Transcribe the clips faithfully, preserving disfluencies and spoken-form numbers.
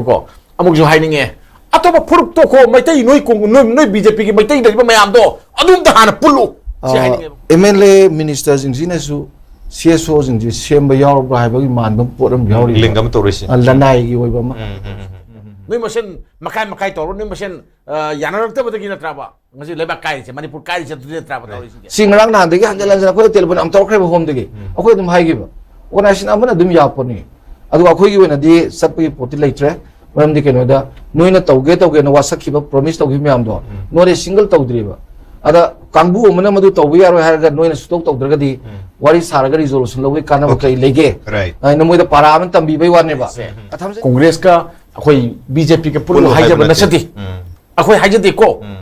ꯀꯣ, ꯑꯃꯨꯛꯁꯨ ꯍꯥꯏꯅꯤꯡꯉꯦ, ꯑꯇꯣꯞꯄ ꯐꯨꯔꯨꯞ ꯇꯣꯛꯈꯣ, ꯃꯩꯇꯩ ꯅꯣꯏ ꯀꯣꯡ-, ꯅꯣꯏ, ꯅꯣꯏ ꯕꯤ ꯖꯦ ꯄꯤꯒꯤ ꯃꯩꯇꯩꯗ ꯂꯩꯕ ꯃꯌꯥꯝꯗꯣ ꯑꯗꯨꯝꯇ ꯍꯥꯟꯅ ꯄꯨꯜꯂꯨ, ꯁꯤ ꯍꯥꯏꯅꯤꯡꯉꯦꯕ꯫ ꯑꯦꯝ ꯑꯦꯜ ꯑꯦ ꯃꯤꯅꯤꯁꯇꯔꯁꯤꯡꯁꯤꯅꯁꯨ ꯁꯤ ꯑꯦꯁ ꯑꯣꯁꯤꯡꯁꯦ ꯁꯦꯝꯕ ꯌꯥꯎꯔꯕ꯭ꯔꯥ ꯍꯥꯏꯕꯒꯤ ꯃꯥꯟꯕ ꯄꯣꯠ ꯑꯃ ꯌꯥꯎꯔꯤ꯫ ꯂꯤꯡ ꯑꯃ ꯇꯧꯔꯤꯁꯦ꯫ ꯑ, ꯂꯅꯥꯏꯒꯤ ꯑꯣꯏꯕ ꯑꯃ꯫ ꯎꯝ, ꯎꯝ, ꯎꯝ, ꯎꯝ, ꯎꯝ꯫ ꯅꯣꯏ ꯃꯁꯦꯟ ꯃꯈꯥꯏ ꯃꯈꯥꯏ ꯇꯧꯔꯣ, ꯅꯣꯏ ꯃꯁꯦꯟ, ꯑ, ꯌꯥꯅꯔꯛꯇꯕꯗꯒꯤ ꯅꯠꯇ꯭ꯔꯕ ꯉꯁꯤ ꯂꯩꯕꯥꯛ ꯀꯥꯏꯔꯤꯁꯦ, ꯃꯅꯤꯄꯨꯔ ꯀꯥꯏꯔꯤꯁꯦ ꯑꯗꯨꯗꯤ ꯅꯠꯇ꯭ꯔꯕ ꯇꯧꯔꯤꯁꯤꯡꯁꯦ? ꯁꯤ ꯉꯔꯥꯡ ꯅꯍꯥꯟꯗꯒꯤ ꯍꯟꯖꯤꯟ ꯍꯟꯖꯤꯟ ꯑꯩꯈꯣꯏꯗ ꯇꯦꯂꯤꯐꯣꯟ ꯌꯥꯝ ꯇꯧꯔꯛꯈ꯭ꯔꯦꯕ ꯍꯣꯝꯗꯒꯤ꯫ ꯎꯝ꯫ ꯑꯩꯈꯣꯏ ꯑꯗꯨꯝ ꯍꯥꯏꯈꯤꯕ, ꯑꯣꯔꯒꯅꯥꯏꯖꯦꯁꯟ ꯑꯃꯅ ꯑꯗꯨꯝ ꯌꯥꯄꯣꯠꯅꯤ꯫ ꯑꯗꯨꯒ ꯑꯩꯈꯣꯏꯒꯤ ꯑꯣꯏꯅꯗꯤ ꯆꯠꯄꯒꯤ ꯄꯣꯠꯇꯤ ꯂꯩꯇ꯭ꯔꯦ꯫ ꯃꯔꯝꯗꯤ ꯀꯩꯅꯣꯗ, ꯅꯣꯏꯅ ꯇꯧꯒꯦ ꯇꯧꯒꯦꯅ ꯋꯥꯁꯛꯈꯤꯕ, ꯄ꯭ꯔꯣꯃꯤꯁ ꯇꯧꯈꯤꯕ ꯃꯌꯥꯝꯗꯣ, ꯎꯝ꯫ ꯅꯣꯠ ꯑꯦ ꯁꯤꯡꯒꯜ ꯇꯧꯗ꯭ꯔꯤꯕ꯫ ꯑꯗ ꯀꯥꯡꯕꯨ ꯑꯃꯅ ꯃꯗꯨ ꯇꯧꯕ ꯌꯥꯔꯣꯏ ꯍꯥꯏꯔꯒ ꯅꯣꯏꯅ ꯁꯨꯇꯧ ꯇꯧꯗ꯭ꯔꯒꯗꯤ, ꯎꯝ꯫ ꯋꯥꯔꯤ ꯁꯥꯔꯒ ꯔꯤꯖꯣꯂꯨꯁꯟ ꯂꯧꯕꯒꯤ ꯀꯥꯟꯅꯕ ꯑꯣꯀꯦ꯫ ꯀꯔꯤ ꯂꯩꯒꯦ? ꯔꯥꯏꯠ꯫ ꯑꯩꯅ ꯃꯣꯏꯗ ꯄꯥꯔꯥ ꯑꯃ ꯇꯝꯕꯤꯕꯩ ꯋꯥꯅꯦꯕ꯫ ꯁꯦ꯫ ꯑꯊꯝꯁꯦ ꯀꯣꯡꯒ꯭ꯔꯦꯁꯀ ꯑꯩꯈꯣꯏ ꯕꯤ ꯖꯦ ꯄꯤꯒ ꯄꯨꯜꯂꯨ ꯄꯨꯜꯂꯨ ꯍꯥꯏꯕ ꯍꯥꯏꯖꯕ ꯅꯠꯇꯦ꯫ ꯅꯠꯆꯗꯦ꯫ ꯎꯝ꯫ ꯑꯩꯈꯣꯏ ꯍꯥꯏꯖꯗꯦꯀꯣ꯫ ꯎꯝ꯫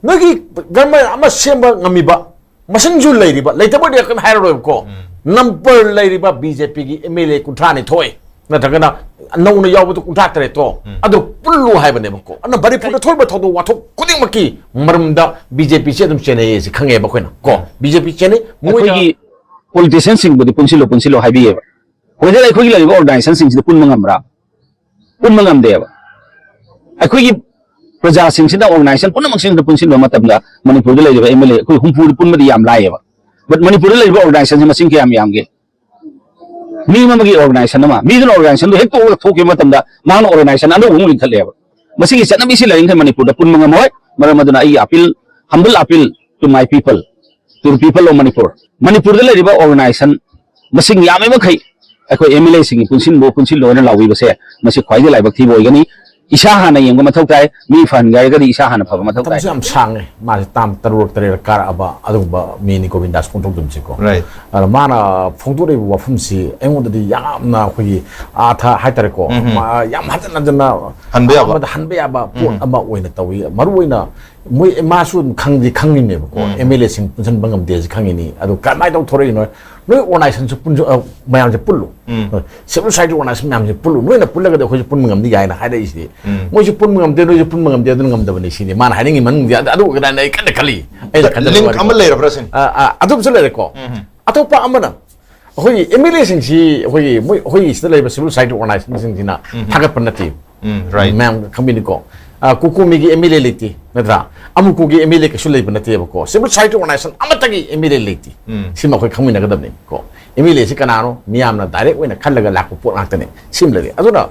ꯅꯣꯏꯒꯤ ꯒꯔꯃꯦꯟ ꯑꯃ ꯁꯦꯝꯕ ꯉꯝꯃꯤꯕ, ꯃꯁꯤꯡꯁꯨ ꯂꯩꯔꯤꯕ, ꯂꯩꯇꯕꯗꯤ ꯑꯩꯈꯣꯏꯅ ꯍꯥꯏꯔꯔꯣꯏꯕꯀꯣ꯫ ꯎꯝ꯫ ꯅꯝꯕꯔ ꯂꯩꯔꯤꯕ ꯕꯤ ꯖꯦ ꯄꯤꯒꯤ ꯑꯦꯝ ꯑꯦꯜ ꯑꯦ ꯀꯨꯟꯊ꯭ꯔꯥ ꯅꯤꯊꯣꯏ, ꯅꯠꯇ꯭ꯔꯒꯅ ꯅꯧꯅ ꯌꯥꯎꯕꯗꯨ ꯀꯨꯟꯊ꯭ꯔꯥ ꯇꯔꯦꯠꯇꯣ, ꯎꯝ꯫ ꯑꯗꯨ ꯄꯨꯜꯂꯨ ꯍꯥꯏꯕꯅꯦꯕꯀꯣ꯫ ꯑꯗꯨꯅ ꯃꯅꯤꯄꯨꯔꯗ ꯊꯣꯛꯏꯕ ꯊꯧꯗꯣꯛ ꯋꯥꯊꯣꯛ ꯈꯨꯗꯤꯡꯃꯛꯀꯤ ꯃꯔꯝꯗ ꯕꯤ ꯖꯦ ꯄꯤꯁꯦ ꯑꯗꯨꯝ ꯆꯦꯟꯅꯩꯌꯦ ꯁꯤ ꯈꯪꯉꯦꯕ ꯑꯩꯈꯣꯏꯅ ꯀꯣ꯫ ꯎꯝ꯫ ꯕꯤ ꯖꯦ ꯄꯤ ꯆꯦꯟꯅꯩ, ꯃꯣꯏꯅ ꯑꯩꯈꯣꯏꯒꯤ ꯄꯣꯂꯤꯇꯤꯁꯤꯌꯟꯁꯤꯡꯕꯨꯗꯤ ꯄꯨꯟꯁꯤꯜꯂꯨ, ꯄꯨꯟꯁꯤꯜꯂꯨ ꯍꯥꯏꯕꯤꯌꯦꯕ꯫ ꯍꯧꯖꯤꯛ ꯑꯩꯈꯣꯏꯒꯤ ꯂꯩꯔꯤꯕ ꯑꯣꯔꯒꯅꯥꯏꯖꯦꯁꯟꯁꯤꯡꯁꯤꯗ ꯄꯨꯟꯕ ꯉꯝꯕ꯭ꯔꯥ? ꯄꯨꯟꯕ ꯉꯝꯗꯦꯕ꯫ ꯑꯩꯈꯣꯏꯒꯤ ꯄ꯭ꯔꯖꯥꯁꯤꯡꯁꯤꯗ, ꯑꯣꯔꯒꯅꯥꯏꯖꯦꯁꯟ ꯄꯨꯝꯅꯃꯛꯁꯤꯡꯗ ꯄꯨꯟꯁꯤꯟꯕ ꯃꯇꯝꯗ ꯃꯅꯤꯄꯨꯔꯗ ꯂꯩꯔꯤꯕ ꯑꯦꯝ ꯑꯦꯜ ꯑꯦ ꯑꯩꯈꯣꯏ ꯍꯨꯝꯐꯨꯗ ꯄꯨꯟꯕꯗꯤ ꯌꯥꯝ ꯂꯥꯏꯌꯦꯕ꯫ But ꯃꯅꯤꯄꯨꯔꯗ ꯂꯩꯔꯤꯕ ꯑꯣꯔꯒꯅꯥꯏꯖꯦꯁꯟꯁꯤ ꯃꯁꯤꯡ ꯀꯌꯥꯝ ꯌꯥꯝꯒꯦ? ꯃꯤ ꯑꯃꯒꯤ ꯑꯣꯔꯒꯅꯥꯏꯖꯦꯁꯟ ꯑꯃ, ꯃꯤꯗꯨꯅ ꯑꯣꯔꯒꯅꯥꯏꯖꯦꯁꯟꯗꯨ ꯍꯦꯛ ꯇꯣꯛꯑꯒ ꯊꯣꯛꯈꯤꯕ ꯃꯇꯝꯗ ꯃꯥꯅ ꯑꯣꯔꯒꯅꯥꯏꯖꯦꯁꯟ ꯑꯅꯧꯕ ꯑꯃꯨꯛ ꯂꯤꯡꯈꯠꯂꯦꯕ꯫ ꯃꯁꯤꯒꯤ ꯆꯠꯅꯕꯤꯁꯤ ꯂꯩꯔꯤꯈꯩ ꯃꯅꯤꯄꯨꯔꯗ ꯄꯨꯟꯕ ꯉꯝꯃꯣꯏ꯫ ꯃꯔꯝ ꯑꯗꯨꯅ ꯑꯩꯒꯤ appeal, humble appeal to my people, to the people of Manipur, ꯃꯅꯤꯄꯨꯔꯗ ꯂꯩꯔꯤꯕ ꯑꯣꯔꯒꯅꯥꯏꯖꯦꯁꯟ ꯃꯁꯤꯡ ꯌꯥꯝꯃꯤ ꯃꯈꯩ ꯑꯩꯈꯣꯏ ꯑꯦꯝ ꯑꯦꯜ ꯑꯦꯁꯤꯡꯒꯤ ꯄꯨꯟꯁꯤꯟꯕꯨ ꯄꯨꯟꯁꯤꯜꯂꯣ ꯍꯥꯏꯅ ꯂꯥꯎꯕꯤꯕꯁꯦ, ꯃꯁꯤ ꯈ꯭ꯋꯥꯏꯗꯒꯤ ꯂꯥꯏꯕꯛ ꯊꯤꯕ ꯑꯣꯏꯒꯅꯤ꯫ ꯏꯁꯥ ꯍꯥꯟꯅ ꯌꯦꯡꯕ ꯃꯊꯧ ꯇꯥꯏ꯫ ꯃꯤ ꯐꯍꯟꯒꯦ ꯍꯥꯏꯔꯒꯗꯤ ꯏꯁꯥ ꯍꯥꯟꯅ ꯐꯕ ꯃꯊꯧ ꯇꯥꯏ꯫ ꯃꯇꯝꯁꯨ ꯌꯥꯝ ꯁꯥꯡꯉꯦ, ꯃꯥꯁꯦ ꯇꯥꯝ ꯇꯔꯨꯛ ꯇꯔꯦꯠ ꯀꯥꯔꯛꯑꯕ ꯑꯗꯨꯒꯨꯝꯕ ꯃꯤꯅꯤ ꯒꯣꯕꯤꯟꯗꯥꯁ ꯀꯣꯟꯊꯧꯖꯝꯁꯤꯀꯣ꯫ ꯔꯥꯏꯠ꯫ ꯑꯗ ꯃꯥꯅ ꯐꯣꯡꯗꯣꯔꯛꯏꯕ ꯋꯥꯐꯝꯁꯤ ꯑꯩꯉꯣꯟꯗꯗꯤ ꯌꯥꯝꯅ ꯑꯩꯈꯣꯏꯒꯤ ꯑꯥꯊ ꯍꯥꯏꯇꯥꯔꯦꯀꯣ, ꯎꯝ ꯍꯝ꯫ ꯃꯥ ꯌꯥꯝ ꯍꯟꯖꯟ ꯍꯟꯖꯟꯅ ꯍꯟꯕ ꯌꯥꯕ꯫ ꯑꯃꯗ ꯍꯟꯕ ꯌꯥꯕ ꯄꯣꯠ ꯎꯝ ꯍꯝ꯫ ꯑꯃ ꯑꯣꯏꯅ ꯇꯧꯏ꯫ ꯃꯔꯨ ꯑꯣꯏꯅ ꯃꯣꯏ, ꯃꯥꯁꯨ ꯑꯗꯨꯝ ꯈꯪꯗꯤ ꯈꯪꯉꯤꯅꯦꯕꯀꯣ, ꯎꯝ꯫ ꯑꯦꯝ ꯑꯦꯜ ꯑꯦꯁꯤꯡ ꯄꯨꯟꯁꯤꯟꯕ ꯉꯝꯗꯦ ꯍꯥꯏꯁꯦ ꯈꯪꯉꯤꯅꯤ꯫ ꯑꯗꯨ ꯀꯃꯥꯏꯅ ꯇꯧꯊꯣꯔꯛꯏꯅꯣ? ꯅꯣꯏ ꯑꯣꯔꯒꯅꯥꯏꯖꯦꯁꯟꯁꯨ ꯄꯨꯟꯁꯨ-, ꯑ, ꯃꯌꯥꯝꯁꯦ ꯄꯨꯜꯂꯨ꯫ ꯎꯝ꯫ ꯁꯤꯚꯤꯜ ꯁꯣꯁꯥꯏꯇꯤ ꯑꯣꯔꯒꯅꯥꯏꯖꯦꯁꯟ ꯃꯌꯥꯝꯁꯦ ꯄꯨꯜꯂꯨ꯫ ꯅꯣꯏꯅ ꯄꯨꯜꯂꯒꯗꯤ ꯑꯩꯈꯣꯏꯁꯨ ꯄꯨꯟꯕ ꯉꯝꯅꯤ ꯀꯥꯏꯅ ꯍꯥꯏꯔꯛꯏꯁꯤꯗꯤ꯫ ꯎꯝ꯫ ꯃꯣꯏꯁꯨ ꯄꯨꯟꯕ ꯉꯝꯗꯦ, ꯅꯣꯏꯁꯨ ꯄꯨꯟꯕ ꯉꯝꯗꯦ, ꯑꯗꯨꯅ ꯉꯝꯗꯕꯅꯤ ꯁꯤꯅꯤ ꯃꯥꯅ ꯍꯥꯏꯅꯤꯡꯉꯤ ꯃꯅꯨꯡꯗꯤ꯫ ꯑꯗꯨ, ꯑꯗꯨ ꯑꯣꯏꯒꯗ꯭ꯔꯥꯅ ꯑꯩ ꯀꯟꯅ ꯈꯜꯂꯤ꯫ ꯑꯩꯅ ꯈꯟꯖꯕ ꯂꯤꯡꯛ ꯋꯥꯔꯤꯀꯣ꯫ ꯑꯃ ꯂꯩꯔꯕ꯭ꯔꯥ ꯁꯤꯅꯤ? ꯑ, ꯑ, ꯑꯗꯨꯝꯁꯨ ꯂꯩꯔꯦꯀꯣ꯫ ꯎꯝ꯫ ꯑꯇꯣꯞꯄ ꯑꯃꯅ ꯑꯩꯈꯣꯏꯒꯤ ꯑꯦꯝ ꯑꯦꯜ ꯑꯦꯁꯤꯡꯁꯤ ꯑꯩꯈꯣꯏꯒꯤ ꯃꯣꯏ, ꯑꯩꯈꯣꯏꯒꯤ ꯁꯤꯗ ꯂꯩꯕ ꯁꯤꯚꯤꯜ ꯁꯣꯁꯥꯏꯇꯤ ꯑꯣꯔꯒꯅꯥꯏꯖꯦꯁꯟꯁꯤꯡꯁꯤꯅ ꯎꯝ꯫ ꯊꯥꯒꯠꯄ ꯅꯠꯇꯦ꯫ ꯎꯝ, right. ꯃꯌꯥꯝ ꯈꯪꯕꯤꯅꯤꯀꯣ, ꯑ, ꯀꯨꯀꯨꯃꯤꯒꯤ ꯑꯦꯝ ꯑꯦꯜ ꯑꯦ ꯂꯩꯇꯦ, ꯅꯠꯇ꯭ꯔꯥ? ꯑꯃꯨꯛꯀꯨꯒꯤ ꯑꯦꯝ ꯑꯦꯜ ꯑꯦ ꯀꯩꯁꯨ ꯂꯩꯕ ꯅꯠꯇꯦꯕꯀꯣ, ꯁꯤꯚꯤꯜ ꯁꯣꯁꯥꯏꯇꯤ ꯑꯣꯔꯒꯅꯥꯏꯖꯦꯁꯟ ꯑꯃꯠꯇꯒꯤ ꯑꯦꯝ ꯑꯦꯜ ꯑꯦ ꯂꯩꯇꯦ꯫ ꯎꯝ. ꯁꯤꯃ ꯑꯩꯈꯣꯏ ꯈꯪꯃꯤꯟꯅꯒꯗꯕꯅꯤꯀꯣ꯫ ꯑꯦꯝ ꯑꯦꯜ ꯑꯦꯁꯤ ꯀꯅꯥꯅꯣ? ꯃꯤꯌꯥꯝꯅ ꯗꯥꯏꯔꯦꯛ ꯑꯣꯏꯅ ꯈꯜꯂꯒ ꯂꯥꯛꯄ ꯄꯣꯠ ꯉꯥꯛꯇꯅꯦ꯫ ꯁꯤꯃ ꯂꯩꯔꯦ꯫ ꯑꯗꯨꯅ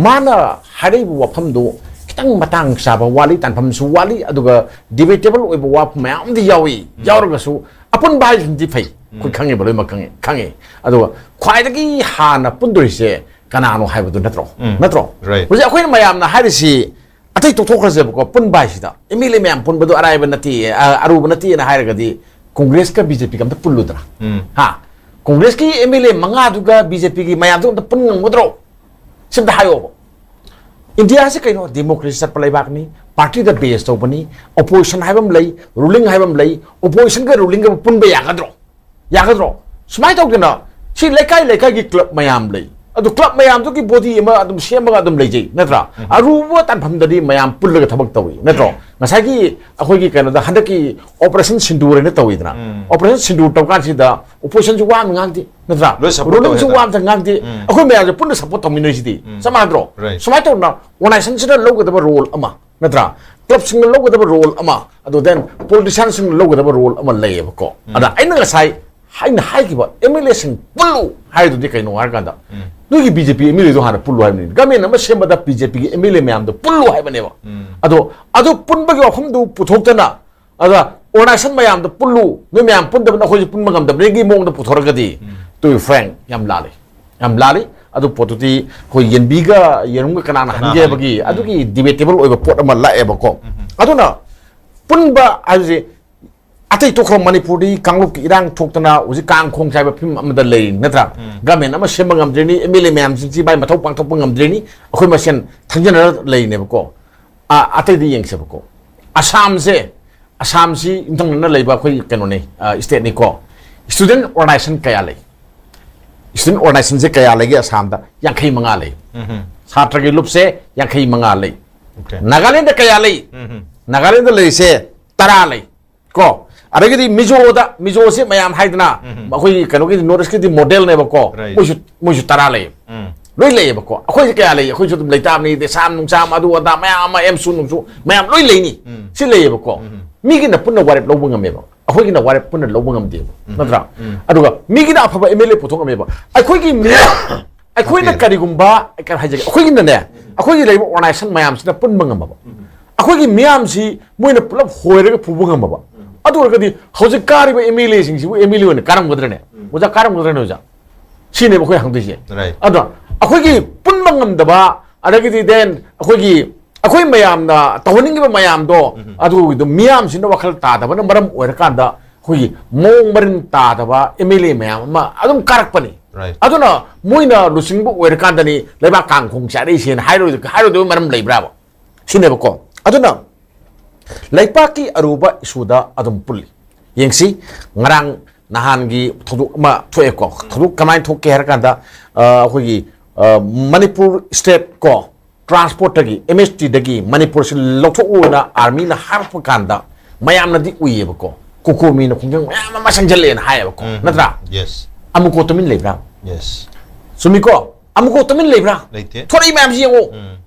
ꯃꯥꯅ ꯍꯥꯏꯔꯛꯏꯕ ꯋꯥꯐꯝꯗꯨ ꯈꯤꯇꯪ ꯃꯇꯥꯡ ꯆꯥꯕ ꯋꯥꯠꯂꯤ, ꯇꯥꯟꯐꯝꯁꯨ ꯋꯥꯠꯂꯤ, ꯑꯗꯨꯒ ꯗꯤꯕꯦꯇꯦꯕꯜ ꯑꯣꯏꯕ ꯋꯥꯐꯝ ꯃꯌꯥꯝ ꯑꯃꯗꯤ ꯌꯥꯎꯏ꯫ ꯌꯥꯎꯔꯒꯁꯨ ꯑꯄꯨꯟꯕ ꯍꯥꯏꯁꯤꯅꯗꯤ ꯐꯩ, ꯑꯩꯈꯣꯏ ꯈꯪꯉꯦꯕ, ꯂꯣꯏꯅꯃꯛ ꯈꯪꯉꯦ ꯈꯪꯉꯦ꯫ ꯑꯗꯨꯒ ꯈ꯭ꯋꯥꯏꯗꯒꯤ ꯍꯥꯟꯅ ꯄꯨꯟꯗꯣꯔꯤꯁꯦ ꯀꯅꯥꯅꯣ ꯍꯥꯏꯕꯗꯨ ꯅꯠꯇ꯭ꯔꯣ? ꯎꯝ. ꯅꯠꯇ꯭ꯔꯣ? Right. ꯍꯧꯖꯤꯛ ꯑꯩꯈꯣꯏꯅ ꯃꯌꯥꯝꯅ ꯍꯥꯏꯔꯤꯁꯤ ꯑꯇꯩ ꯇꯣꯛꯊꯣꯛꯈ꯭ꯔꯁꯦꯕꯀꯣ, ꯄꯨꯟꯕ ꯍꯥꯏꯁꯤꯗ ꯑꯦꯝ ꯑꯦꯜ ꯑꯦ ꯃꯌꯥꯝ ꯄꯨꯟꯕꯗꯣ ꯑꯔꯥꯏꯕ ꯅꯠꯇꯦ, ꯑ, ꯑꯔꯨꯕ ꯅꯠꯇꯦꯅ ꯍꯥꯏꯔꯒꯗꯤ ꯀꯣꯡꯒ꯭ꯔꯦꯁꯀ ꯕꯤ ꯖꯦ ꯄꯤꯒ ꯑꯝꯇ ꯄꯨꯜꯂꯨꯗꯅ꯫ ꯎꯝ. ꯍꯥ? ꯀꯣꯡꯒ꯭ꯔꯦꯁꯀꯤ ꯑꯦꯝ ꯑꯦꯜ ꯑꯦ ꯃꯉꯥꯗꯨꯒ ꯕꯤ ꯖꯦ ꯄꯤꯒꯤ ꯃꯌꯥꯝꯗꯨ ꯑꯝꯇ ꯄꯨꯟ ꯉꯝꯒꯗ꯭ꯔꯣ? ꯁꯤꯝꯇ ꯍꯥꯏꯌꯣꯕ꯫ ꯏꯟꯗꯤꯌꯥꯁꯤ ꯀꯩꯅꯣ? ꯗꯦꯃꯣꯀ꯭ꯔꯦꯁꯤ ꯆꯠꯄ ꯂꯩꯕꯥꯛꯅꯤ, ꯄꯥꯔꯇꯤꯗ ꯕꯦꯁ ꯇꯧꯕꯅꯤ, ꯑꯣꯄꯣꯖꯤꯁꯟ ꯍꯥꯏꯕ ꯑꯃ ꯂꯩ, ꯔꯨꯂꯤꯡ ꯍꯥꯏꯕ ꯑꯃ ꯂꯩ, ꯑꯣꯄꯣꯖꯤꯁꯟꯒ ꯔꯨꯂꯤꯡꯒ ꯄꯨꯟꯕ ꯌꯥꯒꯗ꯭ꯔꯣ? ꯌꯥꯒꯗ꯭ꯔꯣ? ꯁꯨꯃꯥꯏꯅ ꯇꯧꯗꯅ ꯁꯤ ꯂꯩꯀꯥꯏ ꯂꯩꯀꯥꯏꯒꯤ ꯀ꯭ꯂꯕ ꯃꯌꯥꯝ ꯂꯩ, ꯑꯗꯨ ꯀ꯭ꯂꯕ ꯃꯌꯥꯝꯗꯨꯒꯤ ꯕꯣꯗꯤ ꯑꯃ ꯑꯗꯨꯝ ꯁꯦꯝꯃꯒ ꯑꯗꯨꯝ ꯂꯩꯖꯩ, ꯅꯠꯇ꯭ꯔꯥ? ꯑꯔꯨꯕ ꯇꯥꯟꯐꯝꯗꯗꯤ ꯃꯌꯥꯝ ꯄꯨꯜꯂꯒ ꯊꯕꯛ ꯇꯧꯏ, ꯅꯠꯇ꯭ꯔꯣ? ꯉꯁꯥꯏꯒꯤ ꯑꯩꯈꯣꯏꯒꯤ ꯀꯩꯅꯣꯗ ꯍꯟꯗꯛꯀꯤ ꯑꯣꯄꯔꯦꯁꯟ ꯁꯤꯟꯗꯨꯔ ꯍꯥꯏꯅ ꯇꯧꯋꯤꯗꯅ, ꯎꯝ. ꯑꯣꯄꯔꯦꯁꯟ ꯁꯤꯟꯗꯨꯔ ꯇꯧ ꯀꯥꯟꯁꯤꯗ ꯑꯣꯄꯣꯖꯤꯁꯟꯁꯨ ꯋꯥ ꯑꯃ ꯉꯥꯡꯗꯦ, ꯅꯠꯇ꯭ꯔꯥ? ꯂꯣꯏ support ꯔꯨꯂꯤꯡꯁꯨ ꯇꯧꯋꯦ ꯋꯥ ꯍꯥꯏꯇꯥꯔꯦ. ꯑꯃꯇ ꯉꯥꯡꯗꯦ꯫ ꯎꯝ. ꯑꯩꯈꯣꯏ ꯃꯌꯥꯝꯁꯦ ꯄꯨꯟꯅ ꯁꯞꯄꯣꯔꯠ ꯇꯧꯃꯤꯟꯅꯔꯤꯁꯤꯗꯤ ꯎꯝ. ꯆꯞ ꯃꯥꯟꯅꯗ꯭ꯔꯣ? Right. ꯁꯨꯃꯥꯏꯅ ꯇꯧꯗꯅ ꯑꯣꯔꯒꯅꯥꯏꯖꯦꯁꯟꯁꯤꯅ ꯂꯧꯒꯗꯕ ꯔꯣꯜ ꯑꯃ, ꯅꯠꯇ꯭ꯔꯥ? ꯀ꯭ꯂꯕꯁꯤꯡꯅ ꯂꯧꯒꯗꯕ ꯔꯣꯜ ꯑꯃ, ꯑꯗꯨ ꯗꯦꯟ ꯄꯣꯂꯤꯇꯤꯁꯤꯌꯥꯟꯁꯤꯡꯅ ꯂꯧꯒꯗꯕ ꯔꯣꯜ ꯑꯃ ꯂꯩꯌꯦꯕꯀꯣ꯫ ꯑꯗ ꯑꯩꯅ ꯉꯁꯥꯏ ꯑꯩꯅ ꯍꯥꯏꯈꯤꯕ ꯑꯦꯝ ꯑꯦꯜ ꯑꯦꯁꯤꯡ ꯄꯨꯜꯂꯨ ꯍꯥꯏꯗꯨꯗꯤ ꯀꯩꯅꯣ ꯍꯥꯏꯔꯀꯥꯟꯗ, ꯅꯣꯏꯒꯤ B J P M L ꯑꯦꯗꯣ ꯍꯥꯟꯅ ꯄꯨꯜꯂꯨ ꯍꯥꯏꯕꯅꯤ꯫ ꯒꯃꯦꯟ ꯑꯃ ꯁꯦꯝꯕꯗ ꯕꯤ ꯖꯦ ꯄꯤꯒꯤ ꯑꯦꯝ ꯑꯦꯜ ꯑꯦ ꯃꯌꯥꯝꯗꯣ ꯄꯨꯜꯂꯨ ꯍꯥꯏꯕꯅꯦꯕ꯫ ꯑꯗꯣ ꯑꯗꯨ ꯄꯨꯟꯕꯒꯤ ꯋꯥꯐꯝꯗꯨ ꯄꯨꯊꯣꯛꯇꯅ, ꯑꯗ ꯑꯣꯔꯒꯅꯥꯏꯖꯦꯁꯟ ꯃꯌꯥꯝꯗꯣ ꯄꯨꯜꯂꯨ, ꯅꯣꯏ ꯃꯌꯥꯝ ꯄꯨꯟꯗꯕꯅ ꯑꯩꯈꯣꯏꯁꯨ ꯄꯨꯟꯕ ꯉꯝꯗꯕꯅꯤꯒꯤ ꯃꯑꯣꯡꯗ ꯄꯨꯊꯣꯔꯛꯑꯒꯗꯤ, to be frank, ꯌꯥꯝ ꯂꯥꯜꯂꯤ, ꯌꯥꯝ ꯂꯥꯜꯂꯤ꯫ ꯑꯗꯨ ꯄꯣꯠꯇꯨꯗꯤ ꯑꯩꯈꯣꯏ ꯌꯦꯟꯕꯤꯒ ꯌꯦꯔꯨꯝꯒ ꯀꯅꯥꯅ ꯀꯅꯥ ꯍꯟꯒꯦ ꯍꯥꯏꯕꯒꯤ ꯑꯗꯨꯒꯤ ꯗꯤꯕꯦꯇꯦꯕꯜ ꯑꯣꯏꯕ ꯄꯣꯠ ꯑꯃ ꯂꯥꯛꯑꯦꯕꯀꯣ꯫ ꯑꯗꯨꯅ ꯄꯨꯟꯕ ꯍꯥꯏꯕꯁꯦ ꯑꯇꯩ ꯇꯣꯛꯈ꯭ꯔꯣ, ꯃꯅꯤꯄꯨꯔꯗꯤ ꯀꯥꯡꯂꯨꯞꯀꯤ ꯏꯔꯥꯡ ꯊꯣꯛꯇꯅ ꯍꯧꯖꯤꯛ ꯀꯥꯡ ꯈꯣꯡ ꯆꯥꯏꯕ ꯐꯤꯕꯝ ꯑꯃꯗ ꯂꯩꯔꯤ, ꯅꯠꯇ꯭ꯔꯥ? ꯒꯃꯦꯟ ꯑꯃ ꯁꯦꯝꯕ ꯉꯝꯗ꯭ꯔꯤꯅꯤ, ꯑꯦꯝ ꯑꯦꯜ ꯑꯦ ꯃꯌꯥꯝꯁꯤꯡꯁꯤ ꯃꯥꯏ ꯃꯊꯧ ꯄꯥꯡꯊꯣꯛꯄ ꯉꯝꯗ꯭ꯔꯤꯅꯤ, ꯑꯩꯈꯣꯏ ꯃꯁꯦꯟ ꯊꯪꯖꯅꯔ ꯂꯩꯔꯤꯅꯦꯕꯀꯣ꯫ ꯑ, ꯑꯇꯩꯗꯤ ꯌꯦꯡꯁꯦꯕꯀꯣ꯫ ꯑꯁꯥꯝꯁꯦ, ꯑꯁꯥꯝꯁꯤ ꯌꯨꯝꯊꯪꯅꯅ ꯂꯩꯕ ꯑꯩꯈꯣꯏ ꯀꯩꯅꯣꯅꯤ, ꯑ, ꯁ꯭ꯇꯦꯠꯅꯤꯀꯣ꯫ ꯁ꯭ꯇꯨꯗꯦꯟ ꯑꯣꯔꯒꯅꯥꯏꯖꯦꯁꯟ ꯀꯌꯥ ꯂꯩ? ꯁ꯭ꯇꯨꯗꯦꯟ ꯑꯣꯔꯒꯅꯥꯏꯖꯦꯁꯟꯁꯦ ꯀꯌꯥ ꯂꯩꯒꯦ ꯑꯁꯥꯝꯗ? ꯌꯥꯡꯈꯩ ꯃꯉꯥ ꯂꯩ꯫ ꯁꯥꯇ꯭ꯔꯒꯤ ꯂꯨꯞꯁꯦ ꯌꯥꯡꯈꯩ ꯃꯉꯥ ꯂꯩ꯫ Okay. ꯅꯥꯒꯥꯂꯦꯟꯗ ꯀꯌꯥ ꯂꯩ? ꯅꯥꯒꯥꯂꯦꯟꯗ ꯂꯩꯔꯤꯁꯦ ꯇꯔꯥ ꯂꯩ꯫ ꯀꯣ, ꯑꯗꯒꯤꯗꯤ ꯃꯤꯖꯣꯗ, ꯃꯤꯖꯣꯁꯦ ꯃꯌꯥꯝ ꯍꯥꯏꯗꯅ, ꯑꯩꯈꯣꯏꯒꯤ ꯀꯩꯅꯣꯒꯤꯗꯤ, ꯅꯣꯔꯠ ꯏꯁꯀꯤꯗꯤ ꯃꯣꯗꯦꯜꯅꯦꯕꯀꯣ꯫ Right. ꯃꯣꯏꯁꯨ, ꯃꯣꯏꯁꯨ ꯇꯔꯥ ꯂꯩ꯫ ꯎꯝ. ꯂꯣꯏ ꯂꯩꯌꯦꯕꯀꯣ꯫ ꯑꯩꯈꯣꯏꯁꯦ ꯀꯌꯥ ꯂꯩ? ꯑꯩꯈꯣꯏꯁꯨ ꯑꯗꯨꯝ ꯂꯩꯇꯥꯕꯅꯤ, ꯗꯦꯁꯥꯝ ꯅꯨꯡꯁꯥꯝ ꯑꯗꯨ ꯑꯗꯥ ꯃꯌꯥꯝ ꯑꯃ, ꯑꯦꯝꯁꯨ ꯅꯨꯡꯁꯨ ꯃꯌꯥꯝ ꯂꯣꯏ ꯂꯩꯅꯤ꯫ ꯁꯤ ꯂꯩꯌꯦꯕꯀꯣ꯫ ꯃꯤꯒꯤꯅ ꯄꯨꯟꯅ ꯋꯥꯔꯦꯞ ꯂꯧꯕ ꯉꯝꯃꯦꯕ, ꯑꯩꯈꯣꯏꯒꯤꯅ ꯋꯥꯔꯦꯞ ꯄꯨꯟꯅ ꯂꯧꯕ ꯉꯝꯗꯦꯕ, ꯅꯠꯇ꯭ꯔꯥ? ꯑꯗꯨꯒ ꯃꯤꯒꯤꯅ ꯑꯐꯕ ꯑꯦꯝ ꯑꯦꯜ ꯑꯦ ꯄꯨꯊꯣꯛ ꯉꯝꯃꯦꯕ꯫ ꯑꯩꯈꯣꯏꯒꯤ ꯃꯤ-, ꯑꯩꯈꯣꯏꯅ ꯀꯔꯤꯒꯨꯝꯕ, ꯀꯩ ꯍꯥꯏꯖꯒꯦ, ꯑꯩꯈꯣꯏꯒꯤꯅꯅꯦ, ꯑꯩꯈꯣꯏꯒꯤ ꯂꯩꯔꯤꯕ ꯑꯣꯔꯒꯅꯥꯏꯖꯦꯁꯟ ꯃꯌꯥꯝꯁꯤꯅ ꯄꯨꯟꯕ ꯉꯝꯃꯕ, ꯑꯩꯈꯣꯏꯒꯤ ꯃꯤꯌꯥꯝꯁꯤ ꯃꯣꯏꯅ ꯄꯨꯂꯞ ꯍꯣꯏꯔꯒ ꯄꯨꯕ ꯉꯝꯃꯕ, ꯑꯗꯨ ꯑꯣꯏꯔꯒꯗꯤ ꯍꯧꯖꯤꯛ ꯀꯥꯔꯤꯕ ꯑꯦꯝ ꯑꯦꯜ ꯑꯦꯁꯤꯡꯁꯤꯕꯨ ꯑꯦꯝ ꯑꯦꯜ ꯑꯦ ꯑꯣꯏꯅ ꯀꯥꯔꯝꯒꯗ꯭ꯔꯅꯦ? ꯑꯣꯖꯥ, ꯀꯥꯔꯝꯒꯗ꯭ꯔꯅꯦ, ꯑꯣꯖꯥ? ꯁꯤꯅꯦꯕ ꯑꯩꯈꯣꯏ ꯍꯪꯗꯣꯏꯁꯦ꯫ Right. ꯑꯗꯣ ꯑꯩꯈꯣꯏꯒꯤ ꯄꯨꯟꯕ ꯉꯝꯗꯕ, ꯑꯗꯒꯤꯗꯤ then ꯑꯩꯈꯣꯏꯒꯤ, ꯑꯩꯈꯣꯏ ꯃꯌꯥꯝꯅ ꯇꯧꯍꯟꯅꯤꯡꯉꯤꯕ ꯃꯌꯥꯝꯗꯣ, ꯑꯗꯨꯒꯤꯗꯣ ꯃꯤꯌꯥꯝꯁꯤꯅ ꯋꯥꯈꯜ ꯇꯥꯗꯕꯅ ꯃꯔꯝ ꯑꯣꯏꯔꯀꯥꯟꯗ ꯑꯩꯈꯣꯏꯒꯤ ꯃꯑꯣꯡ ꯃꯔꯤꯟ ꯇꯥꯗꯕ ꯑꯦꯝ ꯑꯦꯜ ꯑꯦ ꯃꯌꯥꯝ ꯑꯃ ꯑꯗꯨꯝ ꯀꯥꯔꯛꯄꯅꯤ꯫ Right. ꯑꯗꯨꯅ ꯃꯣꯏꯅ ꯂꯨꯆꯤꯡꯕ ꯑꯣꯏꯔꯀꯥꯟꯗꯅꯤ ꯂꯩꯕꯥꯛ ꯀꯥꯡꯈꯣꯡ ꯆꯥꯏꯔꯛꯏꯁꯦꯅ ꯍꯥꯏꯔꯣꯏ-, ꯍꯥꯏꯔꯣꯏꯗꯕ ꯃꯔꯝ ꯂꯩꯕ꯭ꯔꯥꯕ? ꯁꯤꯅꯦꯕꯀꯣ꯫ ꯑꯗꯨꯅ ꯂꯩꯄꯥꯛꯀꯤ ꯑꯔꯨꯕ ꯏꯁꯨꯗ ꯑꯗꯨꯝ ꯄꯨꯜꯂꯤ꯫ ꯌꯦꯡꯁꯤ, ꯉꯔꯥꯡ ꯅꯍꯥꯟꯒꯤ ꯊꯧꯗꯣꯛ ꯑꯃ ꯊꯣꯛꯑꯦꯀꯣ꯫ ꯊꯧꯗꯣꯛ ꯀꯃꯥꯏꯅ ꯊꯣꯛꯀꯦ ꯍꯥꯏꯔ ꯀꯥꯟꯗ, ꯑ, ꯑꯩꯈꯣꯏꯒꯤ, ꯑ, ꯃꯅꯤꯄꯨꯔ ꯁ꯭ꯇꯦꯠ ꯀꯣ, ꯇ꯭ꯔꯥꯟꯁꯄꯣꯔꯠꯇꯒꯤ, ꯑꯦꯝ ꯑꯦꯁ ꯇꯤꯗꯒꯤ ꯃꯅꯤꯄꯨꯔꯁꯤ ꯂꯧꯊꯣꯛꯎꯅ ꯑꯥꯔꯃꯤꯅ ꯍꯥꯏꯔꯛꯄ ꯀꯥꯟꯗ ꯃꯌꯥꯝꯅꯗꯤ ꯎꯏꯌꯦꯕꯀꯣ꯫ ꯀꯣꯀꯣꯃꯤꯅ ꯈꯣꯡꯖꯪ ꯃꯌꯥꯝ ꯑꯃ ꯆꯪꯁꯤꯜꯂꯦꯅ ꯍꯥꯏꯌꯦꯕꯀꯣ꯫ ꯎꯝ. ꯅꯠꯇ꯭ꯔꯥ? Yes. ꯑꯃꯨꯛꯀꯣ ꯇꯨꯃꯤꯟ ꯂꯩꯕ꯭ꯔꯥ? Yes. ꯆꯨꯝꯃꯤꯀꯣ? ꯑꯃꯨꯛꯀꯣ ꯇꯨꯃꯤꯟ ꯂꯩꯕ꯭ꯔꯥ? ꯂꯩꯇꯦ꯫ ꯊꯣꯔꯛꯏ ꯃꯌꯥꯝꯁꯤ ꯌꯦꯡꯉꯣ꯫ ꯎꯝ.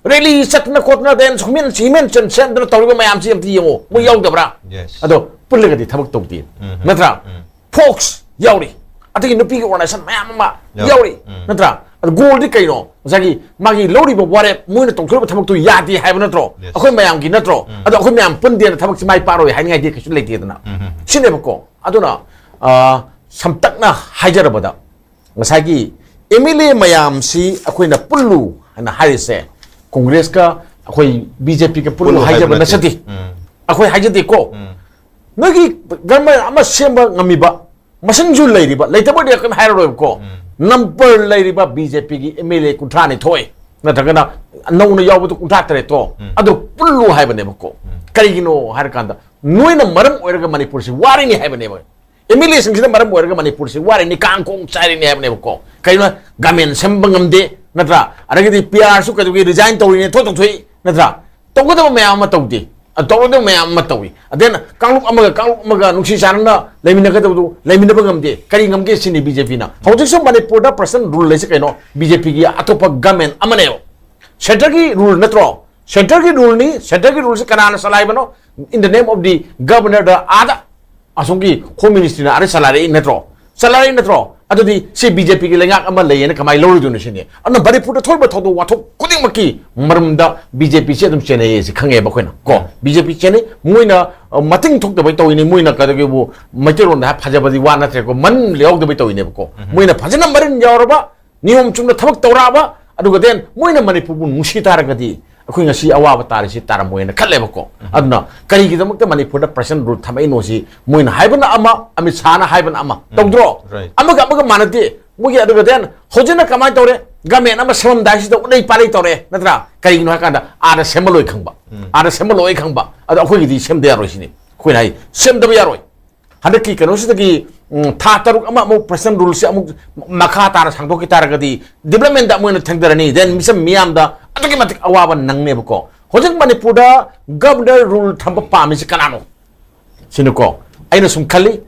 ꯔꯦꯂꯤ ꯆꯠꯇꯅ ꯈꯣꯠꯇꯅ, then ꯍ꯭ꯌꯨꯃꯦꯟ, ꯍ꯭ꯌꯨꯃꯦꯟ ꯆꯦꯟ ꯁꯦꯝꯗꯅ ꯇꯧꯔꯤꯕ ꯃꯌꯥꯝꯁꯤ ꯑꯝꯇ ꯌꯦꯡꯉꯣ, ꯃꯣꯏ ꯌꯥꯎꯗꯕ꯭ꯔꯥ? Yes. ꯑꯗꯣ ꯄꯨꯜꯂꯒꯗꯤ ꯊꯕꯛ ꯇꯧꯗꯦ, ꯎꯝ. ꯅꯠꯇ꯭ꯔꯥ? ꯎꯝ. ꯐꯣꯛꯁ ꯌꯥꯎꯔꯤ, ꯑꯗꯒꯤ ꯅꯨꯄꯤꯒꯤ ꯑꯣꯔꯒꯅꯥꯏꯖꯦꯁꯟ ꯃꯌꯥꯝ ꯑꯃ ꯌꯥꯎꯔꯤ. ꯌꯥꯎꯔꯤ, ꯎꯝ. ꯅꯠꯇ꯭ꯔꯥ? ꯑꯗꯣ ꯒꯣꯜꯗꯤ ꯀꯩꯅꯣ? ꯉꯁꯥꯏꯒꯤ ꯃꯥꯒꯤ ꯂꯧꯔꯤꯕ ꯋꯥꯔꯦꯞ, ꯃꯣꯏꯅ ꯇꯧꯊꯣꯔꯤꯕ ꯊꯕꯛꯇꯣ ꯌꯥꯗꯦ ꯍꯥꯏꯕ ꯅꯠꯇ꯭ꯔꯣ? Yes. ꯑꯩꯈꯣꯏ ꯃꯌꯥꯝꯒꯤ ꯅꯠꯇ꯭ꯔꯣ? ꯎꯝ. ꯑꯗꯣ ꯑꯩꯈꯣꯏ ꯃꯌꯥꯝ ꯄꯨꯟꯗꯦꯅ ꯊꯕꯛꯁꯤ ꯃꯥꯏ ꯄꯥꯛꯔꯣꯏ ꯍꯥꯏꯅꯤꯡꯉꯥꯏꯗꯤ ꯀꯩꯁꯨ ꯂꯩꯇꯦꯗꯅ, ꯎꯝ, ꯎꯝ. ꯁꯤꯅꯦꯕꯀꯣ꯫ ꯑꯗꯨꯅ, ꯑ, ꯁꯝꯇꯛꯅ ꯍꯥꯏꯖꯔꯕꯗ, ꯉꯁꯥꯏꯒꯤ ꯑꯦꯝ ꯑꯦꯜ ꯑꯦ ꯃꯌꯥꯝꯁꯤ ꯑꯩꯈꯣꯏꯅ ꯄꯨꯜꯂꯨ ꯍꯥꯏꯅ ꯍꯥꯏꯔꯤꯁꯦ, ꯀꯣꯡꯒ꯭ꯔꯦꯁꯀ ꯑꯩꯈꯣꯏ ꯕꯤ ꯖꯦ ꯄꯤꯒ ꯄꯨꯜꯂꯨ ꯄꯨꯜꯂꯨ ꯍꯥꯏꯕ ꯍꯥꯏꯖꯕ ꯅꯠꯇꯦ. ꯅꯠꯆꯗꯦ. ꯎꯝ. ꯑꯩꯈꯣꯏ ꯍꯥꯏꯖꯗꯦꯀꯣ. ꯎꯝ. ꯅꯣꯏꯒꯤ ꯒꯚꯔꯟꯃꯦꯟꯠ ꯑꯃ ꯁꯦꯝꯕ ꯉꯝꯃꯤꯕ, ꯃꯁꯤꯡꯁꯨ ꯂꯩꯔꯤꯕ, ꯂꯩꯇꯕ ꯑꯣꯏꯔꯗꯤ ꯀꯩꯝ ꯍꯥꯏꯔꯔꯣꯏꯕꯀꯣ. ꯎꯝ. ꯅꯝꯕꯔ ꯂꯩꯔꯤꯕ ꯕꯤ ꯖꯦ ꯄꯤꯒꯤ ꯑꯦꯝ ꯑꯦꯜ ꯑꯦ ꯀꯨꯟꯊ꯭ꯔꯥ ꯅꯤꯊꯣꯏ, ꯅꯠꯇ꯭ꯔꯒꯅ ꯅꯧꯅ ꯌꯥꯎꯕꯗꯣ ꯀꯨꯟꯊ꯭ꯔꯥ ꯇꯔꯦꯠꯇꯣ, ꯎꯝ. ꯑꯗꯨ ꯄꯨꯜꯂꯨ ꯍꯥꯏꯕꯅꯦꯕꯀꯣ. ꯎꯝ. ꯀꯔꯤꯒꯤꯅꯣ ꯍꯥꯏꯔꯀꯥꯟꯗ, ꯅꯣꯏꯅ ꯃꯔꯝ ꯑꯣꯏꯔꯒ ꯃꯅꯤꯄꯨꯔꯁꯤ ꯋꯥꯔꯤꯅꯤ ꯍꯥꯏꯕꯅꯦꯕ. ꯑꯦꯝ ꯑꯦꯜ ꯑꯦꯁꯤꯡꯁꯤꯅ ꯃꯔꯝ ꯑꯣꯏꯔꯒ ꯃꯅꯤꯄꯨꯔꯁꯤ ꯋꯥꯔꯤꯅꯤ, ꯀꯥꯡ ꯈꯣꯡ ꯆꯥꯏꯔꯤꯅꯤ ꯍꯥꯏꯕꯅꯦꯕꯀꯣ. ꯀꯩꯅꯣ, ꯒꯃꯦꯟ ꯁꯦꯝꯕ ꯉꯝꯗꯦ, ꯅꯠꯇ꯭ꯔꯥ? ꯑꯗꯒꯤꯗꯤ ꯄꯤ ꯑꯥꯔꯁꯨ ꯀꯩꯗꯧꯒꯦ, ꯔꯤꯖꯥꯏꯟ ꯇꯧꯔꯤꯅꯦ, ꯊꯣꯛ ꯇꯧꯊꯣꯛꯏ, ꯅꯠꯇ꯭ꯔꯥ? ꯇꯧꯒꯗꯕ ꯃꯌꯥꯝ ꯑꯃ ꯇꯧꯗꯦ. ꯑ, ꯇꯧꯔꯣꯏꯗꯕ ꯃꯌꯥꯝ ꯑꯃ ꯇꯧꯏ꯫ ꯑꯗꯨꯅ ꯀꯥꯡꯂꯨꯞ ꯑꯃꯒ ꯀꯥꯡꯂꯨꯞ ꯑꯃꯒ ꯅꯨꯡꯁꯤ ꯆꯥꯟꯅꯅ ꯂꯩꯃꯤꯟꯅꯒꯗꯕꯗꯨ ꯂꯩꯃꯤꯟꯅꯕ ꯉꯝꯗꯦ꯫ ꯀꯔꯤ ꯉꯝꯒꯦ ꯁꯤꯅꯤ ꯕꯤ ꯖꯦ ꯄꯤꯅ꯫ ꯍꯧꯖꯤꯛꯁꯨ ꯃꯅꯤꯄꯨꯔꯗ ꯄ꯭ꯔꯁꯟ ꯔꯨꯜ ꯂꯩꯁꯦ ꯀꯩꯅꯣ? ꯕꯤ ꯖꯦ ꯄꯤꯒꯤ ꯑꯇꯣꯞꯄ ꯒꯃꯦꯟ ꯑꯃꯅꯦꯕ꯫ ꯁꯦꯟꯇꯔꯒꯤ ꯔꯨꯜ ꯅꯠꯇ꯭ꯔꯣ? ꯁꯦꯟꯇꯔꯒꯤ ꯔꯨꯜꯅꯤ꯫ ꯁꯦꯟꯇꯔꯒꯤ ꯔꯨꯜꯁꯦ ꯀꯅꯥꯅ ꯆꯂꯥꯏꯕꯅꯣ? In the name of the governor ꯗ ꯑꯥꯗ ꯑꯁꯣꯝꯒꯤ ꯍꯣꯝ ꯃꯤꯅꯤꯁꯇ꯭ꯔꯤꯅ ꯑꯥꯗ ꯆꯂꯥꯏꯔꯛꯏ ꯅꯠꯇ꯭ꯔꯣ? ꯆꯂꯥꯏꯔꯛꯏ ꯅꯠꯇ꯭ꯔꯣ? ꯑꯗꯨꯗꯤ ꯁꯤ ꯕꯤ ꯖꯦ ꯄꯤꯒꯤ ꯂꯩꯉꯥꯛ ꯑꯃ ꯂꯩꯌꯦꯅ ꯀꯃꯥꯏꯅ ꯂꯧꯔꯨꯗꯣꯏꯅꯣ ꯁꯤꯅꯤ꯫ ꯑꯗꯨꯅ ꯃꯅꯤꯄꯨꯔꯗ ꯊꯣꯛꯏꯕ ꯊꯧꯗꯣꯛ ꯋꯥꯊꯣꯛ ꯈꯨꯗꯤꯡꯃꯛꯀꯤ ꯃꯔꯝꯗ ꯕꯤ ꯖꯦ ꯄꯤꯁꯤ ꯑꯗꯨꯝ ꯆꯦꯟꯅꯩꯌꯦ ꯁꯤ ꯈꯪꯉꯦꯕ ꯑꯩꯈꯣꯏꯅ ꯀꯣ꯫ ꯎꯝ꯫ ꯕꯤ ꯖꯦ ꯄꯤ ꯆꯦꯟꯅꯩ꯫ ꯃꯣꯏꯅ, ꯑ, ꯃꯇꯤꯡ ꯊꯣꯛꯇꯕꯩ ꯇꯧꯏꯅꯤ꯫ ꯃꯣꯏꯅ ꯀꯩꯗꯧꯒꯦꯕꯨ ꯃꯩꯇꯩꯂꯣꯟꯗ ꯍꯥꯏ ꯐꯖꯕꯗꯤ ꯋꯥ ꯅꯠꯇ꯭ꯔꯦꯀꯣ꯫ ꯃꯟ ꯌꯥꯎꯗꯕꯩ ꯇꯧꯏꯅꯦꯕꯀꯣ꯫ ꯎꯝ꯫ ꯃꯣꯏꯅ ꯐꯖꯅ ꯃꯔꯤꯟ ꯌꯥꯎꯔꯕ ꯅꯤꯌꯣꯝ ꯆꯨꯝꯅ ꯊꯕꯛ ꯇꯧꯔꯛꯑꯕ, ꯑꯗꯨꯒ then ꯃꯣꯏꯅ ꯃꯅꯤꯄꯨꯔꯕꯨ ꯅꯨꯡꯁꯤ ꯇꯥꯔꯒꯗꯤ ꯑꯩꯈꯣꯏ ꯉꯁꯤ ꯑꯋꯥꯕ ꯇꯥꯔꯤꯁꯤ ꯇꯥꯔꯝꯃꯣꯏꯅ ꯈꯜꯂꯦꯕꯀꯣ꯫ ꯎꯝ꯫ ꯑꯗꯨꯅ ꯀꯔꯤꯒꯤꯗꯃꯛꯇ ꯃꯅꯤꯄꯨꯔꯗ ꯄ꯭ꯔꯁꯟ ꯔꯨꯜ ꯊꯝꯃꯛꯏꯅꯣ ꯁꯤ ꯃꯣꯏꯅ ꯍꯥꯏꯕꯅ ꯑꯃ, ꯑꯃꯤꯠ ꯁꯥꯍꯅ ꯍꯥꯏꯕꯅ ꯑꯃ꯫ ꯎꯝ꯫ ꯇꯧꯗ꯭ꯔꯣ? Right. ꯑꯃꯒ ꯑꯃꯒ ꯃꯥꯟꯅꯗꯦ꯫ ꯃꯣꯏꯒꯤ ꯑꯗꯨꯒ then ꯍꯧꯖꯤꯛꯅ ꯀꯃꯥꯏꯅ ꯇꯧꯔꯦ? ꯒꯃꯦꯟ ꯑꯃ ꯁꯦꯝꯃꯝꯗꯥꯏꯁꯤꯗ ꯎꯠꯂꯩ ꯄꯥꯜꯂꯩ ꯇꯧꯔꯛꯑꯦ, ꯅꯠꯇ꯭ꯔꯥ? ꯀꯔꯤꯒꯤꯅꯣ ꯍꯥꯏ ꯀꯥꯟꯗ ꯑꯥꯗ ꯁꯦꯝꯃ ꯂꯣꯏ ꯈꯪꯕ, ꯎꯝ꯫ ꯑꯥꯗ ꯁꯦꯝꯃ ꯂꯣꯏ ꯈꯪꯕ꯫ ꯑꯗꯣ ꯑꯩꯈꯣꯏꯒꯤꯗꯤ ꯁꯦꯝꯗ ꯌꯥꯔꯣꯏ ꯁꯤꯅꯤ ꯑꯩꯈꯣꯏꯅ ꯍꯥꯏ꯫ ꯁꯦꯝꯗꯕ ꯌꯥꯔꯣꯏ꯫ ꯍꯟꯗꯛꯀꯤ ꯀꯩꯅꯣꯁꯤꯗꯒꯤ, ꯎꯝ, ꯊꯥ ꯇꯔꯨꯛ ꯑꯃ ꯑꯃꯨꯛ ꯄ꯭ꯔꯁꯟ ꯔꯨꯜꯁꯦ ꯑꯃꯨꯛ ꯃꯈꯥ ꯇꯥꯅ ꯁꯥꯡꯗꯣꯛꯈꯤ ꯇꯥꯔꯒꯗꯤ ꯗꯤꯕ꯭ꯂꯞꯃꯦꯟꯗ ꯑꯃꯨꯛ ꯍꯦꯟꯅ ꯊꯦꯡꯊꯔꯅꯤ, then ꯃꯤꯆꯝ ꯃꯤꯌꯥꯝꯗ ꯑꯗꯨꯛꯀꯤ ꯃꯇꯤꯛ ꯑꯋꯥꯕ ꯅꯪꯅꯦꯕꯀꯣ꯫ ꯍꯧꯖꯤꯛ ꯃꯅꯤꯄꯨꯔꯗ ꯒꯕꯔꯅꯔ ꯔꯨꯜ ꯊꯝꯕ ꯄꯥꯝꯃꯤꯁꯤ ꯀꯅꯥꯅꯣ ꯁꯤꯅꯤꯀꯣ꯫ ꯑꯩꯅ ꯁꯨꯝ ꯈꯜꯂꯤ,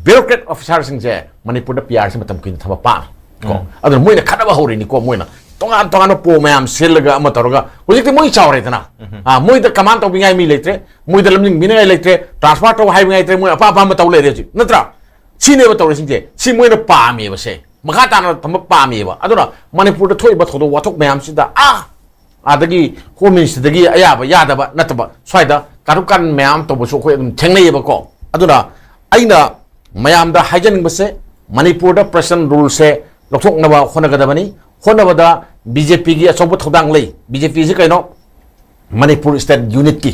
ꯕ꯭ꯌꯨꯔꯣꯀ꯭ꯔꯦꯠ ꯑꯣꯐꯤꯁꯥꯔꯁꯤꯡꯁꯦ ꯃꯅꯤꯄꯨꯔꯗ ꯄꯤ ꯑꯥꯔꯁꯤ ꯃꯇꯝ ꯀꯨꯏꯅ ꯊꯝꯕ ꯄꯥꯝꯃꯤ ꯀꯣ꯫ ꯎꯝ꯫ ꯑꯗꯨꯅ ꯃꯣꯏꯅ ꯈꯠꯅꯕ ꯍꯧꯔꯤꯅꯤꯀꯣ꯫ ꯃꯣꯏꯅ ꯇꯣꯉꯥꯟ ꯇꯣꯉꯥꯟꯕ ꯄꯣ ꯃꯌꯥꯝ ꯁꯤꯜꯂꯒ ꯑꯃ ꯇꯧꯔꯒ ꯍꯧꯖꯤꯛꯇꯤ ꯃꯣꯏ ꯆꯥꯎꯔꯦꯗꯅ꯫ ꯎꯝ꯫ ꯑꯥ, ꯃꯣꯏꯗ ꯀꯃꯥꯟ ꯇꯧꯕꯤꯉꯥꯏ ꯃꯤ ꯂꯩꯇ꯭ꯔꯦ, ꯃꯣꯏꯗ ꯂꯝꯖꯤꯡꯕꯤꯅꯤꯡꯉꯥꯏ ꯂꯩꯇ꯭ꯔꯦ, ꯇ꯭ꯔꯥꯟꯁꯐꯔ ꯇꯧ ꯍꯥꯏꯕꯉꯥꯏ ꯂꯩꯇ꯭ꯔꯦ, ꯃꯣꯏ ꯑꯄꯥꯝ ꯑꯄꯥꯝꯕ ꯇꯧ ꯂꯩꯔꯦ ꯍꯧꯖꯤꯛ, ꯅꯠꯇ꯭ꯔꯥ? ꯁꯤꯅꯦꯕ ꯇꯧꯔꯤꯁꯤꯡꯁꯦ꯫ ꯁꯤ ꯃꯣꯏꯅ ꯄꯥꯝꯃꯦꯕ, ꯁꯦ ꯃꯈꯥ ꯇꯥꯅ ꯊꯝꯕ ꯄꯥꯝꯃꯦꯕ꯫ ꯑꯗꯨꯅ ꯃꯅꯤꯄꯨꯔꯗ ꯊꯣꯛꯏꯕ ꯊꯧꯗꯣꯛ ꯋꯥꯊꯣꯛ ꯃꯌꯥꯝꯁꯤꯗ, ꯑꯥ, ꯑꯗꯒꯤ ꯍꯣꯝ ꯃꯤꯅꯤꯁꯇ꯭ꯔꯤꯗꯒꯤ ꯑꯌꯥꯕ ꯌꯥꯗꯕ ꯅꯠꯇꯕ, ꯁ꯭ꯋꯥꯏꯗ ꯀꯥꯔꯨ ꯀꯥꯔꯟ ꯃꯌꯥꯝ ꯇꯧꯕꯁꯨ ꯑꯩꯈꯣꯏ ꯑꯗꯨꯝ ꯊꯦꯡꯅꯩꯌꯦꯕꯀꯣ꯫ ꯑꯗꯨꯅ ꯑꯩꯅ ꯃꯌꯥꯝꯗ ꯍꯥꯏꯖꯅꯤꯡꯕꯁꯦ, ꯃꯅꯤꯄꯨꯔꯗ ꯄ꯭ꯔꯁꯟ ꯔꯨꯜꯁꯦ ꯂꯧꯊꯣꯛꯅꯕ ꯍꯣꯠꯅꯒꯗꯕꯅꯤ꯫ ꯍꯣꯠꯅꯕꯗ ꯕꯤ ꯖꯦ ꯄꯤꯒꯤ ꯑꯆꯧꯕ ꯊꯧꯗꯥꯡ ꯂꯩ꯫ ꯕꯤ ꯖꯦ ꯄꯤꯁꯤ ꯀꯩꯅꯣ? ꯃꯅꯤꯄꯨꯔ ꯁ꯭ꯇꯦꯠ ꯌꯨꯅꯤꯠꯀꯤ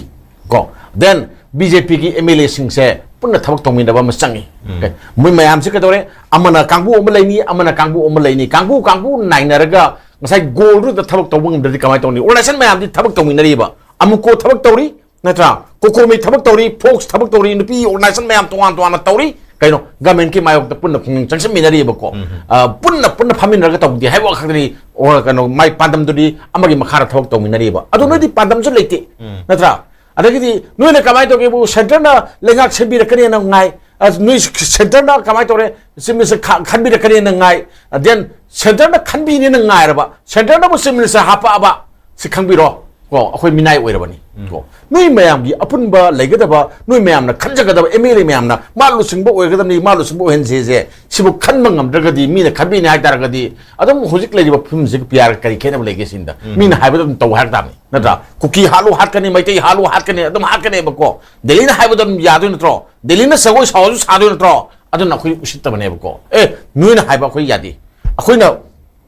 ꯀꯣ꯫ Then ꯕꯤ ꯖꯦ ꯄꯤꯒꯤ ꯑꯦꯝ ꯑꯦꯜ ꯑꯦꯁꯤꯡꯁꯦ ꯄꯨꯟꯅ ꯊꯕꯛ ꯇꯧꯃꯤꯟꯅꯕ ꯑꯃ ꯆꯪꯉꯤ꯫ ꯎꯝ꯫ Okay? ꯃꯣꯏ ꯃꯌꯥꯝꯁꯤ ꯀꯩꯗꯧꯔꯦ? ꯑꯃꯅ ꯀꯥꯡꯕꯨ ꯑꯃ ꯂꯩꯅꯤ, ꯑꯃꯅ ꯀꯥꯡꯕꯨ ꯑꯃ ꯂꯩꯅꯤ, ꯀꯥꯡꯕꯨ ꯀꯥꯡꯕꯨ ꯅꯥꯏꯅꯔꯒ ꯉꯁꯥꯏ ꯒꯣꯜꯗꯨꯗ ꯊꯕꯛ ꯇꯧꯕ ꯉꯝꯗ꯭ꯔꯗꯤ ꯀꯃꯥꯏꯅ ꯇꯧꯅꯤ? ꯑꯣꯔꯒꯅꯥꯏꯖꯦꯁꯟ ꯃꯌꯥꯝꯗꯤ ꯊꯕꯛ ꯇꯧꯃꯤꯟꯅꯔꯤꯕ, ꯑꯃꯨꯀꯣ ꯊꯕꯛ ꯇꯧꯔꯤ, ꯅꯠꯇ꯭ꯔꯥ? ꯀꯣꯀꯣꯃꯤ ꯊꯕꯛ ꯇꯧꯔꯤ, ꯐꯣꯛꯁ ꯊꯕꯛ ꯇꯧꯔꯤ, ꯅꯨꯄꯤ ꯑꯣꯔꯒꯅꯥꯏꯖꯦꯁꯟ ꯃꯌꯥꯝ ꯇꯣꯉꯥꯟ ꯇꯣꯉꯥꯟꯅ ꯇꯧꯔꯤ꯫ ꯀꯩꯅꯣ? ꯒꯃꯦꯟꯀꯤ ꯃꯥꯌꯣꯛꯇ ꯄꯨꯟꯅ ꯈꯣꯡꯖꯪ ꯆꯪꯁꯤꯟꯃꯤꯟꯅꯔꯤꯕꯀꯣ꯫ ꯎꯝ꯫ ꯑ, ꯄꯨꯟꯅ, ꯄꯨꯟꯅ ꯐꯝꯃꯤꯟꯅꯔꯒ ꯇꯧꯗꯦ ꯍꯥꯏꯕ ꯋꯥꯈꯛꯇꯅꯤ꯫ ꯑꯣꯔ ꯀꯩꯅꯣ, ꯃꯥꯏ ꯄꯥꯟꯗꯝꯗꯨꯗꯤ ꯑꯃꯒꯤ ꯃꯈꯥꯗ ꯊꯕꯛ ꯇꯧꯃꯤꯟꯅꯔꯤꯕ꯫ ꯑꯗꯨ ꯅꯣꯏꯗꯤ ꯄꯥꯟꯗꯝꯁꯨ ꯂꯩꯇꯦ, ꯎꯝ꯫ ꯅꯠꯇ꯭ꯔꯥ? ꯑꯗꯒꯤꯗꯤ ꯅꯣꯏꯅ ꯀꯃꯥꯏꯅ ꯇꯧꯒꯦꯕꯨ, ꯁꯦꯟꯇꯔꯅ ꯂꯩꯉꯥꯛ ꯁꯦꯝꯕꯤꯔꯛꯀꯅꯤꯅ ꯉꯥꯏ, ꯑ, ꯅꯣꯏ ꯁꯦꯟꯇꯔꯅ ꯀꯃꯥꯏꯅ ꯇꯧꯔꯦ, ꯆꯤꯐ ꯃꯤꯅꯤꯁꯇꯔ ꯈ-, ꯈꯟꯕꯤꯔꯛꯀꯅꯤꯅ ꯉꯥꯏ, ꯗꯦꯟ ꯁꯦꯟꯇꯔꯅ ꯈꯟꯕꯤꯅꯦꯅ ꯉꯥꯏꯔꯕ, ꯁꯦꯟꯇꯔꯅꯕꯨ ꯆꯤꯐ ꯃꯤꯅꯤꯁꯇꯔ ꯍꯥꯞꯄꯛꯑꯕ, ꯁꯤ ꯈꯪꯕꯤꯔꯣ꯫ ꯀꯣ, ꯑꯩꯈꯣꯏ ꯃꯤꯅꯥꯏ ꯑꯣꯏꯔꯕꯅꯤ꯫ ꯎꯝ꯫ ꯀꯣ, ꯅꯣꯏ ꯃꯌꯥꯝꯒꯤ ꯑꯄꯨꯟꯕ ꯂꯩꯒꯗꯕ, ꯅꯣꯏ ꯃꯌꯥꯝꯅ ꯈꯟꯖꯒꯗꯕ ꯑꯦꯝ ꯑꯦꯜ ꯑꯦ ꯃꯌꯥꯝꯅ ꯃꯥ ꯂꯨꯆꯤꯡꯕ ꯑꯣꯏꯒꯗꯕꯅꯤ, ꯃꯥ ꯂꯨꯆꯤꯡꯕ ꯑꯣꯏꯍꯟꯁꯦꯁꯦ, ꯁꯤꯕꯨ ꯈꯟꯕ ꯉꯝꯗ꯭ꯔꯒꯗꯤ, ꯃꯤꯅ ꯈꯟꯕꯤꯅꯤ ꯍꯥꯏ ꯇꯥꯔꯒꯗꯤ, ꯑꯗꯨꯝ ꯍꯧꯖꯤꯛ ꯂꯩꯔꯤꯕ ꯐꯤꯕꯝꯁꯤꯒ ꯄꯤ ꯑꯥꯔꯒ ꯀꯔꯤ ꯈꯦꯠꯅꯕ ꯂꯩꯒꯦ ꯁꯤꯅꯤꯗ꯫ ꯎꯝ꯫ ꯃꯤꯅ ꯍꯥꯏꯕꯗ ꯑꯗꯨꯝ ꯇꯧ ꯍꯥꯏꯔꯛ ꯇꯥꯕꯅꯤ, ꯅꯠꯇ꯭ꯔꯥ? ꯀꯨꯀꯤ ꯍꯥꯠꯂꯨ ꯍꯥꯠꯀꯅꯤ, ꯃꯩꯇꯩ ꯍꯥꯠꯂꯨ ꯍꯥꯠꯀꯅꯤ, ꯑꯗꯨꯝ ꯍꯥꯠꯀꯅꯦꯕꯀꯣ꯫ ꯗꯦꯜꯂꯤꯅ ꯍꯥꯏꯕꯗ ꯑꯗꯨꯝ ꯌꯥꯗꯣꯏ ꯅꯠꯇ꯭ꯔꯣ? ꯗꯦꯜꯂꯤꯅ ꯖꯒꯣꯏ ꯁꯥꯎꯔꯁꯨ ꯁꯥꯗꯣꯏ ꯅꯠꯇ꯭ꯔꯣ? ꯑꯗꯨꯅ ꯑꯩꯈꯣꯏ ꯎꯁꯤꯠꯇꯕꯅꯦꯕꯀꯣ꯫ ꯑꯦ, ꯅꯣꯏꯅ ꯍꯥꯏꯕ ꯑꯩꯈꯣꯏ ꯌꯥꯗꯦ꯫ ꯑꯩꯈꯣꯏꯅ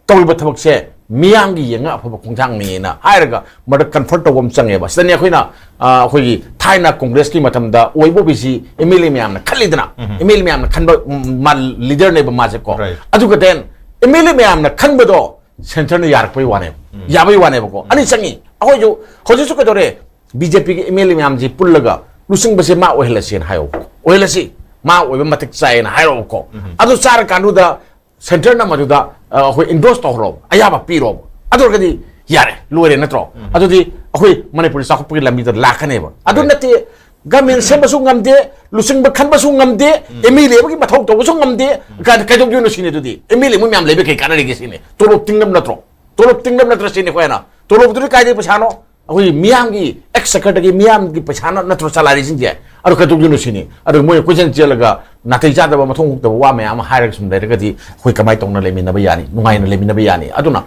ꯇꯧꯔꯤꯕ ꯊꯕꯛꯁꯦ ꯃꯤꯌꯥꯝꯒꯤ ꯌꯦꯡꯉ ꯑꯐꯕ ꯈꯣꯡꯊꯥꯡꯅꯤꯅ ꯍꯥꯏꯔꯒ ꯃꯗꯨ ꯀꯟꯐꯔꯠ ꯇꯧꯕ ꯑꯃ ꯆꯪꯉꯦꯕ꯫ ꯁꯤꯗꯅꯤ ꯑꯩꯈꯣꯏꯅ, ꯑ, ꯑꯩꯈꯣꯏꯒꯤ ꯊꯥꯏꯅ ꯀꯣꯡꯒ꯭ꯔꯦꯁꯀꯤ ꯃꯇꯝꯗ ꯑꯣꯏꯕ ꯑꯣꯕꯤꯁꯤ ꯑꯦꯝ ꯑꯦꯜ ꯑꯦ ꯃꯌꯥꯝꯅ ꯈꯜꯂꯤꯗꯅ, ꯎꯝ꯫ ꯑꯦꯝ ꯑꯦꯜ ꯑꯦ ꯃꯌꯥꯝꯅ ꯈꯟꯕ, ꯎꯝ, ꯃꯥ ꯂꯤꯗꯔꯅꯦꯕ ꯃꯥꯁꯦꯀꯣ꯫ Right. ꯑꯗꯨꯒ ꯗꯦꯟ ꯑꯦꯝ ꯑꯦꯜ ꯑꯦ ꯃꯌꯥꯝꯅ ꯈꯟꯕꯗꯣ ꯁꯦꯟꯇꯔꯅ ꯌꯥꯔꯛꯄꯩ ꯋꯥꯅꯦꯕ, ꯎꯝ꯫ ꯌꯥꯕꯩ ꯋꯥꯅꯦꯕꯀꯣ꯫ ꯎꯝ꯫ ꯑꯅꯤ ꯆꯪꯉꯤ꯫ ꯑꯩꯈꯣꯏꯁꯨ ꯍꯧꯖꯤꯛꯁꯨ ꯀꯩꯗꯧꯔꯦ, ꯕꯤ ꯖꯦ ꯄꯤꯒꯤ ꯑꯦꯝ ꯑꯦꯜ ꯑꯦ ꯃꯌꯥꯝꯁꯤ ꯄꯨꯜꯂꯒ ꯂꯨꯆꯤꯡꯕꯁꯦ ꯃꯥ ꯑꯣꯏꯍꯜꯂꯁꯦꯅ ꯍꯥꯏꯌꯣꯕꯀꯣ, ꯑꯣꯏꯍꯜꯂꯁꯤ, ꯃꯥ ꯑꯣꯏꯕ ꯃꯇꯤꯛ ꯆꯥꯏꯌꯦꯅ ꯍꯥꯏꯔꯛꯑꯣꯕꯀꯣ꯫ ꯎꯝ꯫ ꯑꯗꯨ ꯆꯥꯔꯀꯥꯟꯗꯨꯗ ꯁꯦꯟꯇꯔꯅ ꯃꯗꯨꯗ, ꯑ, ꯑꯩꯈꯣꯏ ꯏꯟꯗꯣꯔꯁ ꯇꯧꯍꯜꯂꯣ, ꯑꯌꯥꯕ ꯄꯤꯔꯣ꯫ ꯑꯗꯨ ꯑꯣꯏꯔꯒꯗꯤ ꯌꯥꯔꯦ, ꯂꯣꯏꯔꯦ ꯅꯠꯇ꯭ꯔꯣ? ꯎꯝ꯫ ꯑꯗꯨꯗꯤ ꯑꯩꯈꯣꯏ ꯃꯅꯤꯄꯨꯔ ꯆꯥꯎꯈꯠꯄꯒꯤ ꯂꯝꯕꯤꯗ ꯂꯥꯛꯀꯅꯦꯕ꯫ ꯑꯗꯨ Right. ꯅꯠꯇꯦ, ꯒꯃꯦꯟ ꯁꯦꯝꯕꯁꯨ ꯉꯝꯗꯦ, ꯂꯨꯆꯤꯡꯕ ꯈꯟꯕꯁꯨ ꯉꯝꯗꯦ, ꯎꯝ꯫ ꯑꯦꯝ ꯑꯦꯜ ꯑꯦ ꯑꯃꯒꯤ ꯃꯊꯧ ꯇꯧꯕꯁꯨ ꯉꯝꯗꯦ, ꯎꯝ꯫ ꯀꯥꯏ-, ꯀꯩꯗꯧꯗꯣꯏꯅꯣ ꯁꯤꯅꯤ꯫ ꯑꯗꯨꯗꯤ ꯑꯦꯝ ꯑꯦꯜ ꯑꯦ ꯃꯣꯏ ꯃꯌꯥꯝ ꯂꯩꯕ ꯀꯩ ꯀꯥꯟꯅꯔꯤꯒꯦ ꯁꯤꯅꯤ? ꯇꯣꯂꯣꯞ ꯇꯤꯡꯅꯕ ꯅꯠꯇ꯭ꯔꯣ? ꯇꯣꯂꯣꯞ ꯇꯤꯡꯅꯕ ꯅꯠꯇ꯭ꯔ ꯁꯤꯅꯤ ꯑꯩꯈꯣꯏꯅ? ꯇꯣꯂꯣꯞꯇꯨꯗꯤ ꯀꯥꯏꯗꯩ ꯄꯩꯁꯥꯅꯣ? ꯑꯩꯈꯣꯏ ꯃꯤꯌꯥꯝꯒꯤ ꯑꯦꯛꯁ ꯁꯦꯀ꯭ꯔꯦꯇꯔꯤꯒꯤ ꯃꯤꯌꯥꯝꯒꯤ ꯄꯩꯁꯥꯅ ꯅꯠꯇ꯭ꯔꯣ ꯆꯂꯥꯏꯔꯤꯁꯤꯡꯁꯦ? ꯑꯗꯨ ꯀꯩꯗꯧꯗꯣꯏꯅꯣ ꯁꯤꯅꯤ꯫ ꯑꯗꯨ ꯃꯣꯏꯅ ꯀꯣꯏꯆꯦꯜ ꯆꯦꯜꯂꯒ ꯅꯥꯇꯩ ꯆꯥꯗꯕ ꯃꯊꯣꯡ ꯍꯨꯛꯇꯕ ꯋꯥ ꯃꯌꯥꯝ ꯑꯃ ꯍꯥꯏꯔꯒ ꯁꯨꯝ ꯂꯩꯔꯒꯗꯤ ꯑꯩꯈꯣꯏ ꯀꯃꯥꯏꯅ ꯇꯧꯅ ꯂꯩꯃꯤꯟꯅꯕ ꯌꯥꯅꯤ? ꯅꯨꯡꯉꯥꯏꯅ ꯂꯩꯃꯤꯟꯅꯕ ꯌꯥꯅꯤ? ꯑꯗꯨꯅ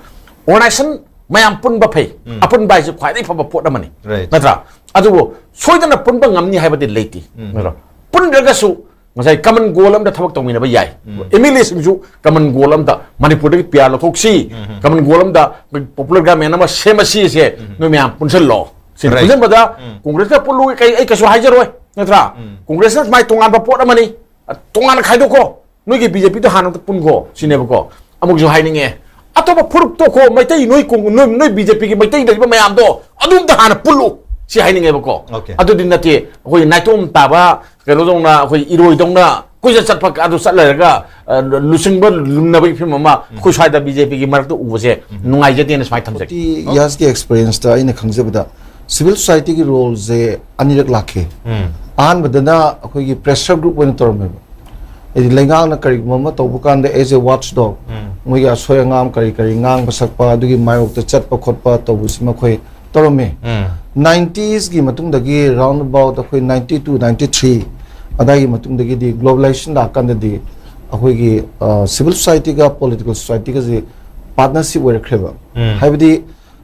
ꯑꯣꯔꯒꯅꯥꯏꯖꯦꯁꯟ ꯃꯌꯥꯝ ꯄꯨꯟꯕ ꯐꯩ꯫ ꯎꯝ꯫ ꯑꯄꯨꯟꯕ ꯍꯥꯏꯁꯦ ꯈ꯭ꯋꯥꯏꯗꯒꯤ ꯐꯕ ꯄꯣꯠ ꯑꯃꯅꯤ꯫ Right. ꯅꯠꯇ꯭ꯔꯥ? ꯑꯗꯨꯕꯨ ꯁꯣꯏꯗꯅ ꯄꯨꯟꯕ ꯉꯝꯅꯤ ꯍꯥꯏꯕꯗꯤ ꯂꯩꯇꯦ꯫ ꯎꯝ꯫ ꯅꯠꯇ꯭ꯔꯥ? ꯄꯨꯟꯗ꯭ꯔꯒꯁꯨ ꯉꯁꯥꯏ ꯀꯃꯟ ꯒꯣꯜ ꯑꯝꯗ ꯊꯕꯛ ꯇꯧꯃꯤꯟꯅꯕ ꯌꯥꯏ꯫ ꯎꯝ꯫ ꯑꯦꯝ ꯑꯦꯜ ꯑꯦꯁꯤꯡꯁꯨ ꯀꯃꯟ ꯒꯣꯜ ꯑꯝꯗ ꯃꯅꯤꯄꯨꯔꯗꯒꯤ ꯄꯤ ꯑꯥꯔ ꯂꯧꯊꯣꯛꯁꯤ, ꯎꯝ꯫ ꯀꯃꯟ ꯒꯣꯜ ꯑꯝꯗ ꯄꯣꯄꯨꯂꯔ ꯒꯚꯔꯟꯃꯦꯟ ꯑꯃ ꯁꯦꯝꯃꯁꯤꯁꯦ ꯎꯝ꯫ ꯅꯣꯏ ꯃꯌꯥꯝ ꯄꯨꯟꯁꯤꯜꯂꯣ꯫ ꯁꯤꯅꯤ꯫ Right. ꯄꯨꯟꯁꯤꯟꯕꯗ ꯎꯝ꯫ ꯀꯣꯡꯒ꯭ꯔꯦꯁꯀ ꯄꯨꯜꯂꯨ, ꯀꯩ, ꯑꯩ ꯀꯩꯁꯨ ꯍꯥꯏꯖꯔꯣꯏ, ꯅꯠꯇ꯭ꯔꯥ? ꯎꯝ꯫ ꯀꯣꯡꯒ꯭ꯔꯦꯁꯅ ꯃꯥꯏ ꯇꯣꯉꯥꯟꯕ ꯄꯣꯠ ꯑꯃꯅꯤ, ꯇꯣꯉꯥꯟꯅ ꯈꯥꯏꯗꯣꯛꯈꯣ꯫ ꯅꯣꯏꯒꯤ ꯕꯤ ꯖꯦ ꯄꯤꯗꯣ ꯍꯥꯟꯅ ꯑꯝꯇ ꯄꯨꯟꯈꯣ ꯁꯤꯅꯦꯕꯀꯣ꯫ ꯑꯃꯨꯛꯁꯨ ꯍꯥꯏꯅꯤꯡꯉꯦ, ꯑꯇꯣꯞꯄ ꯐꯨꯔꯨꯞ ꯇꯣꯛꯈꯣ, ꯃꯩꯇꯩ ꯅꯣꯏ ꯀꯣꯡ-, ꯅꯣꯏ, ꯅꯣꯏ ꯕꯤ ꯖꯦ ꯄꯤꯒꯤ ꯃꯩꯇꯩ ꯂꯩꯔꯤꯕ ꯃꯌꯥꯝꯗꯣ ꯑꯗꯨꯝꯇ ꯍꯥꯟꯅ ꯄꯨꯜꯂꯨ ꯁꯤ ꯍꯥꯏꯅꯤꯡꯉꯦꯕꯀꯣ꯫ Okay. ꯑꯗꯨꯗꯤ ꯅꯠꯇꯦ, ꯑꯩꯈꯣꯏ ꯅꯥꯏꯇꯣꯝ ꯇꯥꯕ ꯀꯩꯅꯣꯗꯧꯅ, ꯑꯩꯈꯣꯏ ꯏꯔꯣꯏꯗꯧꯅ ꯀꯣꯏꯆꯠ ꯆꯠꯄ ꯑꯗꯨ ꯆꯠ ꯂꯩꯔꯒ, ꯑ, ꯂꯨꯆꯤꯡꯕ ꯂꯨꯝꯅꯕꯒꯤ ꯐꯤꯕꯝ ꯑꯃ ꯎꯝ꯫ ꯑꯩꯈꯣꯏ ꯁ꯭ꯋꯥꯏꯗ ꯕꯤ ꯖꯦ ꯄꯤꯒꯤ ꯃꯔꯛꯇ ꯎꯕꯁꯦ ꯎꯝ꯫ ꯅꯨꯡꯉꯥꯏꯖꯗꯦꯅ ꯁꯨꯃꯥꯏꯅ ꯊꯝꯖꯒꯦ꯫ ꯐꯣꯔꯇꯤ ꯌꯔꯁꯀꯤ ꯑꯦꯛꯁꯄꯤꯔꯤꯌꯦꯟꯁꯇ ꯑꯩꯅ ꯈꯪꯖꯕꯗ ꯁꯤꯚꯤꯜ ꯁꯣꯁꯥꯏꯇꯤꯒꯤ ꯔꯣꯜꯁꯦ ꯑꯅꯤꯔꯛ ꯂꯥꯛꯈꯤ꯫ ꯎꯝ ꯑꯍꯥꯟꯕꯗꯅ ꯑꯩꯈꯣꯏꯒꯤ ꯄ꯭ꯔꯦꯁꯔ ꯒ꯭ꯔꯨꯞ ꯑꯣꯏꯅ ꯇꯧꯔꯝꯃꯦꯕ꯫ ꯍꯥꯏꯗꯤ ꯂꯩꯉꯥꯛꯅ ꯀꯔꯤꯒꯨꯝꯕ ꯑꯃ ꯇꯧꯕ ꯀꯥꯟꯗ, as a watchdog, ꯎꯝ ꯃꯣꯏꯒꯤ ꯑꯁꯣꯏ ꯑꯉꯥꯝ ꯀꯔꯤ ꯀꯔꯤ ꯉꯥꯡꯕ ꯁꯛꯄ, ꯑꯗꯨꯒꯤ ꯃꯥꯌꯣꯛꯇ ꯆꯠꯄ ꯈꯣꯠꯄ ꯇꯧꯕꯁꯤ ꯃꯈꯣꯏ ꯇꯧꯔꯝꯃꯤ꯫ ꯎꯝ ꯅꯥꯏꯟꯇꯤꯁꯀꯤ ꯃꯇꯨꯡꯗꯒꯤ, round about ꯑꯩꯈꯣꯏ ꯅꯥꯏꯟꯇꯤ ꯇꯨ, ꯅꯥꯏꯟꯇꯤ ꯊ꯭ꯔꯤ ꯑꯗꯥꯏꯒꯤ ꯃꯇꯨꯡꯗꯒꯤꯗꯤ, ꯒ꯭ꯂꯣꯕꯦꯂꯥꯏꯖꯦꯁꯟ ꯂꯥꯛꯀꯥꯟꯗꯗꯤ ꯑꯩꯈꯣꯏꯒꯤ ꯁꯤꯚꯤꯜ ꯁꯣꯁꯥꯏꯇꯤꯒ ꯄꯣꯂꯤꯇꯤꯀꯦꯜ ꯁꯣꯁꯥꯏꯇꯤꯒꯁꯤ ꯄꯥꯔꯠꯅꯔꯁꯤꯞ ꯑꯣꯏꯔꯛꯈ꯭ꯔꯦꯕ꯫ ꯎꯝ ꯍꯥꯏꯕꯗꯤ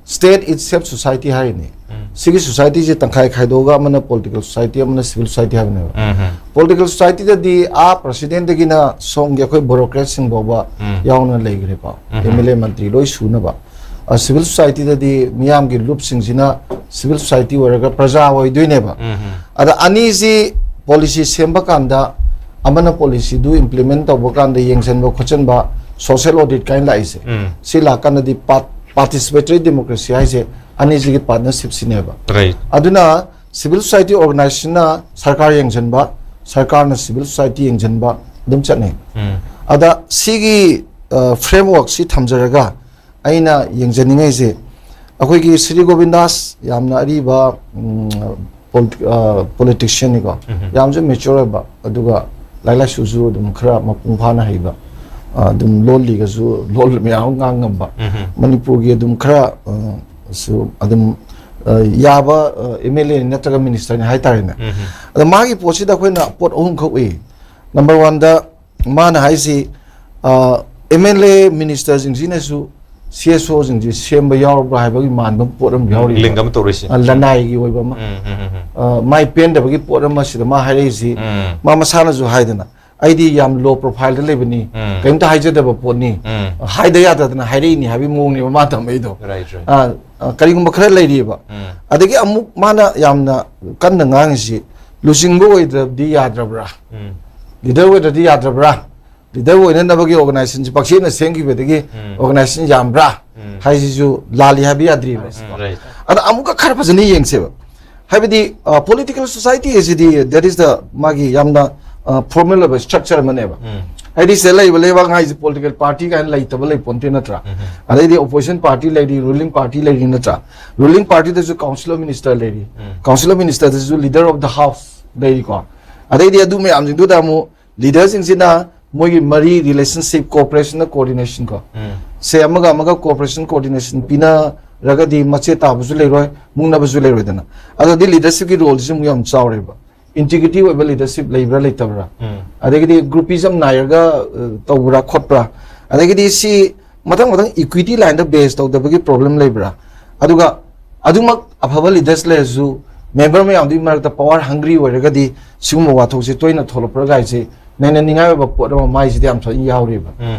state itself society ꯍꯥꯏꯔꯤꯅꯤ꯫ ꯎꯝ ꯁꯤꯒꯤ ꯁꯣꯁꯥꯏꯇꯤꯁꯦ ꯇꯪꯈꯥꯏ ꯈꯥꯏꯗꯣꯛꯑꯒ ꯑꯃꯅ ꯄꯣꯂꯤꯇꯤꯀꯦꯜ ꯁꯣꯁꯥꯏꯇꯤ, ꯑꯃꯅ ꯁꯤꯚꯤꯜ ꯁꯣꯁꯥꯏꯇꯤ ꯍꯥꯏꯕꯅꯦꯕ꯫ ꯎꯝ ꯄꯣꯂꯤꯇꯤꯀꯦꯜ ꯁꯣꯁꯥꯏꯇꯤꯗꯗꯤ ꯑꯥ ꯄ꯭ꯔꯁꯤꯗꯦꯟꯗꯒꯤꯅ ꯁꯣꯝꯒꯤ ꯑꯩꯈꯣꯏ ꯕ꯭ꯌꯨꯔꯣꯀ꯭ꯔꯦꯠꯁꯤꯡ ꯐꯥꯎꯕ ꯎꯝ ꯌꯥꯎꯅ ꯂꯩꯈ꯭ꯔꯦꯀꯣ꯫ ꯎꯝ ꯑꯦꯝ ꯑꯦꯜ ꯑꯦ, ꯃꯟꯇ꯭ꯔꯤ ꯂꯣꯏ ꯁꯨꯅꯕ꯫ ꯁꯤꯚꯤꯜ ꯁꯣꯁꯥꯏꯇꯤꯗꯗꯤ ꯃꯤꯌꯥꯝꯒꯤ ꯂꯨꯞꯁꯤꯡꯁꯤꯅ ꯁꯤꯚꯤꯜ ꯁꯣꯁꯥꯏꯇꯤ ꯑꯣꯏꯔꯒ ꯄ꯭ꯔꯖꯥ ꯑꯣꯏꯗꯣꯏꯅꯦꯕ꯫ ꯎꯝ ꯑꯗ ꯑꯅꯤꯁꯤ ꯄꯣꯂꯤꯁꯤ ꯁꯦꯝꯕ ꯀꯥꯟꯗ, ꯑꯃꯅ ꯄꯣꯂꯤꯁꯤꯗꯨ ꯏꯝꯄ꯭ꯂꯤꯃꯦꯟ ꯇꯧꯕ ꯀꯥꯟꯗ ꯌꯦꯡꯁꯤꯟꯕ ꯈꯣꯠꯆꯟꯕ, ꯁꯣꯁꯦꯜ ꯑꯣꯗꯤꯠ ꯀꯥꯏꯅ ꯂꯥꯛꯏꯁꯦ, ꯎꯝ ꯁꯤ ꯂꯥꯛꯀꯥꯟꯗꯗꯤ ꯄꯥꯔꯇꯤꯁꯤꯄꯦꯇꯔꯤ ꯗꯦꯃꯣꯀ꯭ꯔꯦꯁꯤ ꯍꯥꯏꯁꯦ ꯑꯅꯤꯁꯤꯒꯤ ꯄꯥꯔꯠꯅꯔꯁꯤꯞꯁꯤꯅꯦꯕ꯫ ꯔꯥꯏꯠ ꯑꯗꯨꯅ ꯁꯤꯚꯤꯜ ꯁꯣꯁꯥꯏꯇꯤ ꯑꯣꯔꯒꯅꯥꯏꯖꯦꯁꯟꯅ ꯁꯔꯀꯥꯔ ꯌꯦꯡꯁꯤꯟꯕ, ꯁꯔꯀꯥꯔꯅ ꯁꯤꯚꯤꯜ ꯁꯣꯁꯥꯏꯇꯤ ꯌꯦꯡꯁꯤꯟꯕ ꯑꯗꯨꯝ ꯆꯠꯅꯩ꯫ ꯎꯝ ꯑꯗ ꯁꯤꯒꯤ ꯐ꯭ꯔꯦꯝꯋꯔꯛꯁꯤ ꯊꯝꯖꯔꯒ ꯑꯩꯅ ꯌꯦꯡꯖꯅꯤꯡꯉꯤꯁꯦ, ꯑꯩꯈꯣꯏꯒꯤ ꯁ꯭ꯔꯤ ꯒꯣꯕꯤꯟꯗꯥꯁ ꯌꯥꯝꯅ ꯑꯔꯤꯕ ꯄꯣꯂꯤꯇꯤꯛꯁꯤꯌꯟꯅꯤꯀꯣ, ꯎꯝ ꯌꯥꯝꯁꯨ ꯃꯦꯆꯣꯔ ꯑꯣꯏꯕ, ꯑꯗꯨꯒ ꯂꯥꯏꯔꯤꯛ ꯂꯥꯏꯁꯨꯁꯨ ꯑꯗꯨꯝ ꯈꯔ ꯃꯄꯨꯡ ꯐꯥꯅ ꯍꯩꯕ, ꯑꯗꯨꯝ ꯂꯣꯜꯂꯤꯒꯁꯨ ꯂꯣꯜ ꯃꯌꯥꯝ ꯑꯃ ꯉꯥꯡ ꯉꯝꯕ, ꯎꯝ ꯃꯅꯤꯄꯨꯔꯒꯤ ꯑꯗꯨꯝ ꯈꯔ ꯑ, ꯁꯨ ꯑꯗꯨꯝ ꯑ, ꯌꯥꯕ ꯑꯦꯝ ꯑꯦꯜ ꯑꯦ ꯅꯠꯇ꯭ꯔꯒ ꯃꯤꯅꯤꯁꯇꯔꯅꯤ ꯍꯥꯏꯇꯥꯔꯦꯅꯦ꯫ ꯎꯝ ꯑꯗ ꯃꯥꯒꯤ ꯄꯣꯠꯁꯤꯗ ꯑꯩꯈꯣꯏꯅ ꯄꯣꯠ ꯑꯍꯨꯝꯈꯛ ꯎꯏ꯫ ꯅꯝꯕꯔ ꯋꯥꯟꯗ ꯃꯥꯅ ꯍꯥꯏꯁꯤ, ꯑꯦꯝ ꯑꯦꯜ ꯑꯦ ꯃꯤꯅꯤꯁꯇꯔꯁꯤꯡꯁꯤꯅꯁꯨ ꯁꯤ ꯑꯦꯁ ꯑꯣꯁꯤꯡꯁꯤ ꯁꯦꯝꯕ ꯌꯥꯎꯔꯕ꯭ꯔꯥ ꯍꯥꯏꯕꯒꯤ ꯃꯥꯟꯕ ꯄꯣꯠ ꯑꯃ ꯌꯥꯎꯔꯤ꯫ ꯂꯤꯡ ꯑꯃ ꯇꯧꯔꯤꯁꯤ꯫ ꯑ, ꯂꯅꯥꯏꯒꯤ ꯑꯣꯏꯕ ꯑꯃ, ꯎꯝ ꯎꯝ ꯎꯝ ꯑ, ꯃꯥꯏ ꯄꯦꯟꯗꯕꯒꯤ ꯄꯣꯠ ꯑꯃ ꯁꯤꯗ ꯃꯥ ꯍꯥꯏꯔꯛꯏꯁꯤ, ꯎꯝ ꯃꯥ ꯃꯁꯥꯅꯁꯨ ꯍꯥꯏꯗꯅ, "ꯑꯩꯗꯤ ꯌꯥꯝ ꯂꯣ ꯄ꯭ꯔꯣꯐꯥꯏꯜꯗ ꯂꯩꯕꯅꯤ, ꯎꯝ ꯀꯔꯤꯝꯇ ꯍꯥꯏꯖꯗꯕ ꯄꯣꯠꯅꯤ, ꯎꯝ ꯍꯥꯏꯗ ꯌꯥꯗꯗꯅ ꯍꯥꯏꯔꯛꯏꯅꯤ" ꯍꯥꯏꯕꯒꯤ ꯃꯑꯣꯡꯅꯦꯕ ꯃꯥ ꯇꯝꯃꯛꯏꯗꯣ꯫ ꯔꯥꯏꯠ ꯔꯥꯏꯠ ꯑ, ꯑ, ꯀꯔꯤꯒꯨꯝꯕ ꯈꯔ ꯂꯩꯔꯤꯑꯕ꯫ ꯎꯝ ꯑꯗꯒꯤ ꯑꯃꯨꯛ ꯃꯥꯅ ꯌꯥꯝꯅ ꯀꯟꯅ ꯉꯥꯡꯉꯤꯁꯤ, ꯂꯨꯆꯤꯡꯕ ꯑꯣꯏꯗ꯭ꯔꯕꯗꯤ ꯌꯥꯗ꯭ꯔꯕ꯭ꯔꯥ, ꯎꯝ ꯂꯤꯗꯔ ꯑꯣꯏꯗ꯭ꯔꯗꯤ ꯌꯥꯗ꯭ꯔꯕ꯭ꯔꯥ, ꯂꯤꯗꯔ ꯑꯣꯏꯅꯅꯕꯒꯤ ꯑꯣꯔꯒꯅꯥꯏꯖꯦꯁꯟꯁꯤ ꯄꯥꯛꯆꯦꯠꯅ ꯁꯦꯝꯈꯤꯕꯗꯒꯤ ꯎꯝ ꯑꯣꯔꯒꯅꯥꯏꯖꯦꯁꯟ ꯌꯥꯝꯕ꯭ꯔꯥ ꯎꯝ ꯍꯥꯏꯁꯤꯁꯨ ꯂꯥꯜꯂꯤ ꯍꯥꯏꯕ ꯌꯥꯗ꯭ꯔꯤꯕ꯫ ꯎꯝ ꯔꯥꯏꯠ ꯑꯗ ꯑꯃꯨꯛꯀ ꯈꯔ ꯐꯖꯅ ꯌꯦꯡꯁꯦꯕ꯫ ꯍꯥꯏꯕꯗꯤ ꯄꯣꯂꯤꯇꯤꯀꯦꯜ ꯁꯣꯁꯥꯏꯇꯤ ꯑꯁꯤꯗꯤ, that is the ꯃꯥꯒꯤ ꯌꯥꯝꯅ ꯐꯣꯔꯃꯦꯜ ꯑꯣꯏꯕ ꯁ꯭ꯇ꯭ꯔꯛꯆꯔ ꯑꯃꯅꯦꯕ꯫ ꯎꯝ ꯍꯥꯏꯗꯤ ꯁꯤꯗ ꯂꯩꯕ ꯂꯩꯕꯥꯛ ꯍꯥꯏꯁꯦ political party ꯀꯥꯏꯅ ꯂꯩꯇꯕ ꯂꯩ ꯄꯣꯟꯇꯦ ꯅꯠꯇ꯭ꯔꯥ? ꯑꯗꯩꯗꯤ opposition party ꯂꯩꯔꯤ, ruling party ꯂꯩꯔꯤ ꯅꯠꯇ꯭ꯔꯥ? Ruling partyꯗꯁꯨ council of minister ꯂꯩꯔꯤ, council of ministerꯗꯁꯨ leader of the house ꯂꯩꯔꯤꯀꯣ꯫ ꯑꯗꯩꯗꯤ ꯑꯗꯨ ꯃꯌꯥꯝꯁꯤꯡꯗꯨꯗ ꯑꯃꯨꯛ leaderꯁꯤꯡꯁꯤꯅ ꯃꯣꯏꯒꯤ ꯃꯔꯤ relationship, cooperation coordination ꯀꯣ, ꯁꯦ ꯑꯃꯒ ꯑꯃꯒ cooperation coordination ꯄꯤꯅꯔꯒꯗꯤ ꯃꯆꯦꯠ ꯇꯥꯕꯁꯨ ꯂꯩꯔꯣꯏ, ꯃꯨꯛꯅꯕꯁꯨ ꯂꯩꯔꯣꯏꯗꯅ꯫ ꯑꯗꯨꯗꯤ leadershipꯀꯤ roleꯁꯤ ꯑꯃꯨꯛ ꯌꯥꯝ ꯆꯥꯎꯔꯦꯕ꯫ Integrity ꯑꯣꯏꯕ leadership ꯂꯩꯕ꯭ꯔꯥ ꯂꯩꯇꯕ꯭ꯔꯥ? ꯑꯗꯒꯤꯗꯤ groupism ꯅꯥꯏꯔꯒ ꯑ, ꯇꯧꯕ꯭ꯔꯥ ꯈꯣꯠꯄ꯭ꯔꯥ? ꯑꯗꯒꯤꯗꯤ ꯁꯤ ꯃꯊꯪ ꯃꯊꯪ equity lineꯗ base ꯇꯧꯗꯕꯒꯤ problem ꯂꯩꯕ꯭ꯔꯥ? ꯑꯗꯨꯒ ꯑꯗꯨꯃꯛ ꯑꯐꯕ leaders ꯂꯩꯔꯁꯨ member ꯃꯌꯥꯝꯗꯨꯒꯤ ꯃꯔꯛꯇ power hungry ꯑꯣꯏꯔꯒꯗꯤ ꯁꯤꯒꯨꯝꯕ ꯋꯥꯊꯣꯛꯁꯦ ꯇꯣꯏꯅ ꯊꯣꯛꯂꯛꯄ꯭ꯔꯥ ꯀꯥꯏꯁꯦ ꯅꯩꯅꯅꯤꯡꯉꯥꯏ ꯑꯣꯏꯕ ꯄꯣꯠ ꯑꯃ ꯃꯥꯏꯁꯤꯗ ꯌꯥꯝ ꯊꯣꯏꯅ ꯌꯥꯎꯔꯤꯕ꯫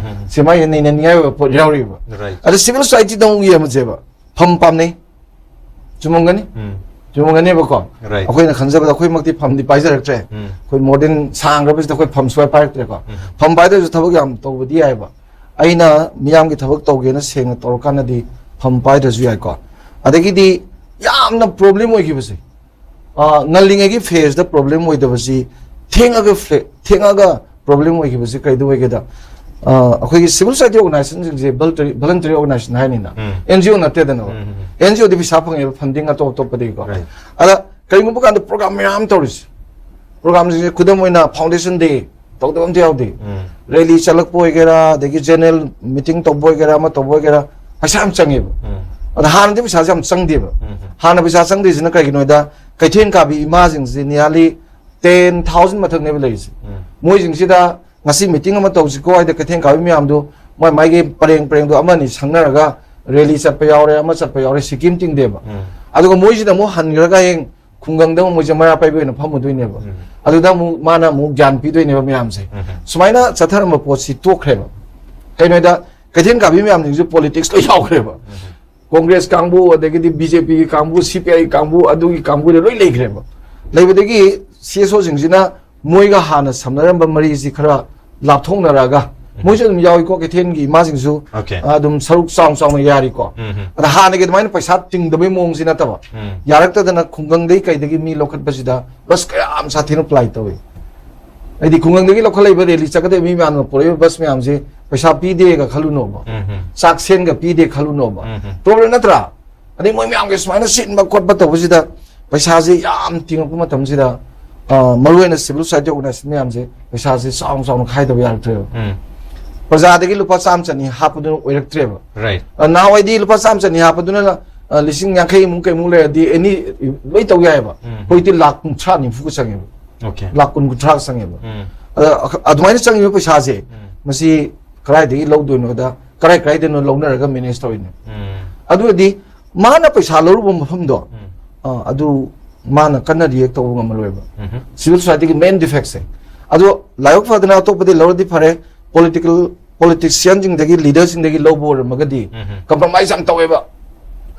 ꯁꯤ ꯃꯥꯏꯁꯦ ꯅꯩꯅꯅꯤꯡꯉꯥꯏ ꯑꯣꯏꯕ ꯄꯣꯠ ꯌꯥꯎꯔꯤꯕ꯫ ꯑꯗ civil societyꯗ ꯑꯃꯨꯛ ꯌꯦꯡꯉꯁꯦꯕ, ꯐꯝ ꯄꯥꯝꯅꯩ, ꯆꯨꯝꯃꯝꯒꯅꯤ? ꯎꯝ꯫ ꯆꯨꯝꯃꯝꯒꯅꯦꯕꯀꯣ꯫ Right. ꯑꯩꯈꯣꯏꯅ ꯈꯟꯖꯕꯗ ꯑꯩꯈꯣꯏꯃꯛꯇꯤ ꯐꯝꯗꯤ ꯄꯥꯏꯖꯔꯛꯇ꯭ꯔꯦ꯫ ꯎꯝ꯫ ꯑꯩꯈꯣꯏ modern ꯁꯥꯡꯈ꯭ꯔꯕꯁꯤꯗ ꯑꯩꯈꯣꯏ ꯐꯝ ꯁꯨꯡꯄꯥꯏ ꯄꯥꯏꯔꯛꯇ꯭ꯔꯦꯀꯣ꯫ ꯎꯝ꯫ ꯐꯝ ꯄꯥꯏꯗ꯭ꯔꯁꯨ ꯊꯕꯛ ꯌꯥꯝ ꯇꯧꯕꯗꯤ ꯌꯥꯏꯕ꯫ ꯑꯩꯅ ꯃꯤꯌꯥꯝꯒꯤ ꯊꯕꯛ ꯇꯧꯒꯦꯅ ꯁꯦꯡꯅ ꯇꯧꯔꯀꯥꯟꯗꯗꯤ ꯐꯝ ꯄꯥꯏꯗ꯭ꯔꯁꯨ ꯌꯥꯏꯀꯣ꯫ ꯑꯗꯒꯤꯗꯤ ꯌꯥꯝꯅ problem ꯑꯣꯏꯈꯤꯕꯁꯦ, ꯑ, ꯉꯜꯂꯤꯉꯩꯒꯤ phaseꯗ problem ꯑꯣꯏꯗꯕꯁꯤ ꯊꯦꯡꯉꯒ ꯐꯦ-, ꯊꯦꯡꯉꯒ problem ꯑꯣꯏꯈꯤꯕꯁꯤ ꯀꯩꯗ ꯑꯣꯏꯒꯦꯗ, ꯑ, ꯑꯩꯈꯣꯏꯒꯤ civil society organizationꯁꯤꯡꯁꯦ voluntary, voluntary organization ꯍꯥꯏꯅꯤꯅ, ꯎꯝ꯫ NGO ꯅꯠꯇꯦꯗꯅ꯫ ꯎꯝ, ꯎꯝ, ꯎꯝ꯫ NGOꯗꯤ ꯄꯩꯁꯥ ꯐꯪꯉꯦꯕ, funding ꯑꯇꯣꯞ ꯑꯇꯣꯞꯄꯗꯒꯤꯀꯣ꯫ Right. ꯑꯗ ꯀꯔꯤꯒꯨꯝꯕ ꯀꯥꯟꯗ program ꯃꯌꯥꯝ ꯇꯧꯔꯤꯁꯦ, programꯁꯤꯡꯁꯦ ꯈꯨꯗꯝ ꯑꯣꯏꯅ Foundation Day ꯇꯧꯗꯕ ꯑꯝꯇ ꯌꯥꯎꯗꯦ꯫ ꯎꯝ꯫ Rally ꯆꯠꯂꯛꯄ ꯑꯣꯏꯒꯦꯔꯥ, ꯑꯗꯒꯤ general meeting ꯇꯧꯕ ꯑꯣꯏꯒꯦꯔꯥ, ꯑꯃ ꯇꯧꯕ ꯑꯣꯏꯒꯦꯔꯥ, ꯄꯩꯁꯥ ꯌꯥꯝ ꯆꯪꯉꯦꯕ꯫ ꯎꯝ꯫ ꯑꯗ ꯍꯥꯟꯅꯗꯤ ꯄꯩꯁꯥꯁꯦ ꯌꯥꯝ ꯆꯪꯗꯦꯕ꯫ ꯎꯝ꯫ ꯍꯥꯟꯅ ꯄꯩꯁꯥ ꯆꯪꯗ꯭ꯔꯤꯁꯤꯅ ꯀꯩꯒꯤꯅꯣꯗ, ꯀꯩꯊꯦꯜ ꯀꯥꯕꯤ ꯏꯃꯥꯁꯤꯡꯁꯤ nearly ten thousand ꯃꯊꯛꯅꯦꯕ ꯂꯩꯔꯤꯁꯦ꯫ ꯎꯝ꯫ ꯃꯣꯏꯁꯤꯡꯁꯤꯗ ꯉꯁꯤ meeting ꯑꯃ ꯇꯧꯁꯤꯀꯣ ꯍꯥꯏꯗ ꯀꯩꯊꯦꯜ ꯀꯥꯕꯤ ꯃꯌꯥꯝꯗꯨ ꯃꯣꯏ ꯃꯥꯏꯒꯤ ꯄꯔꯦꯡ ꯄꯔꯦꯡꯗꯣ ꯑꯃ ꯑꯅꯤ ꯁꯪꯅꯔꯒ rally ꯆꯠꯄ ꯌꯥꯎꯔꯦ, ꯑꯃ ꯆꯠꯄ ꯌꯥꯎꯔꯦ, ꯁꯤꯀꯤ ꯑꯃ ꯇꯤꯡꯗꯦꯕ꯫ ꯎꯝ꯫ ꯑꯗꯨꯒ ꯃꯣꯏꯁꯤꯅ ꯑꯃꯨꯛ ꯍꯟꯈ꯭ꯔꯒ ꯍꯌꯦꯡ ꯈꯨꯡꯒꯪꯗ ꯑꯃꯨꯛ ꯃꯣꯏꯁꯦ ꯃꯩꯔꯥ ꯄꯥꯏꯕꯤ ꯑꯣꯏꯅ ꯐꯝꯃꯨꯗꯣꯏꯅꯦꯕ꯫ ꯎꯝ꯫ ꯑꯗꯨꯗ ꯑꯃꯨꯛ ꯃꯥꯅ ꯑꯃꯨꯛ ꯒ꯭ꯌꯥꯟ ꯄꯤꯗꯣꯏꯅꯦꯕ ꯃꯌꯥꯝꯁꯦ꯫ ꯎꯝ꯫ ꯁꯨꯃꯥꯏꯅ ꯆꯠꯊꯔꯝꯕ ꯄꯣꯠꯁꯤ ꯇꯣꯛꯈ꯭ꯔꯦꯕ꯫ ꯀꯩꯅꯣꯗ ꯀꯩꯊꯦꯜ ꯀꯥꯕꯤ ꯃꯌꯥꯝꯁꯤꯡꯁꯨ politics ꯂꯣꯏ ꯌꯥꯎꯈ꯭ꯔꯦꯕ꯫ ꯎꯝ꯫ Congress ꯀꯥꯡꯕꯨ, ꯑꯗꯒꯤꯗꯤ BJPꯒꯤ ꯀꯥꯡꯕꯨ, CPI ꯀꯥꯡꯕꯨ, ꯑꯗꯨꯒꯤ ꯀꯥꯡꯕꯨꯗ ꯂꯣꯏ ꯂꯩꯈ꯭ꯔꯦꯕ꯫ ꯂꯩꯕꯗꯒꯤ CSOꯁꯤꯡꯁꯤꯅ ꯃꯣꯏꯒ ꯍꯥꯟꯅ ꯁꯝꯅꯔꯝꯕ ꯃꯔꯤꯁꯤ ꯈꯔ ꯂꯥꯞꯊꯣꯛꯅꯔꯛꯑꯒ, ꯎꯝ꯫ ꯃꯣꯏꯁꯨ ꯑꯗꯨꯝ ꯌꯥꯎꯏꯀꯣ, ꯀꯩꯊꯦꯜꯒꯤ ꯏꯃꯥꯁꯤꯡꯁꯨ, Okay. ꯑꯗꯨꯝ ꯁꯔꯨꯛ ꯆꯥꯎ ꯆꯥꯎꯅ ꯌꯥꯔꯤꯀꯣ꯫ ꯎꯝ, ꯎꯝ꯫ ꯑꯗ ꯍꯥꯟꯅꯒꯤ ꯑꯗꯨꯃꯥꯏꯅ ꯄꯩꯁꯥ ꯇꯤꯡꯗꯕꯩ ꯃꯑꯣꯡꯁꯤ ꯅꯠꯇꯕ, ꯎꯝ꯫ ꯌꯥꯔꯛꯇꯗꯅ ꯈꯨꯡꯒꯪꯗꯒꯤ ꯀꯩꯗꯒꯤ ꯃꯤ ꯂꯧꯈꯠꯄꯁꯤꯗ ꯕꯁ ꯀꯌꯥ ꯑꯃ ꯁꯥꯊꯤꯅ ply ꯇꯧꯏ꯫ ꯍꯥꯏꯗꯤ ꯈꯨꯡꯒꯪꯗꯒꯤ ꯂꯧꯈꯠꯂꯛꯏꯕ ꯔꯦꯂꯤ ꯆꯠꯀꯗꯕ ꯃꯤ ꯃꯌꯥꯝꯅ ꯄꯨꯔꯛꯏꯕ ꯕꯁ ꯃꯌꯥꯝꯁꯦ ꯄꯩꯁꯥ ꯄꯤꯗꯦꯒ ꯈꯜꯂꯨꯅꯣꯕ, ꯎꯝ, ꯎꯝ, ꯆꯥꯛ ꯁꯦꯟꯒ ꯄꯤꯗꯦ ꯈꯜꯂꯨꯅꯣꯕ꯫ ꯎꯝ, ꯎꯝ. ꯄ꯭ꯔꯣꯕ꯭ꯂꯦꯝ ꯅꯠꯇ꯭ꯔꯥ? ꯑꯗꯩ ꯃꯣꯏ ꯃꯌꯥꯝꯒꯤ ꯁꯨꯃꯥꯏꯅ ꯁꯤꯟꯕ ꯈꯣꯠꯄ ꯇꯧꯕꯁꯤꯗ ꯄꯩꯁꯥꯁꯦ ꯌꯥꯝ ꯇꯤꯡꯉꯛꯄ ꯃꯇꯝꯁꯤꯗ, ꯑ, ꯃꯔꯨꯑꯣꯏꯅ ꯁꯤꯚꯤꯜ ꯁꯣꯁꯥꯏꯇꯤ ꯑꯣꯔꯒꯅꯥꯏꯖꯦꯁꯟ ꯃꯌꯥꯝꯁꯦ ꯄꯩꯁꯥꯁꯦ ꯆꯥꯎꯅ ꯆꯥꯎꯅ ꯈꯥꯏꯗꯕ ꯌꯥꯔꯛꯇ꯭ꯔꯦꯕ꯫ ꯎꯝ. ꯄ꯭ꯔꯖꯥꯗꯒꯤ ꯂꯨꯄꯥ ꯆꯥꯝꯃ ꯆꯅꯤ ꯍꯥꯞꯄꯗꯨꯅ ꯑꯣꯏꯔꯛꯇ꯭ꯔꯦꯕ꯫ Right. ꯑ, ꯅꯍꯥꯟꯋꯥꯏꯗꯤ ꯂꯨꯄꯥ ꯆꯥꯝꯃ ꯆꯅꯤ ꯍꯥꯞꯄꯗꯨꯅ, ꯑ, ꯂꯤꯁꯤꯡ ꯌꯥꯡꯈꯩꯃꯨꯛ ꯀꯩꯃꯨꯛ ꯂꯩꯔꯗꯤ ꯑꯦꯅꯤ ꯂꯣꯏ ꯇꯧ ꯌꯥꯏꯑꯕ꯫ ꯎꯝ. ꯍꯧꯖꯤꯛꯇꯤ ꯂꯥꯛ ꯀꯨꯟꯊ꯭ꯔꯥ ꯅꯤꯐꯨꯒ ꯆꯪꯉꯦꯕ, Okay. ꯂꯥꯛ ꯀꯨꯟ ꯀꯨꯟꯊ꯭ꯔꯥꯒ ꯆꯪꯉꯦꯕ꯫ ꯎꯝ. ꯑꯗ ꯑꯗꯨꯃꯥꯏꯅ ꯆꯪꯉꯤꯕ ꯄꯩꯁꯥꯁꯦ ꯎꯝ. ꯃꯁꯤ ꯀꯗꯥꯏꯗꯒꯤ ꯂꯧꯗꯣꯏꯅꯣꯗ, ꯀꯗꯥꯏ ꯀꯗꯥꯏꯗꯅꯣ ꯂꯧꯅꯔꯒ ꯃꯦꯅꯦꯖ ꯇꯧꯔꯤꯅꯦ꯫ ꯎꯝ. ꯑꯗꯨ ꯑꯣꯏꯔꯗꯤ ꯃꯥꯅ ꯄꯩꯁꯥ ꯂꯧꯔꯨꯕ ꯃꯐꯝꯗꯣ, ꯎꯝ. ꯑ, ꯑꯗꯨ ꯃꯥꯅ ꯀꯟꯅ ꯔꯤꯌꯦꯛ ꯇꯧꯕ ꯉꯝꯃꯔꯣꯏꯕ꯫ ꯎꯝ. ꯁꯤꯚꯤꯜ ꯁꯣꯁꯥꯏꯇꯤꯒꯤ ꯃꯦꯟ ꯗꯤꯐꯦꯛꯁꯦ꯫ ꯑꯗꯣ ꯂꯥꯏꯕꯛ ꯐꯗꯅ ꯑꯇꯣꯞꯄꯗꯤ ꯂꯧꯔꯗꯤ ꯐꯔꯦ, ꯄꯣꯂꯤꯇꯤꯀꯦꯜ ꯄꯣꯂꯤꯇꯤꯁꯤꯌꯟꯁꯤꯡꯗꯒꯤ, ꯂꯤꯗꯔꯁꯤꯡꯗꯒꯤ ꯂꯧꯕ ꯑꯣꯏꯔꯝꯃꯒꯗꯤ ꯎꯝ. ꯀꯝꯄ꯭ꯔꯣꯃꯥꯏꯁ ꯌꯥꯝ ꯇꯧꯋꯦꯕ,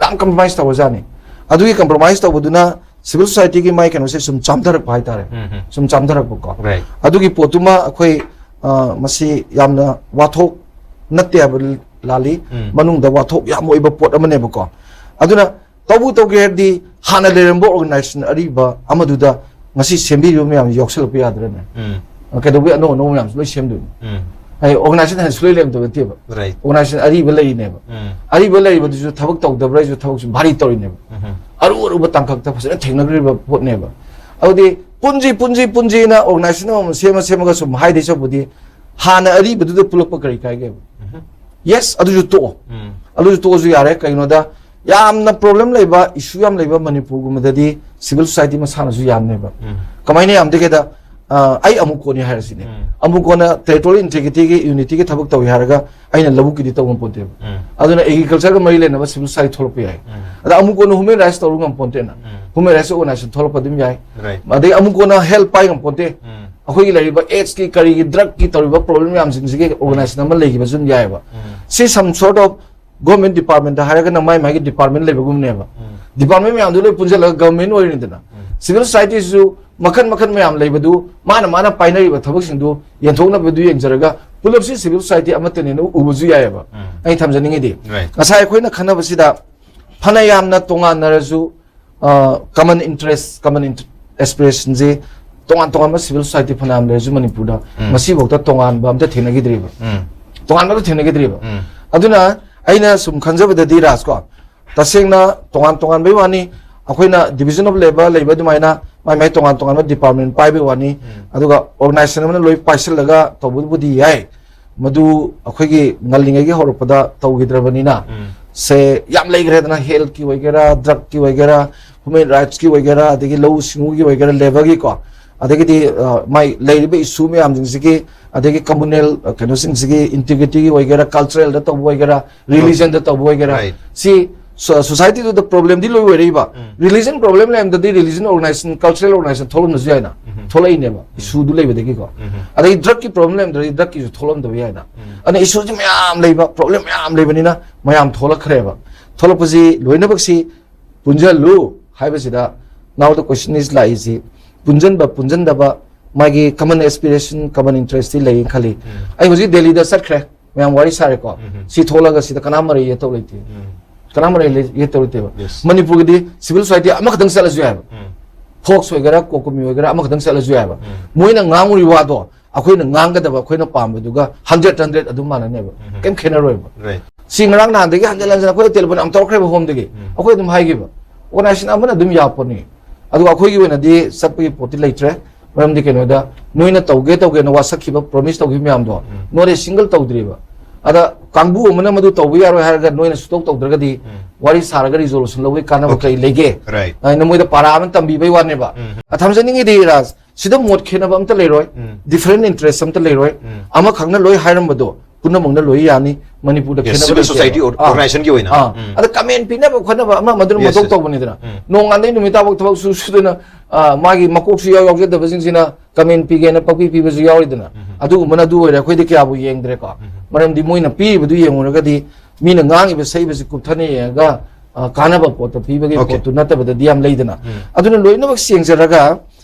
ꯌꯥꯝ ꯀꯝꯄ꯭ꯔꯣꯃꯥꯏꯁ ꯇꯧꯕꯖꯥꯠꯅꯤ꯫ ꯑꯗꯨꯒꯤ ꯀꯝꯄ꯭ꯔꯣꯃꯥꯏꯁ ꯇꯧꯕꯗꯨꯅ ꯁꯤꯚꯤꯜ ꯁꯣꯁꯥꯏꯇꯤꯒꯤ ꯃꯥꯏ ꯀꯩꯅꯣꯁꯦ ꯁꯨꯝ ꯆꯥꯝꯊꯔꯛꯄ ꯍꯥꯏꯇꯥꯔꯦ, ꯎꯝ. ꯁꯨꯝ ꯆꯥꯝꯊꯔꯛꯄꯀꯣ꯫ Right. ꯑꯗꯨꯒꯤ ꯄꯣꯠꯇꯨꯃ ꯑꯩꯈꯣꯏ, ꯑ, ꯃꯁꯤ ꯌꯥꯝꯅ ꯋꯥꯊꯣꯛ ꯅꯠꯇꯦ ꯍꯥꯏꯕ ꯂꯥꯜꯂꯤ, ꯎꯝ. ꯃꯅꯨꯡꯗ ꯋꯥꯊꯣꯛ ꯌꯥꯝ ꯑꯣꯏꯕ ꯄꯣꯠ ꯑꯃꯅꯦꯕꯀꯣ꯫ ꯑꯗꯨꯅ ꯇꯧꯕꯨ ꯇꯧꯒꯦ ꯍꯥꯏꯔꯗꯤ ꯍꯥꯟꯅ ꯂꯩꯔꯝꯕ ꯑꯣꯔꯒꯅꯥꯏꯖꯦꯁꯟ ꯑꯔꯤꯕ ꯑꯃꯗꯨꯗ ꯉꯁꯤ ꯁꯦꯝꯕꯤꯔꯤꯕ ꯃꯌꯥꯝꯁꯤ ꯌꯥꯎꯁꯜꯂꯛꯄ ꯌꯥꯗ꯭ꯔꯅꯦ? ꯎꯝ. ꯀꯩꯗꯧꯕꯩ ꯑꯅꯧ ꯑꯅꯧꯕ ꯃꯌꯥꯝꯁꯨ ꯂꯣꯏ ꯁꯦꯝꯗꯣꯏꯅꯣ? ꯎꯝ. ꯍꯥꯏꯗꯤ ꯑꯣꯔꯒꯅꯥꯏꯖꯦꯁꯟ ꯍꯥꯏꯅ ꯁꯨꯡꯂꯩ ꯂꯩꯔꯝꯗꯕ ꯅꯠꯇꯦꯕ, Right. ꯑꯣꯔꯒꯅꯥꯏꯖꯦꯁꯟ ꯑꯔꯤꯕ ꯂꯩꯔꯤꯅꯦꯕ꯫ ꯎꯝ. ꯑꯔꯤꯕ ꯂꯩꯔꯤꯕꯗꯨꯁꯨ ꯊꯕꯛ ꯇꯧꯗꯕ꯭ꯔꯥ ꯍꯥꯏꯁꯨ ꯊꯕꯛꯁꯨ ꯚꯥꯔꯤ ꯇꯧꯔꯤꯅꯦꯕ, ꯎꯝ. ꯑꯔꯨ ꯑꯔꯨꯕ ꯇꯥꯡꯀꯛꯇ ꯐꯖꯅ ꯊꯦꯡꯅꯈ꯭ꯔꯤꯕ ꯄꯣꯠꯅꯦꯕ꯫ ꯑꯗꯨꯗꯤ ꯄꯨꯟꯁꯤ ꯄꯨꯟꯁꯤ ꯄꯨꯟꯁꯤꯅ ꯑꯣꯔꯒꯅꯥꯏꯖꯦꯁꯟ ꯑꯃꯃꯝ ꯁꯦꯝꯃ ꯁꯦꯝꯃꯒ ꯁꯨꯝ ꯍꯥꯏꯗꯣꯏ ꯁꯔꯨꯛꯄꯨꯗꯤ ꯍꯥꯟꯅ ꯑꯔꯤꯕꯗꯨꯗ ꯄꯨꯜꯂꯛꯄ ꯀꯔꯤ ꯀꯥꯏꯒꯦꯕ? ꯎꯝ. ꯌꯦꯁ, ꯑꯗꯨꯁꯨ ꯇꯣꯛꯑꯣ, ꯎꯝ. ꯑꯗꯨꯁꯨ ꯇꯣꯛꯑꯁꯨ ꯌꯥꯔꯦ꯫ ꯀꯩꯒꯤꯅꯣꯗ ꯌꯥꯝꯅ ꯄ꯭ꯔꯣꯕ꯭ꯂꯦꯝ ꯂꯩꯕ, ꯏꯁꯨ ꯌꯥꯝ ꯂꯩꯕ ꯃꯅꯤꯄꯨꯔꯒꯨꯝꯕꯗꯗꯤ ꯁꯤꯚꯤꯜ ꯁꯣꯁꯥꯏꯇꯤ ꯃꯁꯥꯅꯁꯨ ꯌꯥꯝꯅꯦꯕ꯫ ꯎꯝ. ꯀꯃꯥꯏꯅ ꯌꯥꯝꯗꯒꯦꯗ, ꯑ, ꯑꯩ ꯑꯃꯨꯛ ꯀꯣꯟꯅꯤ ꯍꯥꯏꯔꯁꯤꯅꯦ, ꯎꯝ. ꯑꯃꯨꯛ ꯀꯣꯟꯅ ꯇꯦꯔꯤꯇꯣꯔꯤꯌꯦꯜ ꯏꯟꯇꯤꯒ꯭ꯔꯤꯇꯤꯒꯤ, ꯌꯨꯅꯤꯇꯤꯒꯤ ꯊꯕꯛ ꯇꯧꯏ ꯍꯥꯏꯔꯒ ꯑꯩꯅ ꯂꯧꯕꯨꯛꯀꯤꯗꯤ ꯇꯧ ꯉꯝꯄꯣꯟꯇꯦꯕ꯫ ꯎꯝ. ꯑꯗꯨꯅ ꯑꯦꯒ꯭ꯔꯤꯀꯜꯆꯔꯒ ꯃꯔꯤ ꯂꯩꯅꯕ ꯁꯤꯚꯤꯜ ꯁꯣꯁꯥꯏꯇꯤ ꯊꯣꯛꯂꯛꯄ ꯌꯥꯏ꯫ ꯎꯝ. ꯑꯗ ꯑꯃꯨꯛ ꯀꯣꯟꯅ ꯍ꯭ꯌꯨꯃꯦꯟ ꯔꯥꯏꯠꯁ ꯇꯧꯔꯨ ꯉꯝꯄꯣꯟꯇꯦꯅ, ꯎꯝ. ꯍ꯭ꯌꯨꯃꯦꯟ ꯔꯥꯏꯠꯁ ꯑꯣꯔꯒꯅꯥꯏꯖꯦꯁꯟ ꯊꯣꯛꯂꯛꯄ ꯑꯗꯨꯝ ꯌꯥꯏ꯫ Right. ꯑꯗꯩ ꯑꯃꯨꯛ ꯀꯣꯟꯅ ꯍꯦꯜꯊ ꯄꯥꯏ ꯉꯝꯄꯣꯟꯇꯦ꯫ ꯎꯝ. ꯑꯩꯈꯣꯏꯒꯤ ꯂꯩꯔꯤꯕ ꯑꯦꯗꯁꯀꯤ, ꯀꯔꯤꯒꯤ, ꯗ꯭ꯔꯒꯀꯤ ꯇꯧꯔꯤꯕ ꯄ꯭ꯔꯣꯕ꯭ꯂꯦꯝ ꯃꯌꯥꯝꯁꯤꯡꯁꯤꯒꯤ ꯑꯣꯔꯒꯅꯥꯏꯖꯦꯁꯟ ꯑꯃ ꯂꯩꯈꯤꯕꯁꯨ ꯑꯗꯨꯝ ꯌꯥꯏꯑꯕ꯫ ꯎꯝ. ꯁꯤ some sort of government department ꯍꯥꯏꯔꯒꯅ ꯃꯥꯏ ꯃꯥꯏꯒꯤ ꯗꯤꯄꯥꯔꯠꯃꯦꯟ ꯂꯩꯕꯒꯨꯝꯅꯦꯕ꯫ ꯎꯝ. ꯗꯤꯄꯥꯔꯠꯃꯦꯟ ꯃꯌꯥꯝꯗꯨ ꯂꯣꯏ ꯄꯨꯟꯁꯤꯜꯂꯒ ꯒꯚꯔꯟꯃꯦꯟ ꯑꯣꯏꯔꯤꯅꯤꯗꯅ꯫ ꯎꯝ. ꯁꯤꯚꯤꯜ ꯁꯣꯁꯥꯏꯇꯤꯁꯨ ꯃꯈꯟ ꯃꯈꯟ ꯃꯌꯥꯝ ꯂꯩꯕꯗꯨ ꯃꯥꯅ ꯃꯥꯅ ꯄꯥꯏꯅꯔꯤꯕ ꯊꯕꯛꯁꯤꯡꯗꯨ ꯌꯦꯟꯊꯣꯛꯅꯕꯗꯨ ꯌꯦꯡꯖꯔꯒ ꯄꯨꯂꯞꯁꯤ ꯁꯤꯚꯤꯜ ꯁꯣꯁꯥꯏꯇꯤ ꯑꯃꯠꯇꯅꯦꯅ ꯎꯕꯁꯨ ꯌꯥꯏꯑꯕ꯫ ꯎꯝ. ꯑꯩ ꯊꯝꯖꯅꯤꯡꯉꯤꯗꯤ Right. ꯉꯁꯥꯏ ꯑꯩꯈꯣꯏꯅ ꯈꯟꯅꯕꯁꯤꯗ ꯐꯅ ꯌꯥꯝꯅ ꯇꯣꯉꯥꯟꯅꯔꯁꯨ, ꯀꯃꯟ ꯏꯟꯇꯔꯦꯁ, ꯀꯃꯟ ꯑꯦꯁꯄꯤꯔꯦꯁꯟꯁꯦ ꯇꯣꯉꯥꯟ ꯇꯣꯉꯥꯟꯕ civil society ꯐꯅꯌꯥꯝ ꯂꯩꯔꯁꯨ ꯃꯅꯤꯄꯨꯔꯗ ꯎꯝ. ꯉꯁꯤꯐꯥꯎꯗ ꯇꯣꯉꯥꯟꯕ ꯑꯝꯇ ꯊꯦꯡꯅꯈꯤꯗ꯭ꯔꯤꯕ꯫ ꯎꯝ. ꯇꯣꯉꯥꯟꯕ ꯑꯝꯇ ꯊꯦꯡꯅꯈꯤꯗ꯭ꯔꯤꯕ꯫ ꯎꯝ. ꯑꯗꯨꯅ ꯑꯩꯅ ꯁꯨꯝ ꯈꯟꯖꯕꯗꯗꯤ, ꯔꯥꯖ, ꯀꯣ, ꯇꯁꯦꯡꯅ ꯇꯣꯉꯥꯟ ꯇꯣꯉꯥꯟꯕꯩ ꯋꯥꯅꯤ꯫ ꯑꯩꯈꯣꯏꯅ division of labour ꯂꯩꯕ ꯑꯗꯨꯃꯥꯏꯅ ꯃꯥꯏ ꯃꯥꯏ ꯇꯣꯉꯥꯟ ꯇꯣꯉꯥꯟꯕ department ꯄꯥꯏꯕꯩ ꯋꯥꯅꯤ꯫ ꯎꯝ. ꯑꯗꯨꯒ organization ꯑꯃꯅ ꯂꯣꯏ ꯄꯥꯏꯁꯤꯜꯂꯒ ꯇꯧꯕꯕꯨꯗꯤ ꯌꯥꯏ꯫ ꯃꯗꯨ ꯑꯩꯈꯣꯏꯒꯤ ꯉꯜꯂꯤꯉꯩꯒꯤ ꯍꯧꯔꯛꯄꯗ ꯇꯧꯈꯤꯗ꯭ꯔꯕꯅꯤꯅ, ꯎꯝ. ꯁꯦ, ꯌꯥꯝ ꯂꯩꯈ꯭ꯔꯦꯗꯅ, health ꯀꯤ ꯑꯣꯏꯒꯦꯔꯥ, drug ꯀꯤ ꯑꯣꯏꯒꯦꯔꯥ, human rights ꯀꯤ ꯑꯣꯏꯒꯦꯔꯥ, ꯑꯗꯒꯤ ꯂꯧꯎ ꯁꯤꯡꯎꯒꯤ ꯑꯣꯏꯒꯦꯔꯥ, labour ꯒꯤꯀꯣ, ꯑꯗꯒꯤꯗꯤ, ꯑ, ꯃꯥꯏ ꯂꯩꯔꯤꯕ issue ꯃꯌꯥꯝꯁꯤꯡꯁꯤꯒꯤ, ꯑꯗꯒꯤ communal, ꯑ, ꯀꯩꯅꯣꯁꯤꯡꯁꯤꯒꯤ integrity ꯒꯤ ꯑꯣꯏꯒꯦꯔꯥ, cultural ꯗ ꯇꯧꯕ ꯑꯣꯏꯒꯦꯔꯥ, religion ꯗ ꯇꯧꯕ ꯑꯣꯏꯒꯦꯔꯥ, Right. ꯁꯤ ꯁꯣ-, society ꯗꯨꯗ problem ꯗꯤ ꯂꯣꯏ ꯑꯣꯏꯔꯛꯏꯕ꯫ ꯎꯝ. Religion problem ꯂꯩꯔꯝꯗ꯭ꯔꯗꯤ religion organization, cultural organization ꯊꯣꯛꯂꯝꯕꯁꯨ ꯌꯥꯏꯅ꯫ ꯎꯝ. ꯊꯣꯛꯂꯛꯏꯅꯦꯕ, issue ꯗꯨ ꯂꯩꯕꯗꯒꯤꯀꯣ꯫ ꯎꯝ. ꯑꯗꯩ drug ꯀꯤ problem ꯂꯩꯔꯝꯗ꯭ꯔꯗꯤ drug ꯀꯤꯁꯨ ꯊꯣꯛꯂꯝꯗꯕ ꯌꯥꯏꯅ꯫ ꯎꯝ. ꯑꯗꯨꯅ issue ꯁꯤ ꯃꯌꯥꯝ ꯂꯩꯕ, problem ꯃꯌꯥꯝ ꯂꯩꯕꯅꯤꯅ ꯃꯌꯥꯝ ꯊꯣꯛꯂꯛꯈ꯭ꯔꯦꯕ꯫ ꯊꯣꯛꯂꯛꯄꯁꯤ ꯂꯣꯏꯅꯃꯛꯁꯤ ꯄꯨꯟꯁꯤꯜꯂꯨ ꯍꯥꯏꯕꯁꯤꯗ, now the question is ꯂꯥꯛꯏꯁꯤ, ꯄꯨꯟꯁꯤꯟꯕ ꯄꯨꯟꯁꯤꯟꯗꯕ, ꯃꯥꯒꯤ common aspiration, common interest T ꯂꯩꯌꯦꯅ ꯈꯜꯂꯤ꯫ ꯎꯝ. ꯑꯩ ꯍꯧꯖꯤꯛ ꯗꯦꯜꯂꯤꯗ ꯆꯠꯈ꯭ꯔꯦ, ꯃꯌꯥꯝ ꯋꯥꯔꯤ ꯁꯥꯔꯦꯀꯣ꯫ ꯎꯝ. ꯁꯤ ꯊꯣꯛꯂꯒ ꯁꯤꯗ ꯀꯅꯥꯝ ꯃꯔꯩ ꯌꯦꯠꯇꯧ ꯂꯩꯇꯦ꯫ ꯎꯝ. ꯀꯅꯥꯝ ꯃꯔꯩ ꯂꯩ-, ꯌꯦꯠꯇꯧ ꯂꯩꯇꯦꯕ꯫ Yes. ꯃꯅꯤꯄꯨꯔꯒꯤꯗꯤ civil society ꯑꯃꯈꯛꯇꯪ ꯆꯠꯂꯁꯨ ꯌꯥꯏꯕ꯫ ꯎꯝ. Fox ꯑꯣꯏꯒꯦꯔꯥ, COCOMI ꯑꯣꯏꯒꯦꯔꯥ, ꯑꯃꯈꯛꯇꯪ ꯆꯠꯂꯁꯨ ꯌꯥꯏꯕ꯫ ꯎꯝ. ꯃꯣꯏꯅ ꯉꯥꯡꯉꯨꯔꯤ ꯋꯥꯗꯣ ꯑꯩꯈꯣꯏꯅ ꯉꯥꯡꯒꯗꯕ, ꯑꯩꯈꯣꯏꯅ ꯄꯥꯝꯕꯗꯨꯒ hundred hundred ꯑꯗꯨꯝ ꯃꯥꯟꯅꯅꯦꯕ꯫ ꯎꯝ. ꯀꯩꯝ ꯈꯦꯠꯅꯔꯣꯏꯕ꯫ Right. ꯁꯤ ꯉꯔꯥꯡ ꯅꯍꯥꯟꯗꯒꯤ ꯍꯟꯖꯤꯟ ꯍꯟꯖꯤꯟ ꯑꯩꯈꯣꯏꯗ telephone ꯌꯥꯝ ꯇꯧꯔꯛꯈ꯭ꯔꯦꯕ, home ꯗꯒꯤ꯫ ꯎꯝ. ꯑꯩꯈꯣꯏ ꯑꯗꯨꯝ ꯍꯥꯏꯈꯤꯕ, organization ꯑꯃꯅ ꯑꯗꯨꯝ ꯌꯥꯄꯣꯠꯅꯤ꯫ ꯑꯗꯨꯒ ꯑꯩꯈꯣꯏꯒꯤ ꯑꯣꯏꯅꯗꯤ ꯆꯠꯄꯒꯤ ꯄꯣꯠꯇꯤ ꯂꯩꯇ꯭ꯔꯦ꯫ ꯃꯔꯝꯗꯤ ꯀꯩꯅꯣꯗ, ꯅꯣꯏꯅ ꯇꯧꯒꯦ ꯇꯧꯒꯦꯅ ꯋꯥꯁꯛꯈꯤꯕ, promise ꯇꯧꯈꯤꯕ ꯃꯌꯥꯝꯗꯣ, ꯎꯝ. not a single ꯇꯧꯗ꯭ꯔꯤꯕ꯫ ꯑꯗ ꯀꯥꯡꯕꯨ ꯑꯃꯅ ꯃꯗꯨ ꯇꯧꯕ ꯌꯥꯔꯣꯏ ꯍꯥꯏꯔꯒ ꯅꯣꯏꯅ ꯁꯨꯇꯧ ꯇꯧꯗ꯭ꯔꯒꯗꯤ, ꯎꯝ. ꯋꯥꯔꯤ ꯁꯥꯔꯒ resolution ꯂꯧꯕꯒꯤ ꯀꯥꯟꯅꯕ Okay. ꯀꯔꯤ ꯂꯩꯒꯦ? Right. ꯑꯩꯅ ꯃꯣꯏꯗ ꯄꯥꯔꯥ ꯑꯃ ꯇꯝꯕꯤꯕꯩ ꯋꯥꯅꯦꯕ꯫ ꯎꯝ. ꯑ, ꯊꯝꯖꯅꯤꯡꯉꯤꯗꯤ, ꯔꯥꯖ, ꯁꯤꯗ ꯃꯣꯠ ꯈꯦꯠꯅꯕ ꯑꯝꯇ ꯂꯩꯔꯣꯏ, ꯎꯝ. different interest ꯑꯝꯇ ꯂꯩꯔꯣꯏ꯫ ꯎꯝ. ꯑꯃꯈꯛꯅ ꯂꯣꯏ ꯍꯥꯏꯔꯝꯕꯗꯣ ꯄꯨꯝꯅꯃꯛꯅ ꯂꯣꯏ ꯌꯥꯅꯤ꯫ ꯃꯅꯤꯄꯨꯔꯗ Yes, ꯈꯦꯠꯅꯕ civil ꯂꯩꯇꯦꯕ꯫ society or-, ꯑꯥ, organization ꯒꯤ ꯑꯣꯏꯅ꯫ ꯑꯥ꯫ ꯎꯝ. ꯑꯗ comment ꯄꯤꯅꯕ ꯈꯣꯠꯅꯕ ꯑꯃ ꯃꯗꯨꯅ Yes, ꯃꯊꯧ yes. ꯇꯧꯕꯅꯤꯗꯅ꯫ ꯎꯝ. ꯅꯣꯡꯉꯥꯟꯗꯩ ꯅꯨꯃꯤꯠ ꯇꯥꯐꯥꯎ ꯊꯕꯛ ꯁꯨ ꯁꯨꯗꯅ, ꯑꯥ, ꯃꯥꯒꯤ ꯃꯀꯣꯛꯁꯨ ꯌꯥꯎ ꯌꯥꯎꯖꯗꯕꯁꯤꯡꯁꯤꯅ comment ꯄꯤꯒꯦꯅ ꯄꯛꯄꯤ ꯄꯤꯕꯁꯨ ꯌꯥꯎꯔꯤꯗꯅ꯫ ꯎꯝ. ꯑꯗꯨꯒꯨꯝꯕꯅ ꯑꯗꯨ ꯑꯣꯏꯔꯦ, ꯑꯩꯈꯣꯏꯗꯤ ꯀꯌꯥꯕꯨ ꯌꯦꯡꯗ꯭ꯔꯦꯀꯣ꯫ ꯎꯝ. ꯃꯔꯝꯗꯤ ꯃꯣꯏꯅ ꯄꯤꯔꯤꯕꯗꯨ ꯌꯦꯡꯉꯨꯔꯒꯗꯤ ꯃꯤꯅ ꯉꯥꯡꯉꯤꯕ ꯁꯛꯏꯕꯁꯤ ꯀꯨꯞꯊꯅ ꯌꯦꯡꯉꯒ, ꯑꯥ, ꯀꯥꯟꯅꯕ ꯄꯣꯠꯇ ꯄꯤꯕꯒꯤ Okay. ꯄꯣꯠꯇꯨ ꯅꯠꯇꯕꯗꯗꯤ ꯌꯥꯝ ꯂꯩꯗꯅ꯫ ꯎꯝ. ꯑꯗꯨꯅ ꯂꯣꯏꯅꯃꯛ ꯌꯦꯡꯖꯔꯒ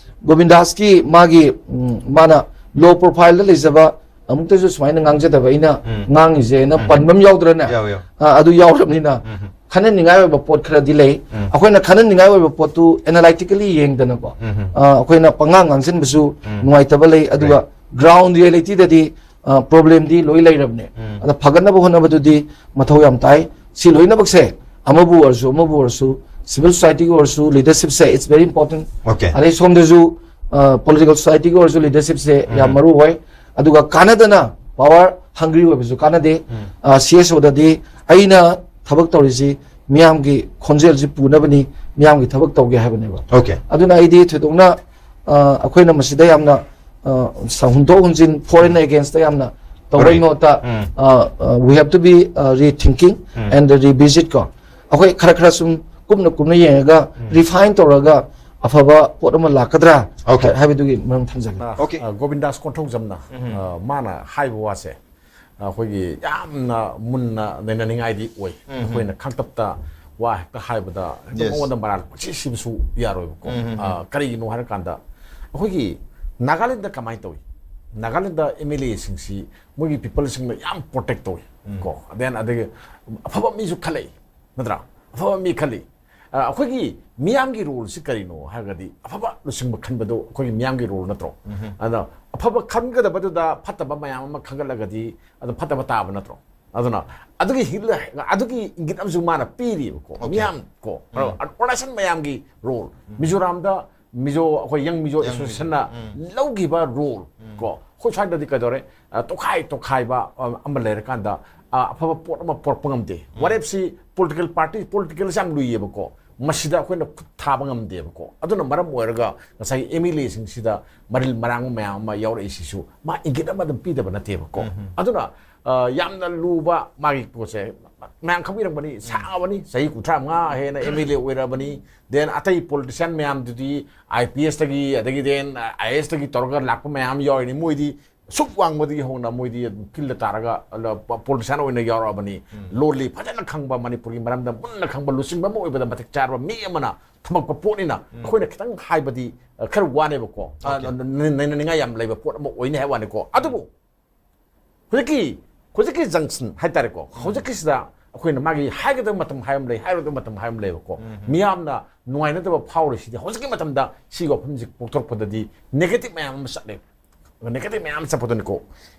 ꯒꯣꯕꯤꯟꯗꯥꯁꯀꯤ ꯃꯥꯒꯤ, ꯎꯝ, ꯃꯥꯅ low profile ꯗ ꯂꯩꯖꯕ, ꯑꯃꯨꯛꯇꯁꯨ ꯁꯨꯃꯥꯏꯅ ꯉꯥꯡꯖꯗꯕ ꯑꯩꯅ ꯎꯝ. ꯉꯥꯡꯉꯤꯁꯦꯅ ꯎꯝ. ꯄꯟꯕ ꯑꯃ ꯌꯥꯎꯗ꯭ꯔꯅꯦ? ꯌꯥꯎ, ꯌꯥꯎ꯫ ꯑꯥ, ꯑꯗꯨ ꯌꯥꯎꯔꯕꯅꯤꯅ ꯎꯝ. ꯈꯟꯅꯅꯤꯡꯉꯥꯏ ꯑꯣꯏꯕ ꯄꯣꯠ ꯈꯔꯗꯤ ꯂꯩ꯫ ꯎꯝ. ꯑꯩꯈꯣꯏꯅ ꯈꯟꯅꯅꯤꯡꯉꯥꯏ ꯑꯣꯏꯕ ꯄꯣꯠꯇꯨ analytically ꯌꯦꯡꯗꯅꯀꯣ, ꯎꯝ. ꯑ, ꯑꯩꯈꯣꯏꯅ ꯄꯉꯥꯡ ꯉꯥꯡꯁꯤꯟꯕꯁꯨ ꯎꯝ. ꯅꯨꯡꯉꯥꯏꯇꯕ ꯂꯩ꯫ ꯑꯗꯨꯒ ground realityꯗꯗꯤ problemꯗꯤ ꯂꯣꯏ ꯂꯩꯔꯕꯅꯦ꯫ ꯎꯝ. ꯑꯗ ꯐꯒꯠꯅꯕ ꯍꯣꯠꯅꯕꯗꯨꯗꯤ ꯃꯊꯧ ꯌꯥꯝ ꯇꯥꯏ꯫ ꯁꯤ ꯂꯣꯏꯅꯃꯛꯁꯦ ꯑꯃꯕꯨ ꯑꯣꯏꯔꯁꯨ, ꯑꯃꯕꯨ ꯑꯣꯏꯔꯁꯨ, civil societyꯒꯤ ꯑꯣꯏꯔꯁꯨ, leadershipꯁꯦ, it's very important꯫ Okay. ꯑꯗꯩ ꯁꯣꯝꯗꯁꯨ, ꯑ, political societyꯒꯤ ꯑꯣꯏꯔꯁꯨ leadershipꯁꯦ ꯌꯥꯝ ꯃꯔꯨ ꯑꯣꯏ꯫ ꯑꯗꯨꯒ ꯀꯥꯟꯅꯗꯅ power hungry ꯑꯣꯏꯕꯁꯨ ꯀꯥꯟꯅꯗꯦ꯫ ꯑ, CSOꯗꯗꯤ ꯑꯩꯅ ꯊꯕꯛ ꯇꯧꯔꯤꯁꯤ ꯃꯤꯌꯥꯝꯒꯤ ꯈꯣꯟꯖꯦꯜꯁꯤ ꯄꯨꯅꯕꯅꯤ, ꯃꯤꯌꯥꯝꯒꯤ ꯊꯕꯛ ꯇꯧꯒꯦ ꯍꯥꯏꯕꯅꯦꯕ꯫ Okay. ꯑꯗꯨꯅ ꯑꯩꯗꯤ ꯊꯣꯏꯗꯣꯛꯅ, ꯑ, ꯑꯩꯈꯣꯏꯅ ꯃꯁꯤꯗ ꯌꯥꯝꯅ, ꯑ, ꯁ-, ꯍꯨꯟꯗꯣꯛ ꯍꯨꯟꯖꯤꯟ, foreignꯅ againstꯇ ꯌꯥꯝꯅ ꯇꯧꯕꯒꯤ Right. ꯃꯍꯨꯠꯇ, ꯎꯝ. ꯑ, ꯑ, we have to be, ꯑ, rethinking ꯎꯝ. and revisit ꯀꯣ꯫ ꯑꯩꯈꯣꯏ ꯈꯔ ꯈꯔ ꯁꯨꯝ ꯀꯨꯞꯅ ꯀꯨꯞꯅ ꯌꯦꯡꯉꯒ refine ꯇꯧꯔꯒ ꯑꯐꯕ ꯄꯣꯠ ꯑꯃ ꯂꯥꯛꯀꯗ꯭ꯔꯥ Okay. ꯍꯥꯏꯕꯗꯨꯒꯤ ꯃꯔꯝ ꯊꯝꯖꯒꯦ꯫ Okay. ꯑ, ꯒꯣꯕꯤꯟꯗꯥꯁ ꯀꯣꯟꯊꯧꯖꯝꯅ, ꯑ, ꯃꯥꯅ ꯍꯥꯏꯕ ꯋꯥꯁꯦ, ꯑ, ꯑꯩꯈꯣꯏꯒꯤ ꯌꯥꯝꯅ ꯃꯨꯟꯅ ꯅꯩꯅꯅꯤꯡꯉꯥꯏꯗꯤ ꯑꯣꯏ꯫ ꯑꯩꯈꯣꯏꯅ ꯈꯪꯇꯞꯇ ꯋꯥ ꯍꯦꯛꯇ ꯍꯥꯏꯕꯗ ꯍꯦꯛꯇ Yes. ꯃꯉꯣꯟꯗ ꯃꯔꯥꯜ ꯄꯨꯡꯁꯤ ꯁꯤꯕꯁꯨ ꯌꯥꯔꯣꯏꯕꯀꯣ꯫ ꯑ, ꯀꯔꯤꯒꯤꯅꯣ ꯍꯥꯏꯔꯀꯥꯟꯗ ꯑꯩꯈꯣꯏꯒꯤ ꯅꯥꯒꯥꯂꯦꯟꯗ ꯀꯃꯥꯏꯅ ꯇꯧꯏ? ꯅꯥꯒꯥꯂꯦꯟꯗ MLAꯁꯤꯡꯁꯤ ꯃꯣꯏꯒꯤ peopleꯁꯤꯡꯅ ꯌꯥꯝ protect ꯇꯧꯏ ꯀꯣ꯫ Then ꯑꯗꯒꯤ ꯑꯐꯕ ꯃꯤꯁꯨ ꯈꯜꯂꯛꯏ, ꯅꯠꯇ꯭ꯔꯥ? ꯑꯐꯕ ꯃꯤ ꯈꯜꯂꯤ꯫ ꯑ, ꯑꯩꯈꯣꯏꯒꯤ ꯃꯤꯌꯥꯝꯒꯤ roleꯁꯤ ꯀꯔꯤꯅꯣ ꯍꯥꯏꯔꯒꯗꯤ ꯑꯐꯕ ꯂꯨꯆꯤꯡꯕ ꯈꯟꯕꯗꯣ ꯑꯩꯈꯣꯏꯒꯤ ꯃꯤꯌꯥꯝꯒꯤ role ꯅꯠꯇ꯭ꯔꯣ? ꯑꯗꯣ ꯑꯐꯕ ꯈꯟꯒꯗꯕꯗꯨꯗ ꯐꯠꯇꯕ ꯃꯌꯥꯝ ꯑꯃ ꯈꯟꯒꯠꯂꯒꯗꯤ ꯑꯗꯨꯝ ꯐꯠꯇꯕ ꯇꯥꯕ ꯅꯠꯇ꯭ꯔꯣ? ꯑꯗꯨꯅ ꯑꯗꯨꯒꯤ ꯍꯤꯜ-, ꯑꯗꯨꯒꯤ ꯏꯪꯒꯤꯠ ꯑꯃꯁꯨ ꯃꯥꯅ ꯄꯤꯔꯤꯕꯀꯣ꯫ ꯃꯤꯌꯥꯝ ꯀꯣ, organization ꯃꯌꯥꯝꯒꯤ role꯫ ꯃꯤꯖꯣꯔꯥꯝꯗ ꯃꯤꯖꯣ, ꯑꯩꯈꯣꯏ Young Mizo Associationꯅ ꯂꯧꯈꯤꯕ role ꯀꯣ, ꯑꯩꯈꯣꯏ ꯁ꯭ꯋꯥꯏꯗꯗꯤ ꯀꯩꯗꯧꯔꯦ? ꯑ, ꯇꯣꯈꯥꯏ ꯇꯣꯈꯥꯏꯕ, ꯑ, ꯑꯃ ꯂꯩꯔꯀꯥꯟꯗ, ꯑ, ꯑꯐꯕ ꯄꯣꯠ ꯑꯃ ꯄꯨꯔꯛꯄ ꯉꯝꯗꯦ꯫ What ifꯁꯤ political party, politicalꯁꯤ ꯌꯥꯝ ꯂꯨꯏꯌꯦꯕꯀꯣ꯫ ꯃꯁꯤꯗ ꯑꯩꯈꯣꯏꯅ ꯈꯨꯠ ꯊꯥꯕ ꯉꯝꯗꯦꯕꯀꯣ꯫ ꯑꯗꯨꯅ ꯃꯔꯝ ꯑꯣꯏꯔꯒ ꯉꯁꯥꯏꯒꯤ MLAꯁꯤꯡꯁꯤꯗ ꯃꯔꯤꯜ ꯃꯔꯥꯡꯕ ꯃꯌꯥꯝ ꯑꯃ ꯌꯥꯎꯔꯛꯏꯁꯤꯁꯨ ꯃꯥ ꯏꯪꯒꯤꯠ ꯑꯃ ꯑꯗꯨꯝ ꯄꯤꯗꯕ ꯅꯠꯇꯦꯕꯀꯣ꯫ ꯑꯗꯨꯅ, ꯑ, ꯌꯥꯝꯅ ꯂꯨꯕ ꯃꯥꯒꯤ ꯄꯣꯠꯁꯦ ꯃꯌꯥꯝ ꯈꯪꯕꯤꯔꯝꯒꯅꯤ, ꯁꯥꯡꯉꯕꯅꯤ, ꯆꯍꯤ ꯀꯨꯟꯊ꯭ꯔꯥ ꯃꯉꯥ ꯍꯦꯟꯅ MLA ꯑꯣꯏꯔꯕꯅꯤ꯫ Then ꯑꯇꯩ politician ꯃꯌꯥꯝꯗꯨꯗꯤ IPSꯇꯒꯤ, ꯑꯗꯒꯤ then IASꯇꯒꯤ ꯇꯧꯔꯒ ꯂꯥꯛꯄ ꯃꯌꯥꯝ ꯌꯥꯎꯔꯤꯅꯤ꯫ ꯃꯣꯏꯗꯤ ꯁꯨꯛ ꯋꯥꯡꯕꯗꯒꯤ ꯍꯧꯅ ꯃꯣꯏꯗꯤ ꯐꯤꯜꯗ ꯇꯥꯔꯒ ꯄꯣꯂꯤꯇꯤꯁꯤꯌꯥꯟ ꯑꯣꯏꯅ ꯌꯥꯎꯔꯛꯑꯕꯅꯤ꯫ ꯂꯣꯜꯂꯤ ꯐꯖꯅ ꯈꯪꯕ, ꯃꯅꯤꯄꯨꯔꯒꯤ ꯃꯔꯝꯗ ꯃꯨꯟꯅ ꯈꯪꯕ, ꯂꯨꯆꯤꯡꯕ ꯑꯃ ꯑꯣꯏꯕꯗ ꯃꯇꯤꯛ ꯆꯥꯔꯕ ꯃꯤ ꯑꯃꯅ ꯊꯝꯃꯛꯄ ꯄꯣꯠꯅꯤꯅ ꯑꯩꯈꯣꯏꯅ ꯈꯤꯇꯪ ꯍꯥꯏꯕꯗꯤ, ꯑ, ꯈꯔ ꯋꯥꯅꯦꯕꯀꯣ꯫ ꯑ, ꯅ-, ꯅ-, ꯅꯩꯅꯅꯤꯡꯉꯥꯏ ꯌꯥꯝ ꯂꯩꯕ ꯄꯣꯠ ꯑꯃ ꯑꯣꯏꯅꯤ ꯍꯥꯏꯕ ꯋꯥꯅꯤꯀꯣ꯫ ꯑꯗꯨꯕꯨ ꯍꯧꯖꯤꯛꯀꯤ, ꯍꯧꯖꯤꯛꯀꯤ junction ꯍꯥꯏꯇꯥꯔꯦꯀꯣ, ꯍꯧꯖꯤꯛꯀꯤꯁꯤꯗ ꯑꯩꯈꯣꯏꯅ ꯃꯥꯒꯤ ꯍꯥꯏꯒꯗꯕ ꯃꯇꯝ ꯍꯥꯏꯕ ꯑꯃ ꯂꯩ, ꯍꯥꯏꯔꯣꯏꯗꯕ ꯃꯇꯝ ꯍꯥꯏꯕ ꯑꯃ ꯂꯩꯕꯀꯣ꯫ ꯃꯤꯌꯥꯝꯅ ꯅꯨꯡꯉꯥꯏꯅꯗꯕ ꯐꯥꯎꯔꯤꯁꯤꯗꯤ ꯍꯧꯖꯤꯛꯀꯤ ꯃꯇꯝꯗ ꯁꯤꯒꯤ ꯋꯥꯐꯝꯁꯤ ꯄꯣꯛꯊꯣꯔꯛꯄꯗꯗꯤ negative ꯃꯌꯥꯝ ꯑꯃ ꯆꯠꯂꯦ, negative ꯃꯌꯥꯝ ꯑꯃ ꯆꯠꯄꯗꯨꯅꯤꯀꯣ꯫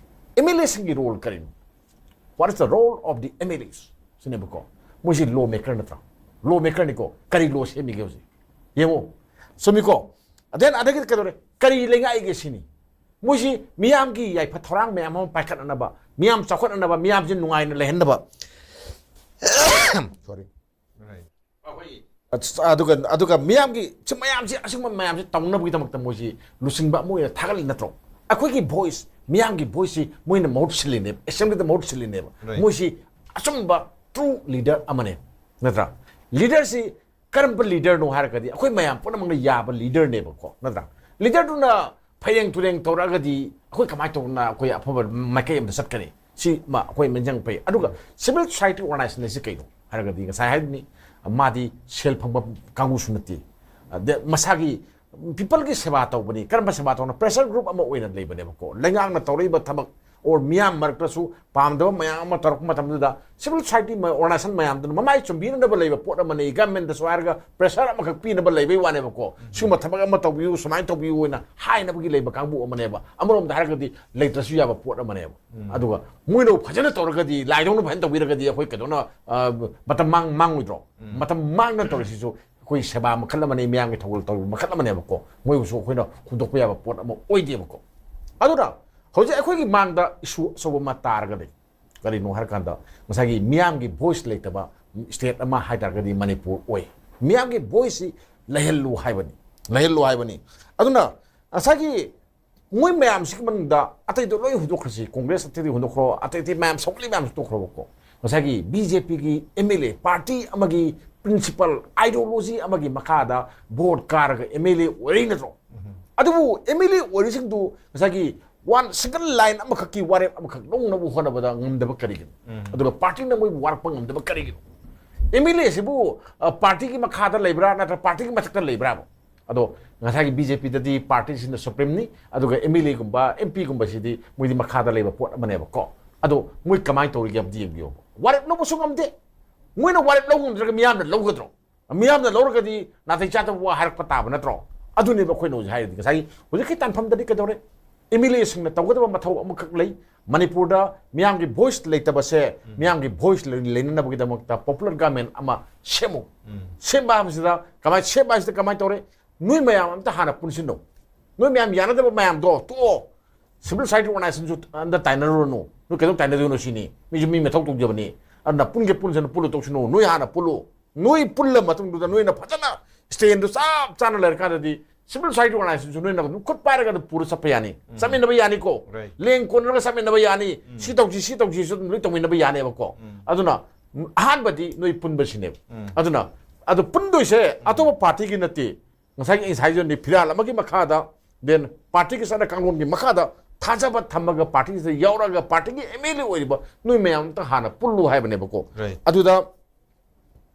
ꯑꯦꯝ ꯑꯦꯜ ꯑꯦꯁꯤꯡꯒꯤ ꯔꯣꯜ ꯀꯔꯤꯅꯣ? What is the role of the M L As? ꯁꯤꯅꯦꯕꯀꯣ꯫ ꯃꯣꯏꯁꯤ ꯂꯣ ꯃꯦꯀꯔ ꯅꯠꯇ꯭ꯔꯣ? ꯂꯣ ꯃꯦꯀꯔꯅꯤꯀꯣ꯫ ꯀꯔꯤ ꯂꯣ ꯁꯦꯝꯃꯤꯒꯦ ꯍꯧꯖꯤꯛ? ꯌꯦꯡꯉꯨ, ꯆꯨꯝꯃꯤꯀꯣ? ꯑꯗꯦꯟ ꯑꯗꯒꯤ ꯀꯩꯗꯧꯔꯦ? ꯀꯔꯤ ꯂꯩꯉꯥꯛꯏꯒꯦ ꯁꯤꯅꯤ? ꯃꯣꯏꯁꯤ ꯃꯤꯌꯥꯝꯒꯤ ꯌꯥꯏꯐ ꯊꯧꯔꯥꯡ ꯃꯌꯥꯝ ꯑꯃ ꯄꯥꯏꯈꯠꯅꯅꯕ, ꯃꯤꯌꯥꯝ ꯆꯥꯎꯈꯠꯅꯅꯕ, ꯃꯤꯌꯥꯝꯁꯤ ꯅꯨꯡꯉꯥꯏꯅ ꯂꯩꯍꯟꯅꯕ꯫ Sorry꯫ ꯑꯗꯨꯒ ꯑꯗꯨꯒ ꯃꯤꯌꯥꯝꯒꯤ ꯁꯤ ꯃꯌꯥꯝꯁꯤ, ꯑꯁꯤꯒꯨꯝꯕ ꯃꯌꯥꯝꯁꯤ ꯇꯧꯅꯕꯒꯤꯗꯃꯛꯇ ꯃꯣꯏꯁꯤ ꯂꯨꯆꯤꯡꯕ ꯑꯃ ꯑꯣꯏꯅ ꯊꯥꯒꯠꯂꯤ ꯅꯠꯇ꯭ꯔꯣ? ꯑꯩꯈꯣꯏꯒꯤ ꯚꯣꯏꯁ, ꯃꯤꯌꯥꯝꯒꯤ ꯚꯣꯏꯁꯁꯤ ꯃꯣꯏꯅ ꯃꯍꯨꯠ ꯁꯤꯜꯂꯤꯅꯦꯕ, ꯑꯦꯁꯦꯝꯕ꯭ꯂꯤꯗ ꯃꯍꯨꯠ ꯁꯤꯜꯂꯤꯅꯦꯕ꯫ ꯃꯣꯏꯁꯤ ꯑꯆꯨꯝꯕ ꯇ꯭ꯔꯨ ꯂꯤꯗꯔ ꯑꯃꯅꯦ, ꯅꯠꯇ꯭ꯔꯥ? ꯂꯤꯗꯔꯁꯤ ꯀꯔꯝꯕ ꯂꯤꯗꯔꯅꯣ ꯍꯥꯏꯔꯒꯗꯤ ꯑꯩꯈꯣꯏ ꯃꯌꯥꯝ ꯄꯨꯝꯅꯃꯛꯅ ꯌꯥꯕ ꯂꯤꯗꯔꯅꯦꯕꯀꯣ, ꯅꯠꯇ꯭ꯔꯥ? ꯂꯤꯗꯔꯗꯨꯅ ꯐꯩꯔꯦꯡ ꯇꯨꯔꯦꯡ ꯇꯧꯔꯛꯑꯒꯗꯤ ꯑꯩꯈꯣꯏ ꯀꯃꯥꯏꯅ ꯇꯧꯗꯅ ꯑꯩꯈꯣꯏ ꯑꯐꯕ ꯃꯥꯏꯀꯩ ꯑꯃꯗ ꯆꯠꯀꯅꯤ? ꯁꯤ ꯃ-, ꯑꯩꯈꯣꯏ ꯃꯤꯡꯖꯪ ꯐꯩ꯫ ꯑꯗꯨꯒ civil society organization ꯑꯁꯤ ꯀꯩꯅꯣ ꯍꯥꯏꯔꯒꯗꯤ ꯉꯁꯥꯏ ꯍꯥꯏꯕꯅꯤ, ꯃꯥꯗꯤ ꯁꯦꯜ ꯐꯪꯕ ꯀꯥꯡꯕꯨꯁꯨ ꯅꯠꯇꯦ꯫ ꯑꯗ ꯃꯁꯥꯒꯤ ꯄꯤꯄꯜꯒꯤ ꯁꯦꯕꯥ ꯇꯧꯕꯅꯤ꯫ ꯀꯔꯝꯕ ꯁꯦꯕꯥ ꯇꯧꯅ? Pressure group ꯑꯃ ꯑꯣꯏꯅ ꯂꯩꯕꯅꯦꯕꯀꯣ꯫ ꯂꯩꯉꯥꯛꯅ ꯇꯧꯔꯛꯏꯕ ꯊꯕꯛ or ꯃꯤꯌꯥꯝ ꯃꯔꯛꯇꯁꯨ ꯄꯥꯝꯗꯕ ꯃꯌꯥꯝ ꯑꯃ ꯇꯧꯔꯛꯄ ꯃꯇꯝꯗꯨꯗ civil society organization ꯃꯌꯥꯝꯗꯨꯅ ꯃꯃꯥꯏ ꯆꯨꯝꯕꯤꯅꯅꯕ ꯂꯩꯕ ꯄꯣꯠ ꯑꯃꯅꯤ꯫ ꯒꯃꯦꯟꯗꯁꯨ ꯍꯥꯏꯔꯒ pressure ꯑꯃꯈꯛ ꯄꯤꯅꯕ ꯂꯩꯕꯩ ꯋꯥꯅꯦꯕꯀꯣ꯫ ꯁꯤꯒꯨꯝꯕ ꯊꯕꯛ ꯑꯃ ꯇꯧꯕꯤꯌꯨ, ꯁꯨꯃꯥꯏꯅ ꯇꯧꯕꯤꯌꯨ ꯍꯥꯏꯅ ꯍꯥꯏꯅꯕꯒꯤ ꯂꯩꯕ ꯀꯥꯡꯕꯨ ꯑꯃꯅꯦꯕ꯫ ꯑꯃꯔꯣꯝꯗ ꯍꯥꯏꯔꯒꯗꯤ ꯂꯩꯇ꯭ꯔꯁꯨ ꯌꯥꯕ ꯄꯣꯠ ꯑꯃꯅꯦꯕ꯫ ꯑꯗꯨꯒ ꯃꯣꯏꯅ ꯐꯖꯅ ꯇꯧꯔꯒꯗꯤ, ꯂꯥꯏꯗꯧꯅ ꯐꯖꯅ ꯇꯧꯕꯤꯔꯒꯗꯤ ꯑꯩꯈꯣꯏ ꯀꯩꯗꯧꯅ, ꯑ, ꯃꯇꯝ ꯃꯥꯡ-, ꯃꯥꯡꯉꯣꯏꯗ꯭ꯔꯣ? ꯃꯇꯝ ꯃꯥꯡꯅ ꯇꯧꯔꯤꯁꯤꯁꯨ ꯑꯩꯈꯣꯏ ꯁꯦꯕꯥ ꯃꯈꯜ ꯑꯃꯅꯤ, ꯃꯤꯌꯥꯝꯒꯤ ꯊꯧꯒꯜ ꯇꯧꯕ ꯃꯈꯜ ꯑꯃꯅꯦꯕꯀꯣ꯫ ꯃꯣꯏꯕꯨꯁꯨ ꯑꯩꯈꯣꯏꯅ ꯍꯨꯟꯗꯣꯛꯄ ꯌꯥꯕ ꯄꯣꯠ ꯑꯃ ꯑꯣꯏꯗꯦꯕꯀꯣ꯫ ꯑꯗꯨꯅ ꯍꯧꯖꯤꯛ ꯑꯩꯈꯣꯏꯒꯤ ꯃꯥꯡꯗ ꯏꯁꯨ ꯑꯆꯧꯕ ꯑꯃ ꯇꯥꯔꯒꯗꯤ ꯀꯔꯤꯅꯣ ꯍꯥꯏꯔꯀꯥꯟꯗ, ꯉꯁꯥꯏꯒꯤ ꯃꯤꯌꯥꯝꯒꯤ ꯚꯣꯏꯁ ꯂꯩꯇꯕ ꯁ꯭ꯇꯦꯠ ꯑꯃ ꯍꯥꯏ ꯇꯥꯔꯒꯗꯤ ꯃꯅꯤꯄꯨꯔ ꯑꯣꯏ꯫ ꯃꯤꯌꯥꯝꯒꯤ ꯚꯣꯏꯁꯁꯤ ꯂꯩꯍꯜꯂꯨ ꯍꯥꯏꯕꯅꯤ, ꯂꯩꯍꯜꯂꯨ ꯍꯥꯏꯕꯅꯤ꯫ ꯑꯗꯨꯅ ꯉꯁꯥꯏꯒꯤ ꯃꯣꯏ ꯃꯌꯥꯝꯁꯤꯒꯤ ꯃꯅꯨꯡꯗ ꯑꯇꯩꯗꯣ ꯂꯣꯏ ꯍꯨꯟꯗꯣꯛꯈ꯭ꯔꯁꯤ, ꯀꯣꯡꯒ꯭ꯔꯦꯁ ꯑꯇꯩꯗꯤ ꯍꯨꯟꯗꯣꯛꯈ꯭ꯔꯣ, ꯑꯇꯩ ꯑꯇꯩ ꯃꯌꯥꯝ ꯁꯧꯒꯠꯂꯤ ꯃꯌꯥꯝꯁꯨ ꯇꯣꯛꯈ꯭ꯔꯣꯕꯀꯣ꯫ ꯉꯁꯥꯏꯒꯤ ꯕꯤ ꯖꯦ ꯄꯤꯒꯤ ꯑꯦꯝ ꯑꯦꯜ ꯑꯦ, ꯄꯥꯔꯇꯤ ꯑꯃꯒꯤ ꯄ꯭ꯔꯤꯟꯁꯤꯄꯜ, ꯑꯥꯏꯗꯤꯌꯣꯂꯣꯖꯤ ꯑꯃꯒꯤ ꯃꯈꯥꯗ ꯚꯣꯠ ꯀꯥꯔꯒ ꯑꯦꯝ ꯑꯦꯜ ꯑꯦ ꯑꯣꯏꯔꯛꯏ ꯅꯠꯇ꯭ꯔꯣ? ꯑꯗꯨꯕꯨ ꯑꯦꯝ ꯑꯦꯜ ꯑꯦ ꯑꯣꯏꯔꯤꯁꯤꯡꯗꯨ ꯉꯁꯥꯏꯒꯤ ꯋꯥꯟ ꯁꯤꯡꯒꯜ ꯂꯥꯏꯟ ꯑꯃꯈꯛꯀꯤ ꯋꯥꯔꯦꯞ ꯑꯃꯈꯛ ꯂꯧꯅꯕ ꯍꯣꯠꯅꯕꯗ ꯉꯝꯗꯕ ꯀꯔꯤꯒꯤꯅꯣ? ꯑꯗꯨꯒ ꯄꯥꯔꯇꯤꯅ ꯃꯣꯏꯕꯨ ꯋꯥꯔꯛꯄ ꯉꯝꯗꯕ ꯀꯔꯤꯒꯤꯅꯣ? ꯑꯦꯝ ꯑꯦꯜ ꯑꯦꯁꯤꯕꯨ, ꯑ, ꯄꯥꯔꯇꯤꯒꯤ ꯃꯈꯥꯗ ꯂꯩꯕ꯭ꯔꯥ ꯅꯠꯇ꯭ꯔꯒ ꯄꯥꯔꯇꯤꯒꯤ ꯃꯊꯛꯇ ꯂꯩꯕ꯭ꯔꯥꯕ? ꯑꯗꯣ ꯉꯁꯥꯏꯒꯤ ꯕꯤ ꯖꯦ ꯄꯤꯗꯗꯤ ꯄꯥꯔꯇꯤꯁꯤꯅ ꯁꯨꯄ꯭ꯔꯤꯝꯅꯤ, ꯑꯗꯨꯒ ꯑꯦꯝ ꯑꯦꯜ ꯑꯦꯒꯨꯝꯕ, ꯑꯦꯝ ꯄꯤꯒꯨꯝꯕꯁꯤꯗꯤ ꯃꯣꯏꯗꯤ ꯃꯈꯥꯗ ꯂꯩꯕ ꯄꯣꯠ ꯑꯃꯅꯦꯕꯀꯣ꯫ ꯑꯗꯣ ꯃꯣꯏ ꯀꯃꯥꯏꯅ ꯇꯧꯔꯤꯒꯦ ꯑꯝꯇ ꯌꯦꯡꯕꯤꯌꯣꯕ꯫ ꯋꯥꯔꯦꯞ ꯂꯧꯕꯁꯨ ꯉꯝꯗꯦ꯫ ꯃꯣꯏꯅ ꯋꯥꯔꯦꯞ ꯂꯧ ꯉꯝꯗ꯭ꯔꯒ ꯃꯤꯌꯥꯝꯅ ꯂꯧꯒꯗ꯭ꯔꯣ? ꯃꯤꯌꯥꯝꯅ ꯂꯧꯔꯒꯗꯤ ꯅꯥꯇꯩ ꯆꯥꯗꯕ ꯋꯥ ꯍꯥꯏꯔꯛꯄ ꯇꯥꯕ ꯅꯠꯇ꯭ꯔꯣ? ꯑꯗꯨꯅꯦꯕ ꯑꯩꯈꯣꯏꯅ ꯍꯧꯖꯤꯛ ꯍꯥꯏꯔꯤꯗꯤ꯫ ꯉꯁꯥꯏꯒꯤ ꯍꯧꯖꯤꯛꯀꯤ ꯇꯥꯟꯐꯝꯗꯗꯤ ꯀꯩꯗꯧꯔꯦ? ꯑꯦꯝ ꯑꯦꯜ ꯑꯦꯁꯤꯡꯅ ꯇꯧꯒꯗꯕ ꯃꯊꯧ ꯑꯃꯈꯛ ꯂꯩ꯫ ꯃꯅꯤꯄꯨꯔꯗ ꯃꯤꯌꯥꯝꯒꯤ ꯚꯣꯏꯁ ꯂꯩꯇꯕꯁꯦ, ꯃꯤꯌꯥꯝꯒꯤ ꯚꯣꯏꯁ ꯂꯩꯅꯅꯕꯒꯤꯗꯃꯛꯇ ꯄꯣꯄꯨꯂꯔ ꯒꯚꯔꯟꯃꯦꯟ ꯑꯃ ꯁꯦꯝꯃꯨ꯫ ꯁꯦꯝꯕ ꯍꯥꯏꯕꯁꯤꯗ ꯀꯃꯥꯏ, ꯁꯦꯝꯕ ꯍꯥꯏꯁꯤꯗ ꯀꯃꯥꯏꯅ ꯇꯧꯔꯦ? ꯅꯣꯏ ꯃꯌꯥꯝ ꯑꯝꯇ ꯍꯥꯟꯅ ꯄꯨꯟꯁꯤꯟꯅꯧ꯫ ꯅꯣꯏ ꯃꯌꯥꯝ ꯌꯥꯅꯗꯕ ꯃꯌꯥꯝꯗꯣ ꯇꯣꯛꯑꯣ꯫ ꯁꯤꯚꯤꯜ ꯁꯣꯁꯥꯏꯇꯤ ꯑꯣꯔꯒꯅꯥꯏꯖꯦꯁꯟꯁꯨ ꯑꯝꯇ ꯇꯥꯏꯅꯔꯨꯔꯅꯨ꯫ ꯅꯣꯏ ꯀꯩꯗꯧ ꯇꯥꯏꯅꯗꯣꯏꯅꯣ ꯁꯤꯅꯤ꯫ ꯃꯤꯁꯨ ꯃꯤ ꯃꯊꯧ ꯇꯧꯖꯕꯅꯤ꯫ ꯑꯗꯨꯅ ꯄꯨꯟꯒꯦ ꯄꯨꯟꯁꯤꯅ ꯄꯨꯜꯂꯨ ꯇꯧꯁꯅꯨ꯫ ꯅꯣꯏ ꯍꯥꯟꯅ ꯄꯨꯜꯂꯨ꯫ ꯅꯣꯏ ꯄꯨꯜꯂ ꯃꯇꯨꯡꯗꯨꯗ ꯅꯣꯏꯅ ꯐꯖꯅ ꯁ꯭ꯇꯦꯟꯗꯨ ꯆꯞ ꯆꯥꯅ ꯂꯩꯔꯀꯥꯟꯗꯗꯤ ꯁꯤꯚꯤꯜ ꯁꯣꯁꯥꯏꯇꯤ ꯑꯣꯔꯒꯅꯥꯏꯖꯦꯁꯟꯁꯨ ꯅꯣꯏꯅ ꯑꯗꯨꯝ ꯈꯨꯠ ꯄꯥꯏꯔꯒ ꯑꯗꯨꯝ ꯄꯨꯔ ꯆꯠꯄ ꯌꯥꯅꯤ꯫ ꯎꯝ꯫ ꯆꯠꯃꯤꯟꯅꯕ ꯌꯥꯅꯤꯀꯣ꯫ Right. ꯂꯦꯡ ꯀꯣꯟꯅꯔꯒ ꯆꯠꯃꯤꯟꯅꯕ ꯌꯥꯅꯤ꯫ ꯎꯝ꯫ ꯁꯤ ꯇꯧꯁꯤ, ꯁꯤ ꯇꯧꯁꯤꯁꯨ ꯑꯗꯨꯝ ꯂꯣꯏ ꯇꯧꯃꯤꯟꯅꯕ ꯌꯥꯅꯦꯕꯀꯣ꯫ ꯎꯝ꯫ ꯑꯗꯨꯅ ꯑꯍꯥꯟꯕꯗꯤ ꯅꯣꯏ ꯄꯨꯟꯕꯁꯤꯅꯦꯕ꯫ ꯎꯝ꯫ ꯑꯗꯨꯅ ꯑꯗꯨ ꯄꯨꯟꯗꯣꯏꯁꯦ ꯑꯇꯣꯞꯄ ꯄꯥꯔꯇꯤꯒꯤ ꯅꯠꯇꯦ꯫ ꯉꯁꯥꯏꯒꯤ ꯑꯩ ꯉꯁꯥꯏꯁꯨ ꯐꯤꯔꯥꯜ ꯑꯃꯒꯤ ꯃꯈꯥꯗ, then ꯄꯥꯔꯇꯤꯒꯤ ꯆꯠꯅ ꯀꯥꯡꯂꯣꯟꯒꯤ ꯃꯈꯥꯗ ꯊꯥꯖꯕ ꯊꯝꯃꯒ ꯄꯥꯔꯇꯤꯁꯤꯗ ꯌꯥꯎꯔꯒ ꯄꯥꯔꯇꯤꯒꯤ ꯑꯦꯝ ꯑꯦꯜ ꯑꯦ ꯑꯣꯏꯔꯤꯕ ꯅꯣꯏ ꯃꯌꯥꯝ ꯑꯝꯇ ꯍꯥꯟꯅ ꯄꯨꯜꯂꯨ ꯍꯥꯏꯕꯅꯦꯕꯀꯣ꯫ Right. ꯑꯗꯨꯗ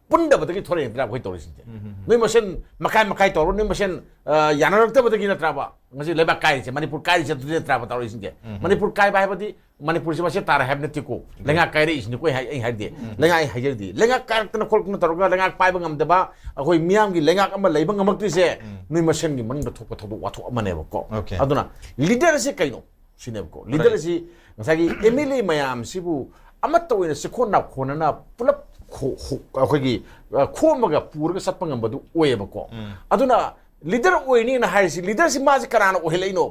ꯄꯨꯟꯗꯕꯗꯒꯤ ꯊꯣꯔꯛꯏ ꯅꯠꯇ꯭ꯔꯥ ꯑꯩꯈꯣꯏ ꯇꯧꯔꯤꯁꯤꯡꯁꯦ? ꯎꯝ, ꯎꯝ, ꯎꯝ꯫ ꯅꯣꯏ ꯃꯁꯦꯟ ꯃꯈꯥꯏ ꯃꯈꯥꯏ ꯇꯧꯔꯣ, ꯅꯣꯏ ꯃꯁꯦꯟ, ꯑ, ꯌꯥꯅꯔꯛꯇꯕꯗꯒꯤ ꯅꯠꯇ꯭ꯔꯥꯕ ꯉꯁꯤ ꯂꯩꯕꯥꯛ ꯀꯥꯏꯔꯤꯁꯦ, ꯃꯅꯤꯄꯨꯔ ꯀꯥꯏꯔꯤꯁꯦ ꯑꯗꯨꯗꯤ ꯅꯠꯇ꯭ꯔꯥꯕ ꯇꯧꯔꯤꯁꯤꯡꯁꯦ? ꯎꯝ, ꯎꯝ꯫ ꯃꯅꯤꯄꯨꯔ ꯀꯥꯏꯕ ꯍꯥꯏꯕꯗꯤ ꯃꯅꯤꯄꯨꯔꯁꯦ ꯃꯁꯦ ꯇꯥꯔꯦ ꯍꯥꯏꯕ ꯅꯠꯇꯦꯀꯣ꯫ ꯎꯝ꯫ ꯂꯩꯉꯥꯛ ꯀꯥꯏꯔꯛꯏꯁꯤꯅꯤꯀꯣ ꯑꯩ ꯍꯥꯏ-, ꯑꯩ ꯍꯥꯏꯗꯤ꯫ ꯎꯝ꯫ ꯂꯩꯉꯥꯛ ꯑꯩ ꯍꯥꯏꯖꯔꯗꯤ ꯂꯩꯉꯥꯛ ꯀꯥꯏꯔꯛꯇꯅ ꯈꯣꯠꯂꯛꯇꯅ ꯇꯧꯔꯒ ꯂꯩꯉꯥꯛ ꯄꯥꯏꯕ ꯉꯝꯗꯕ ꯑꯩꯈꯣꯏ ꯃꯤꯌꯥꯝꯒꯤ ꯂꯩꯉꯥꯛ ꯑꯃ ꯂꯩꯕ ꯉꯝꯃꯛꯇ꯭ꯔꯤꯁꯦ ꯎꯝ꯫ ꯅꯣꯏ ꯃꯁꯦꯟꯒꯤ ꯃꯅꯨꯡꯗ ꯊꯣꯛꯄ ꯊꯧꯗꯣꯛ ꯋꯥꯊꯣꯛ ꯑꯃꯅꯦꯕꯀꯣ꯫ Okay꯫ ꯑꯗꯨꯅ ꯂꯤꯗꯔꯁꯤ ꯀꯩꯅꯣ? ꯁꯤꯅꯦꯕꯀꯣ꯫ Leader Right. ꯑꯁꯤ ꯉꯁꯥꯏꯒꯤ ꯑꯦꯝ ꯑꯦꯜ ꯑꯦ ꯃꯌꯥꯝꯁꯤꯕꯨ ꯑꯃꯠꯇ ꯑꯣꯏꯅ ꯆꯤꯛꯈꯣꯟ ꯅꯥꯈꯣꯟꯅꯅ ꯄꯨꯂꯞ ꯈꯣ-, ꯈꯣ-, ꯑꯩꯈꯣꯏꯒꯤ, ꯑ, ꯈꯣꯝꯃꯒ ꯄꯨꯔꯒ ꯆꯠꯄ ꯉꯝꯕꯗꯨ ꯑꯣꯏꯌꯦꯕꯀꯣ꯫ ꯎꯝ꯫ ꯑꯗꯨꯅ ꯂꯤꯗꯔ ꯑꯣꯏꯅꯤꯅ ꯍꯥꯏꯔꯤꯁꯤ, ꯂꯤꯗꯔꯁꯤ ꯃꯥꯁꯤ ꯀꯅꯥꯅ ꯑꯣꯏꯍꯜꯂꯛꯏꯅꯣ?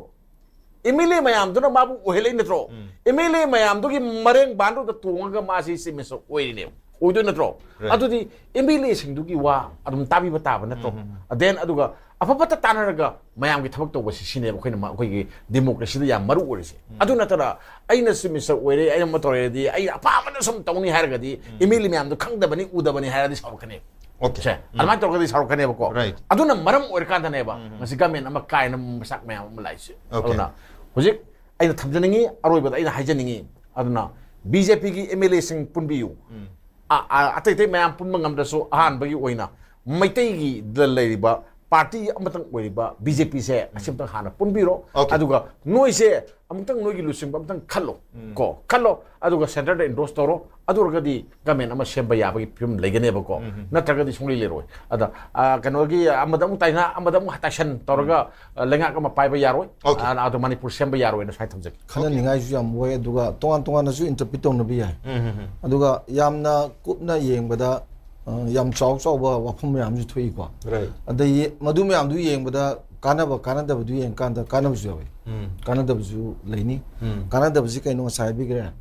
ꯑꯦꯝ ꯑꯦꯜ ꯑꯦ ꯃꯌꯥꯝꯗꯨꯅ ꯃꯥꯕꯨ ꯑꯣꯏꯍꯜꯂꯛꯏ ꯅꯠꯇ꯭ꯔꯣ? ꯎꯝ꯫ ꯑꯦꯝ ꯑꯦꯜ ꯑꯦ ꯃꯌꯥꯝꯗꯨꯒꯤ ꯃꯔꯦꯡ ꯕꯥꯟꯗꯨꯗ ꯇꯣꯡꯉꯒ ꯃꯥꯁꯤ ꯆꯤꯐ ꯃꯤꯅꯤꯁꯇꯔ ꯑꯣꯏꯔꯤꯅꯦꯕ, ꯑꯣꯏꯗꯣꯏ ꯅꯠꯇ꯭ꯔꯣ? Right. ꯑꯗꯨꯗꯤ ꯑꯦꯝ ꯑꯦꯜ ꯑꯦꯁꯤꯡꯗꯨꯒꯤ ꯋꯥ ꯑꯗꯨꯝ ꯇꯥꯕꯤꯕ ꯇꯥꯕ ꯅꯠꯇ꯭ꯔꯣ? ꯎꯝ, ꯎꯝ, ꯎꯝ꯫ Then ꯑꯗꯨꯒ ꯑꯐ ꯐꯠꯇ ꯇꯥꯟꯅꯔꯒ ꯃꯌꯥꯝꯒꯤ ꯊꯕꯛ ꯇꯧꯕꯁꯤ, ꯁꯤꯅꯦꯕ ꯑꯩꯈꯣꯏꯅ ꯃ-, ꯑꯩꯈꯣꯏꯒꯤ ꯗꯦꯃꯣꯀ꯭ꯔꯦꯁꯤꯗ ꯌꯥꯝ ꯃꯔꯨ ꯑꯣꯏꯔꯤꯁꯦ꯫ ꯎꯝ꯫ ꯑꯗꯨ ꯅꯠꯇꯅ ꯑꯩꯅ ꯆꯤꯐ ꯃꯤꯅꯤꯁꯇꯔ ꯑꯣꯏꯔꯦ, ꯑꯩ ꯑꯃ ꯇꯧꯔꯦꯗꯤ ꯑꯩ ꯑꯄꯥꯝꯕꯗ ꯁꯨꯝ ꯇꯧꯅꯤ ꯍꯥꯏꯔꯒꯗꯤ ꯎꯝ꯫ ꯑꯦꯝ ꯑꯦꯜ ꯑꯦ ꯃꯌꯥꯝꯗꯣ ꯈꯪꯗꯕꯅꯤ, ꯎꯗꯕꯅꯤ ꯍꯥꯏꯔꯗꯤ ꯁꯥꯎꯔꯛꯀꯅꯤ꯫ Okay. ꯁꯦ, ꯎꯝ꯫ ꯑꯗꯨꯃꯥꯏꯅ ꯇꯧꯔꯒꯗꯤ ꯁꯥꯎꯔꯛꯀꯅꯦꯕꯀꯣ꯫ Right. ꯑꯗꯨꯅ ꯃꯔꯝ ꯑꯣꯏꯔꯀꯥꯟꯗꯅꯦꯕ ꯎꯝ, ꯎꯝ꯫ ꯉꯁꯤ ꯒꯃꯦꯟ ꯑꯃ ꯀꯥꯏꯅ ꯃꯆꯥꯛ ꯃꯌꯥꯝ ꯑꯃ ꯂꯥꯛꯏꯁꯦ꯫ Okay. ꯑꯗꯨꯅ ꯍꯧꯖꯤꯛ ꯑꯩꯅ ꯊꯝꯖꯅꯤꯡꯉꯤ, ꯑꯔꯣꯏꯕꯗ ꯑꯩꯅ ꯍꯥꯏꯖꯅꯤꯡꯉꯤ, ꯑꯗꯨꯅ ꯕꯤ ꯖꯦ ꯄꯤꯒꯤ ꯑꯦꯝ ꯑꯦꯜ ꯑꯦꯁꯤꯡ ꯄꯨꯟꯕꯤꯌꯨ꯫ ꯎꯝ꯫ ꯑ-, ꯑ-, ꯑꯇꯩ ꯑꯇꯩ ꯃꯌꯥꯝ ꯄꯨꯟꯕ ꯉꯝꯗ꯭ꯔꯁꯨ ꯑꯍꯥꯟꯕꯒꯤ ꯑꯣꯏꯅ ꯃꯩꯇꯩꯒꯤꯗ ꯂꯩꯔꯤꯕ party ꯑꯃꯇꯪ ꯑꯣꯏꯔꯤꯕ B J P ꯁꯦ ꯑꯁꯤꯃꯇꯪ ꯍꯥꯟꯅ ꯄꯨꯟꯕꯤꯔꯣ꯫ Okay. ꯑꯗꯨꯒ ꯅꯣꯏꯁꯦ ꯑꯃꯨꯛꯇꯪ ꯅꯣꯏꯒꯤ ꯂꯨꯆꯤꯡꯕ ꯑꯃꯇꯪ ꯈꯜꯂꯣ꯫ ꯎꯝ. ꯀꯣ, ꯈꯜꯂꯣ꯫ ꯑꯗꯨꯒ centre ꯗ endorse ꯇꯧꯔꯣ꯫ ꯑꯗꯨ ꯑꯣꯏꯔꯒꯗꯤ government ꯑꯃ ꯁꯦꯝꯕ ꯌꯥꯕꯒꯤ ꯐꯤꯕꯝ ꯂꯩꯒꯅꯦꯕꯀꯣ꯫ ꯎꯝ. ꯅꯠꯇ꯭ꯔꯒꯗꯤ ꯁꯨꯡꯂꯩ ꯂꯩꯔꯣꯏ꯫ ꯑꯗ, ꯑ, ꯀꯩꯅꯣꯒꯤ ꯑꯃꯗ ꯑꯃꯨꯛ ꯇꯥꯏꯅ, ꯑꯃꯗ ꯑꯃꯨꯛ ꯇꯥꯏꯁꯟ ꯇꯧꯔꯒ, ꯎꯝ. ꯑ, ꯂꯩꯉꯥꯛ ꯑꯃ ꯄꯥꯏꯕ ꯌꯥꯔꯣꯏ꯫ Okay. ꯑ, ꯑꯗꯣ ꯃꯅꯤꯄꯨꯔ ꯁꯦꯝꯕ ꯌꯥꯔꯣꯏꯅ ꯁ꯭ꯋꯥꯏ ꯊꯝꯖꯒꯦ꯫ ꯈꯟꯅꯅꯤꯡꯉꯥꯏꯁꯨ ꯌꯥꯝ ꯑꯣꯏ, ꯑꯗꯨꯒ ꯇꯣꯉꯥꯟ ꯇꯣꯉꯥꯟꯅꯁꯨ interpret ꯇꯧꯅꯕ ꯌꯥꯏ꯫ ꯎꯝ, ꯎꯝ, ꯎꯝ. ꯑꯗꯨꯒ ꯌꯥꯝꯅ ꯀꯨꯞꯅ ꯌꯦꯡꯕꯗ, ꯑ, ꯌꯥꯝ ꯆꯥꯎ ꯆꯥꯎꯕ ꯋꯥꯐꯝ ꯃꯌꯥꯝꯁꯨ ꯊꯣꯛꯏꯀꯣ꯫ Right. ꯑꯗꯩ ꯃꯗꯨ ꯃꯌꯥꯝꯗꯨ ꯌꯦꯡꯕꯗ ꯀꯥꯟꯅꯕ ꯀꯥꯟꯅꯗꯕꯗꯨ ꯌꯦꯡꯀꯥꯟꯗ ꯀꯥꯟꯅꯕꯁꯨ ꯌꯥꯎꯏ, ꯎꯝ. ꯀꯥꯟꯅꯗꯕꯁꯨ ꯂꯩꯅꯤ꯫ ꯎꯝ. ꯀꯥꯟꯅꯗꯕꯁꯤ ꯀꯩꯅꯣ? ꯉꯁꯥꯏ ꯍꯥꯏꯕꯤꯈ꯭ꯔꯦ,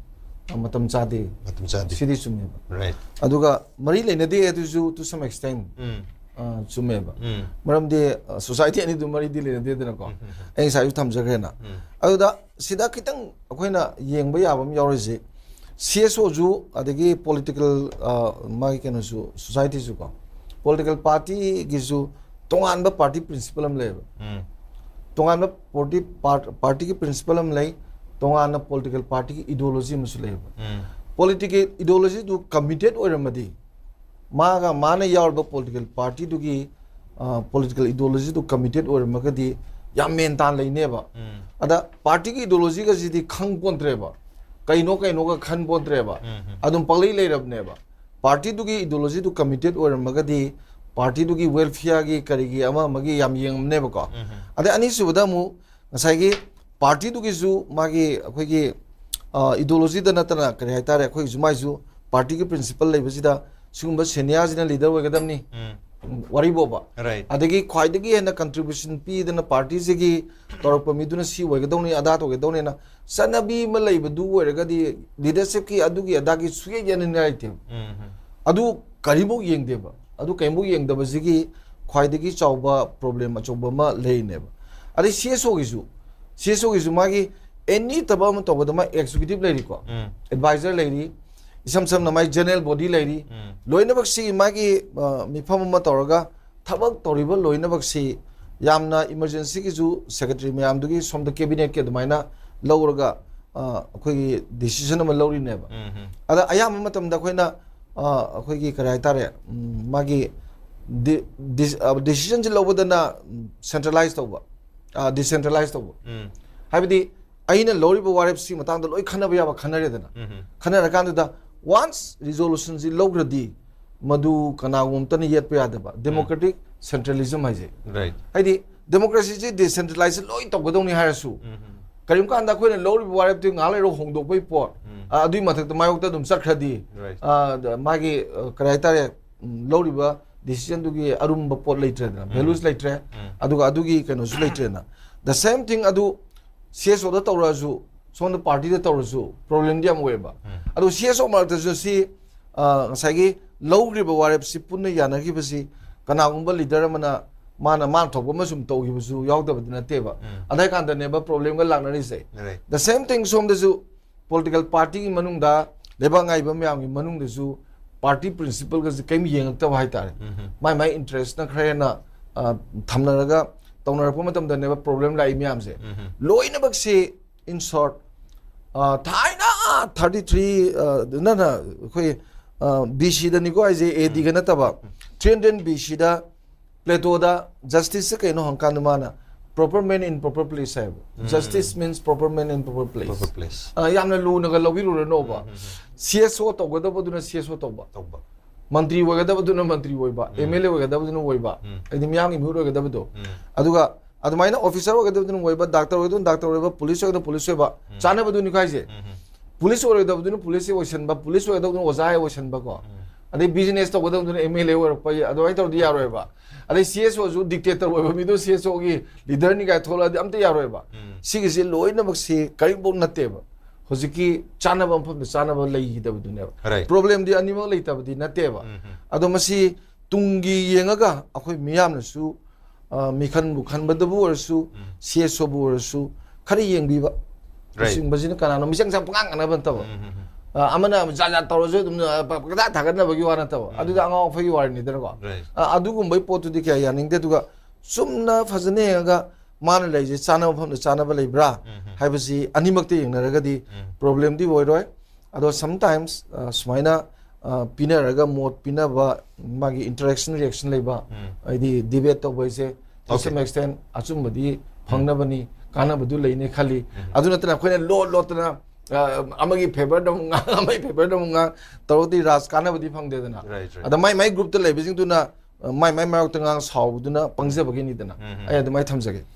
ꯑ, ꯃꯇꯝ ꯆꯥꯗꯦ꯫ ꯃꯇꯝ ꯆꯥꯗꯦ꯫ ꯁꯤꯗꯤ ꯆꯨꯝꯃꯦꯕ꯫ Right. ꯑꯗꯨꯒ ꯃꯔꯤ ꯂꯩꯅꯗꯦ ꯑꯗꯨꯁꯨ to some extent, ꯎꯝ. ꯑ, ꯆꯨꯝꯃꯦꯕ꯫ ꯎꯝ. ꯃꯔꯝꯗꯤ, ꯑ, society ꯑꯅꯤꯗꯨ ꯃꯔꯤꯗꯤ ꯂꯩꯅꯗꯦꯗꯅꯀꯣ꯫ ꯎꯝ, ꯎꯝ, ꯎꯝ. ꯑꯩ ꯉꯁꯥꯏꯁꯨ ꯊꯝꯖꯈ꯭ꯔꯦꯅ꯫ ꯎꯝ. ꯑꯗꯨꯗ ꯁꯤꯗ ꯈꯤꯇꯪ ꯑꯩꯈꯣꯏꯅ ꯌꯦꯡꯕ ꯌꯥꯕ ꯑꯃ ꯌꯥꯎꯔꯤꯁꯦ, C S O ꯁꯨ, ꯑꯗꯒꯤ political, ꯑ, ꯃꯥꯒꯤ ꯀꯩꯅꯣꯁꯨ, society ꯁꯨ ꯀꯣ, political party ꯒꯤꯁꯨ ꯇꯣꯉꯥꯟꯕ party principle ꯑꯃ ꯂꯩꯌꯦꯕ꯫ ꯎꯝ. ꯇꯣꯉꯥꯟꯕ party, part-, party ꯒꯤ principle ꯑꯃ ꯂꯩ, ꯇꯣꯉꯥꯟꯅ political party ꯒꯤ ideology ꯑꯃꯁꯨ ꯂꯩꯌꯦꯕ꯫ ꯎꯝ. Political ideology ꯗꯨ committed ꯑꯣꯏꯔꯝꯃꯗꯤ, ꯃꯥꯒ, ꯃꯥꯅ ꯌꯥꯎꯔꯤꯕ political party ꯗꯨꯒꯤ, ꯑ, political ideology ꯗꯨ committed ꯑꯣꯏꯔꯝꯃꯒꯗꯤ ꯌꯥꯝ ꯃꯦꯟ ꯇꯥꯅ ꯂꯩꯅꯦꯕ꯫ ꯎꯝ. ꯑꯗ party ꯒꯤ ideology ꯒꯁꯤꯗꯤ ꯈꯪ ꯄꯣꯟꯇ꯭ꯔꯦꯕ, ꯀꯩꯅꯣ ꯀꯩꯅꯣꯒ ꯈꯟ ꯄꯣꯟꯇ꯭ꯔꯦꯕ, ꯎꯝ, ꯎꯝ. ꯑꯗꯨꯝ ꯄꯪꯂꯩ ꯂꯩꯔꯕꯅꯦꯕ꯫ Party ꯗꯨꯒꯤ ideology ꯗꯨ committed ꯑꯣꯏꯔꯝꯃꯒꯗꯤ party ꯗꯨꯒꯤ welfare ꯒꯤ ꯀꯔꯤꯒꯤ ꯑꯃ ꯑꯃꯒꯤ ꯌꯥꯝ ꯌꯦꯡꯉꯝꯅꯦꯕꯀꯣ꯫ ꯎꯝ, ꯎꯝ. ꯑꯗꯩ ꯑꯅꯤꯁꯨꯕꯗ ꯑꯃꯨꯛ ꯉꯁꯥꯏꯒꯤ party ꯗꯨꯒꯤꯁꯨ ꯃꯥꯒꯤ ꯑꯩꯈꯣꯏꯒꯤ, ꯑ, ideology ꯗ ꯅꯠꯇꯅ ꯀꯔꯤ ꯍꯥꯏꯇꯥꯔꯦ, ꯑꯩꯈꯣꯏꯒꯤꯁꯨ ꯃꯥꯏꯁꯨ party ꯒꯤ principle ꯂꯩꯕꯁꯤꯗ ꯁꯤꯒꯨꯝꯕ senior ꯁꯤꯅ leader ꯑꯣꯏꯒꯗꯕꯅꯤ꯫ ꯎꯝ. ꯎꯝ, ꯋꯥꯔꯤꯕꯣꯕ꯫ Right. ꯑꯗꯒꯤ ꯈ꯭ꯋꯥꯏꯗꯒꯤ ꯍꯦꯟꯅ contribution ꯄꯤꯗꯅ party ꯁꯤꯒꯤ ꯇꯧꯔꯛꯄ ꯃꯤꯗꯨꯅ ꯁꯤ ꯑꯣꯏꯒꯗꯧꯅꯤ, ꯑꯗꯥ ꯇꯧꯒꯗꯧꯅꯤꯅ ꯆꯠꯅꯕꯤ ꯑꯃ ꯂꯩꯕꯗꯨ ꯑꯣꯏꯔꯒꯗꯤ leadership ꯀꯤ ꯑꯗꯨꯒꯤ ꯑꯗꯥꯒꯤ ꯁꯨꯡꯌꯦꯡ ꯌꯦꯡꯅꯤꯡꯉꯥꯏ ꯂꯩꯇꯦꯕ꯫ ꯎꯝ, ꯎꯝ. ꯑꯗꯨ ꯀꯔꯤꯃꯨꯛ ꯌꯦꯡꯗꯦꯕ? ꯑꯗꯨ ꯀꯔꯤꯃꯨꯛ ꯌꯦꯡꯗꯕꯁꯤꯒꯤ ꯈ꯭ꯋꯥꯏꯗꯒꯤ ꯆꯥꯎꯕ problem ꯑꯆꯧꯕ ꯑꯃ ꯂꯩꯔꯤꯅꯦꯕ꯫ ꯑꯗꯩ C S O ꯒꯤꯁꯨ, C S O ꯒꯤꯁꯨ ꯃꯥꯒꯤ any ꯊꯕꯛ ꯑꯃ ꯇꯧꯕꯗ ꯃꯥ executive ꯂꯩꯔꯤꯀꯣ, ꯎꯝ. Advisor ꯂꯩꯔꯤ, ꯏꯁꯝ ꯁꯝꯅ ꯃꯥꯒꯤ general body ꯂꯩꯔꯤ, ꯎꯝ. ꯂꯣꯏꯅꯃꯛꯁꯤ ꯃꯥꯒꯤ, ꯑ, ꯃꯤꯐꯝ ꯑꯃ ꯇꯧꯔꯒ ꯊꯕꯛ ꯇꯧꯔꯤꯕ ꯂꯣꯏꯅꯃꯛꯁꯤ ꯌꯥꯝꯅ emergency ꯒꯤꯁꯨ secretary ꯃꯌꯥꯝꯗꯨꯒꯤ ꯁꯣꯝꯗ cabinet ꯀꯤ ꯑꯗꯨꯃꯥꯏꯅ ꯂꯧꯔꯒ, ꯑ, ꯑꯩꯈꯣꯏꯒꯤ decision ꯑꯃ ꯂꯧꯔꯤꯅꯦꯕ꯫ ꯎꯝ, ꯎꯝ. ꯑꯗ ꯑꯌꯥꯝꯕ ꯃꯇꯝꯗ ꯑꯩꯈꯣꯏꯅ, ꯑ, ꯑꯩꯈꯣꯏꯒꯤ ꯀꯔꯤ ꯍꯥꯏꯇꯥꯔꯦ, ꯎꯝ, ꯃꯥꯒꯤ ꯗꯤ- ꯗꯤ- ꯑ, decisionꯁꯤ ꯂꯧꯕꯗꯅ centralize ꯇꯧꯕ, decentralize ꯇꯧꯕ꯫ ꯎꯝ꯫ ꯍꯥꯏꯕꯗꯤ ꯑꯩꯅ ꯂꯧꯔꯤꯕ ꯋꯥꯔꯦꯞꯁꯤ ꯃꯇꯥꯡꯗ ꯂꯣꯏ ꯈꯟꯅꯕ ꯌꯥꯕ ꯈꯟꯅꯔꯦꯗꯅ꯫ ꯎꯝ꯫ ꯈꯟꯅꯔꯀꯥꯟꯗꯨꯗ once resolutionꯁꯤ ꯂꯧꯈ꯭ꯔꯗꯤ ꯃꯗꯨ ꯀꯅꯥꯒꯨꯝꯕ ꯑꯃꯇꯅ ꯌꯦꯠꯄ ꯌꯥꯗꯕ democratic centralism ꯍꯥꯏꯁꯦ꯫ Right꯫ ꯍꯥꯏꯗꯤ democracyꯁꯤ decentralize ꯂꯣꯏ ꯇꯧꯒꯗꯧꯅꯤ ꯍꯥꯏꯔꯁꯨ, ꯎꯝ꯫ ꯀꯔꯤꯒꯨꯝꯕ ꯀꯥꯟꯗ ꯑꯩꯈꯣꯏꯅ ꯂꯧꯔꯤꯕ ꯋꯥꯔꯦꯞꯇꯨ ꯉꯥꯏꯍꯥꯛ ꯂꯩꯔꯒ ꯍꯣꯡꯗꯣꯛꯄꯒꯤ ꯄꯣꯠ, ꯎꯝ꯫ ꯑ, ꯑꯗꯨꯒꯤ ꯃꯊꯛꯇ ꯃꯥꯌꯣꯛꯇ ꯑꯗꯨꯝ ꯆꯠꯈ꯭ꯔꯗꯤ, Right꯫ ꯑ, ꯃꯥꯒꯤ, ꯑ, ꯀꯔꯤ ꯍꯥꯏꯇꯥꯔꯦ, ꯎꯝ, ꯂꯧꯔꯤꯕ decisionꯗꯨꯒꯤ ꯑꯔꯨꯝꯕ ꯄꯣꯠ ꯂꯩꯇ꯭ꯔꯦꯗꯅ, ꯎꯝ꯫ Values ꯂꯩꯇ꯭ꯔꯦ, ꯎꯝ꯫ ꯑꯗꯨꯒ ꯑꯗꯨꯒꯤ ꯀꯩꯅꯣꯁꯨ ꯂꯩꯇ꯭ꯔꯦꯗꯅ꯫ The same thing ꯑꯗꯨ CSOꯗ ꯇꯧꯔꯁꯨ, ꯁꯣꯝꯗ partyꯗ ꯇꯧꯔꯁꯨ problemꯗꯤ ꯌꯥꯝ ꯑꯣꯏꯌꯦꯕ꯫ ꯎꯝ꯫ ꯑꯗꯣ CSO ꯃꯔꯛꯇꯁꯨ ꯁꯤ, ꯑ, ꯉꯁꯥꯏꯒꯤ ꯂꯧꯈ꯭ꯔꯤꯕ ꯋꯥꯔꯦꯞꯁꯤ ꯄꯨꯟꯅ ꯌꯥꯅꯈꯤꯕꯁꯤ ꯀꯅꯥꯒꯨꯝꯕ leader ꯑꯃꯅ ꯃꯥꯅ, ꯃꯥꯅ ꯊꯣꯛꯄ ꯑꯃ ꯁꯨꯝ ꯇꯧꯈꯤꯕꯁꯨ ꯌꯥꯎꯗꯕꯗꯤ ꯅꯠꯇꯦꯕ꯫ ꯎꯝ꯫ ꯑꯗꯨ ꯀꯥꯟꯗꯅꯦꯕ problemꯒ ꯂꯥꯛꯅꯔꯤꯁꯦ꯫ Right꯫ The same thing ꯁꯣꯝꯗꯁꯨ political partyꯒꯤ ꯃꯅꯨꯡꯗ ꯂꯩꯕꯥꯛ ꯉꯥꯛꯏꯕ ꯃꯌꯥꯝꯒꯤ ꯃꯅꯨꯡꯗꯁꯨ party principleꯒꯁꯦ ꯀꯔꯤꯝ ꯌꯦꯡꯉꯛꯇꯕ ꯍꯥꯏꯇꯥꯔꯦ꯫ ꯎꯝ꯫ ꯃꯥꯏ ꯃꯥꯏ interestꯅ ꯈꯔ ꯍꯦꯟꯅ, ꯑ, ꯊꯝꯅꯔꯒ ꯇꯧꯅꯔꯛꯄ ꯃꯇꯝꯗꯅꯦꯕ problem ꯂꯥꯛꯏ ꯃꯌꯥꯝꯁꯦ꯫ ꯎꯝ꯫ ꯂꯣꯏꯅꯃꯛꯁꯤ, in short, ꯑ, ꯊꯥꯏꯅ thirty three, ꯑ, ꯅ, ꯅ, ꯑꯩꯈꯣꯏ, ꯑ, BCꯗꯅꯤꯀꯣ ꯍꯥꯏꯁꯦ, ADꯒ ꯅꯠꯇꯕ, three hundred BCꯗ Platoꯗ justiceꯁꯦ ꯀꯩꯅꯣ ꯍꯪꯀꯥꯟꯗ ꯃꯥꯅ proper man in proper place ꯍꯥꯏꯕ꯫ ꯎꯝ꯫ Justice means proper man in proper place꯫ Proper place꯫ ꯑ, ꯌꯥꯝꯅ ꯂꯨꯅꯒ ꯂꯧꯕꯤꯔꯨꯔꯅꯣꯕ꯫ ꯎꯝ, ꯎꯝ, ꯎꯝ꯫ CSO ꯇꯧꯒꯗꯕꯗꯨꯅ CSO ꯇꯧꯕ꯫ ꯇꯧꯕ꯫ ꯃꯟꯇ꯭ꯔꯤ ꯑꯣꯏꯒꯗꯕꯗꯨꯅ ꯃꯟꯇ꯭ꯔꯤ ꯑꯣꯏꯕ, ꯎꯝ꯫ MLA ꯑꯣꯏꯒꯗꯕꯗꯨꯅ ꯑꯣꯏꯕ, ꯎꯝ꯫ ꯍꯥꯏꯗꯤ ꯃꯤꯌꯥꯝꯒꯤ ꯃꯤꯍꯨꯠ ꯑꯣꯏꯒꯗꯕꯗꯣ꯫ ꯎꯝ꯫ ꯑꯗꯨꯒ ꯑꯗꯨꯃꯥꯏꯅ officer ꯑꯣꯏꯒꯗꯕꯗꯨꯅ ꯑꯣꯏꯕ, doctor ꯑꯣꯏꯒꯗꯕꯗꯨꯅ doctor ꯑꯣꯏꯕ, police ꯑꯣꯏꯒꯗꯕ police ꯑꯣꯏꯕ, ꯎꯝ꯫ ꯆꯥꯅꯕꯗꯨꯅꯤ ꯍꯥꯏꯁꯦ꯫ ꯎꯝ, ꯎꯝ꯫ Police ꯑꯣꯏꯔꯣꯏꯗꯕꯗꯨꯅ police ꯑꯣꯏꯁꯟꯕ, police ꯑꯣꯏꯒꯗꯕꯗꯨꯅ ꯑꯣꯖꯥ ꯑꯣꯏꯁꯟꯕꯀꯣ꯫ ꯎꯝ꯫ ꯑꯗꯩ business ꯇꯧꯒꯗꯕꯗꯨꯅ MLA ꯑꯣꯏꯔꯛꯄ, ꯑꯗꯨꯃꯥꯏꯅ ꯇꯧꯔꯗꯤ ꯌꯥꯔꯣꯏꯕ꯫ ꯑꯗꯩ CSOꯁꯨ dictator ꯑꯣꯏꯕ ꯃꯤꯗꯣ CSOꯒꯤ leaderꯅꯤ ꯀꯥꯏ ꯊꯣꯛꯂꯛꯑꯗꯤ ꯑꯝꯇ ꯌꯥꯔꯣꯏꯕ꯫ ꯎꯝ꯫ ꯁꯤꯒꯤꯁꯦ ꯂꯣꯏꯅꯃꯛꯁꯤ ꯀꯔꯤꯝꯐꯥꯎ ꯅꯠꯇꯦꯕ꯫ ꯍꯧꯖꯤꯛꯀꯤ ꯆꯥꯅꯕ ꯃꯐꯝꯗ ꯆꯥꯅꯕ ꯂꯩꯈꯤꯗꯕꯗꯨꯅꯦꯕ꯫ Right꯫ Problemꯗꯤ ꯑꯅꯤꯃꯛ ꯂꯩꯇꯕꯗꯤ ꯅꯠꯇꯦꯕ꯫ ꯎꯝ, ꯎꯝ꯫ ꯑꯗꯣ ꯃꯁꯤ ꯇꯨꯡꯒꯤ ꯌꯦꯡꯉꯒ ꯑꯩꯈꯣꯏ ꯃꯤꯌꯥꯝꯅꯁꯨ, ꯑ, ꯃꯤꯈꯟꯕꯨ ꯈꯟꯕꯗꯕꯨ ꯑꯣꯏꯔꯁꯨ, ꯎꯝ꯫ CSOꯕꯨ ꯑꯣꯏꯔꯁꯨ, ꯈꯔ ꯌꯦꯡꯕꯤꯕ꯫ Right꯫ ꯂꯨꯆꯤꯡꯕꯁꯤꯅ ꯀꯅꯥꯅꯣ? ꯃꯤꯆꯪ ꯆꯪ ꯄꯉꯥꯡ ꯉꯥꯡꯅꯕ ꯅꯠꯇꯕ꯫ ꯎꯝ, ꯎꯝ, ꯎꯝ꯫ ꯑ, ꯑꯃꯅ ꯖꯥꯠ ꯖꯥꯠ ꯇꯧꯔꯁꯨ ꯑꯗꯨꯝ, ꯑ, ꯄ-, ꯄꯪꯇꯥ ꯊꯥꯒꯠꯅꯕꯒꯤ ꯋꯥ ꯅꯠꯇꯕ꯫ ꯎꯝ꯫ ꯑꯗꯨꯗꯤ ꯑꯉꯥꯎ ꯑꯐꯩꯒꯤ ꯋꯥꯔꯤꯅꯤꯗꯅꯀꯣ꯫ Right꯫ ꯑ, ꯑꯗꯨꯒꯨꯝꯕꯒꯤ ꯄꯣꯠꯇꯨꯗꯤ ꯀꯌꯥ ꯌꯥꯅꯤꯡꯗꯦ꯫ ꯑꯗꯨꯒ ꯆꯨꯝꯅ ꯐꯖꯅ ꯌꯦꯡꯉꯒ ꯃꯥꯅ ꯂꯩꯔꯤꯁꯦ ꯆꯥꯅꯕ ꯃꯐꯝꯗ ꯆꯥꯅꯕ ꯂꯩꯕ꯭ꯔꯥ ꯎꯝ, ꯎꯝ꯫ ꯍꯥꯏꯕꯁꯤ ꯑꯅꯤꯃꯛꯇ ꯌꯦꯡꯅꯔꯒꯗꯤ ꯎꯝ꯫ Problemꯗꯤ ꯑꯣꯏꯔꯣꯏ꯫ ꯑꯗꯣ sometimes, ꯑ, ꯁꯨꯃꯥꯏꯅ ꯑ, ꯄꯤꯅꯔꯒ ꯃꯣꯠ ꯄꯤꯅꯕ, ꯃꯥꯒꯤ interaction reaction ꯂꯩꯕ, ꯎꯝ. ꯍꯥꯏꯗꯤ debate ꯇꯧꯕ ꯍꯥꯏꯁꯦ to Okay. some extent ꯑꯆꯨꯝꯕꯗꯤ ꯐꯪꯅꯕꯅꯤ, ꯀꯥꯟꯅꯕꯗꯨ ꯂꯩꯅꯤ ꯈꯜꯂꯤ꯫ ꯎꯝ. ꯑꯗꯨ ꯅꯠꯇꯅ ꯑꯩꯈꯣꯏꯅ ꯂꯣꯠ ꯂꯣꯠꯇꯅ, ꯑ, ꯑꯃꯒꯤ favourꯗ ꯑꯃꯨꯛ ꯉꯥꯡ, ꯑꯃꯒꯤ favourꯗ ꯑꯃꯨꯛ ꯉꯥꯡ ꯇꯧꯔꯗꯤ ꯔꯥꯖ ꯀꯥꯟꯅꯕꯗꯤ ꯐꯪꯗꯦꯗꯅ꯫ Right, right. ꯑꯗ ꯃꯥꯏ ꯃꯥꯏ groupꯇ ꯂꯩꯕꯁꯤꯡꯗꯨꯅ, ꯑ, ꯃꯥꯏ ꯃꯥꯏ ꯃꯔꯛꯇ ꯉꯥꯡ ꯁꯥꯎꯕꯗꯨꯅ ꯄꯪꯖꯕꯒꯤꯅꯤꯗꯅ꯫ ꯎꯝ, ꯎꯝ. ꯑꯩ ꯑꯗꯨꯃꯥꯏꯅ ꯊꯝꯖꯒꯦ꯫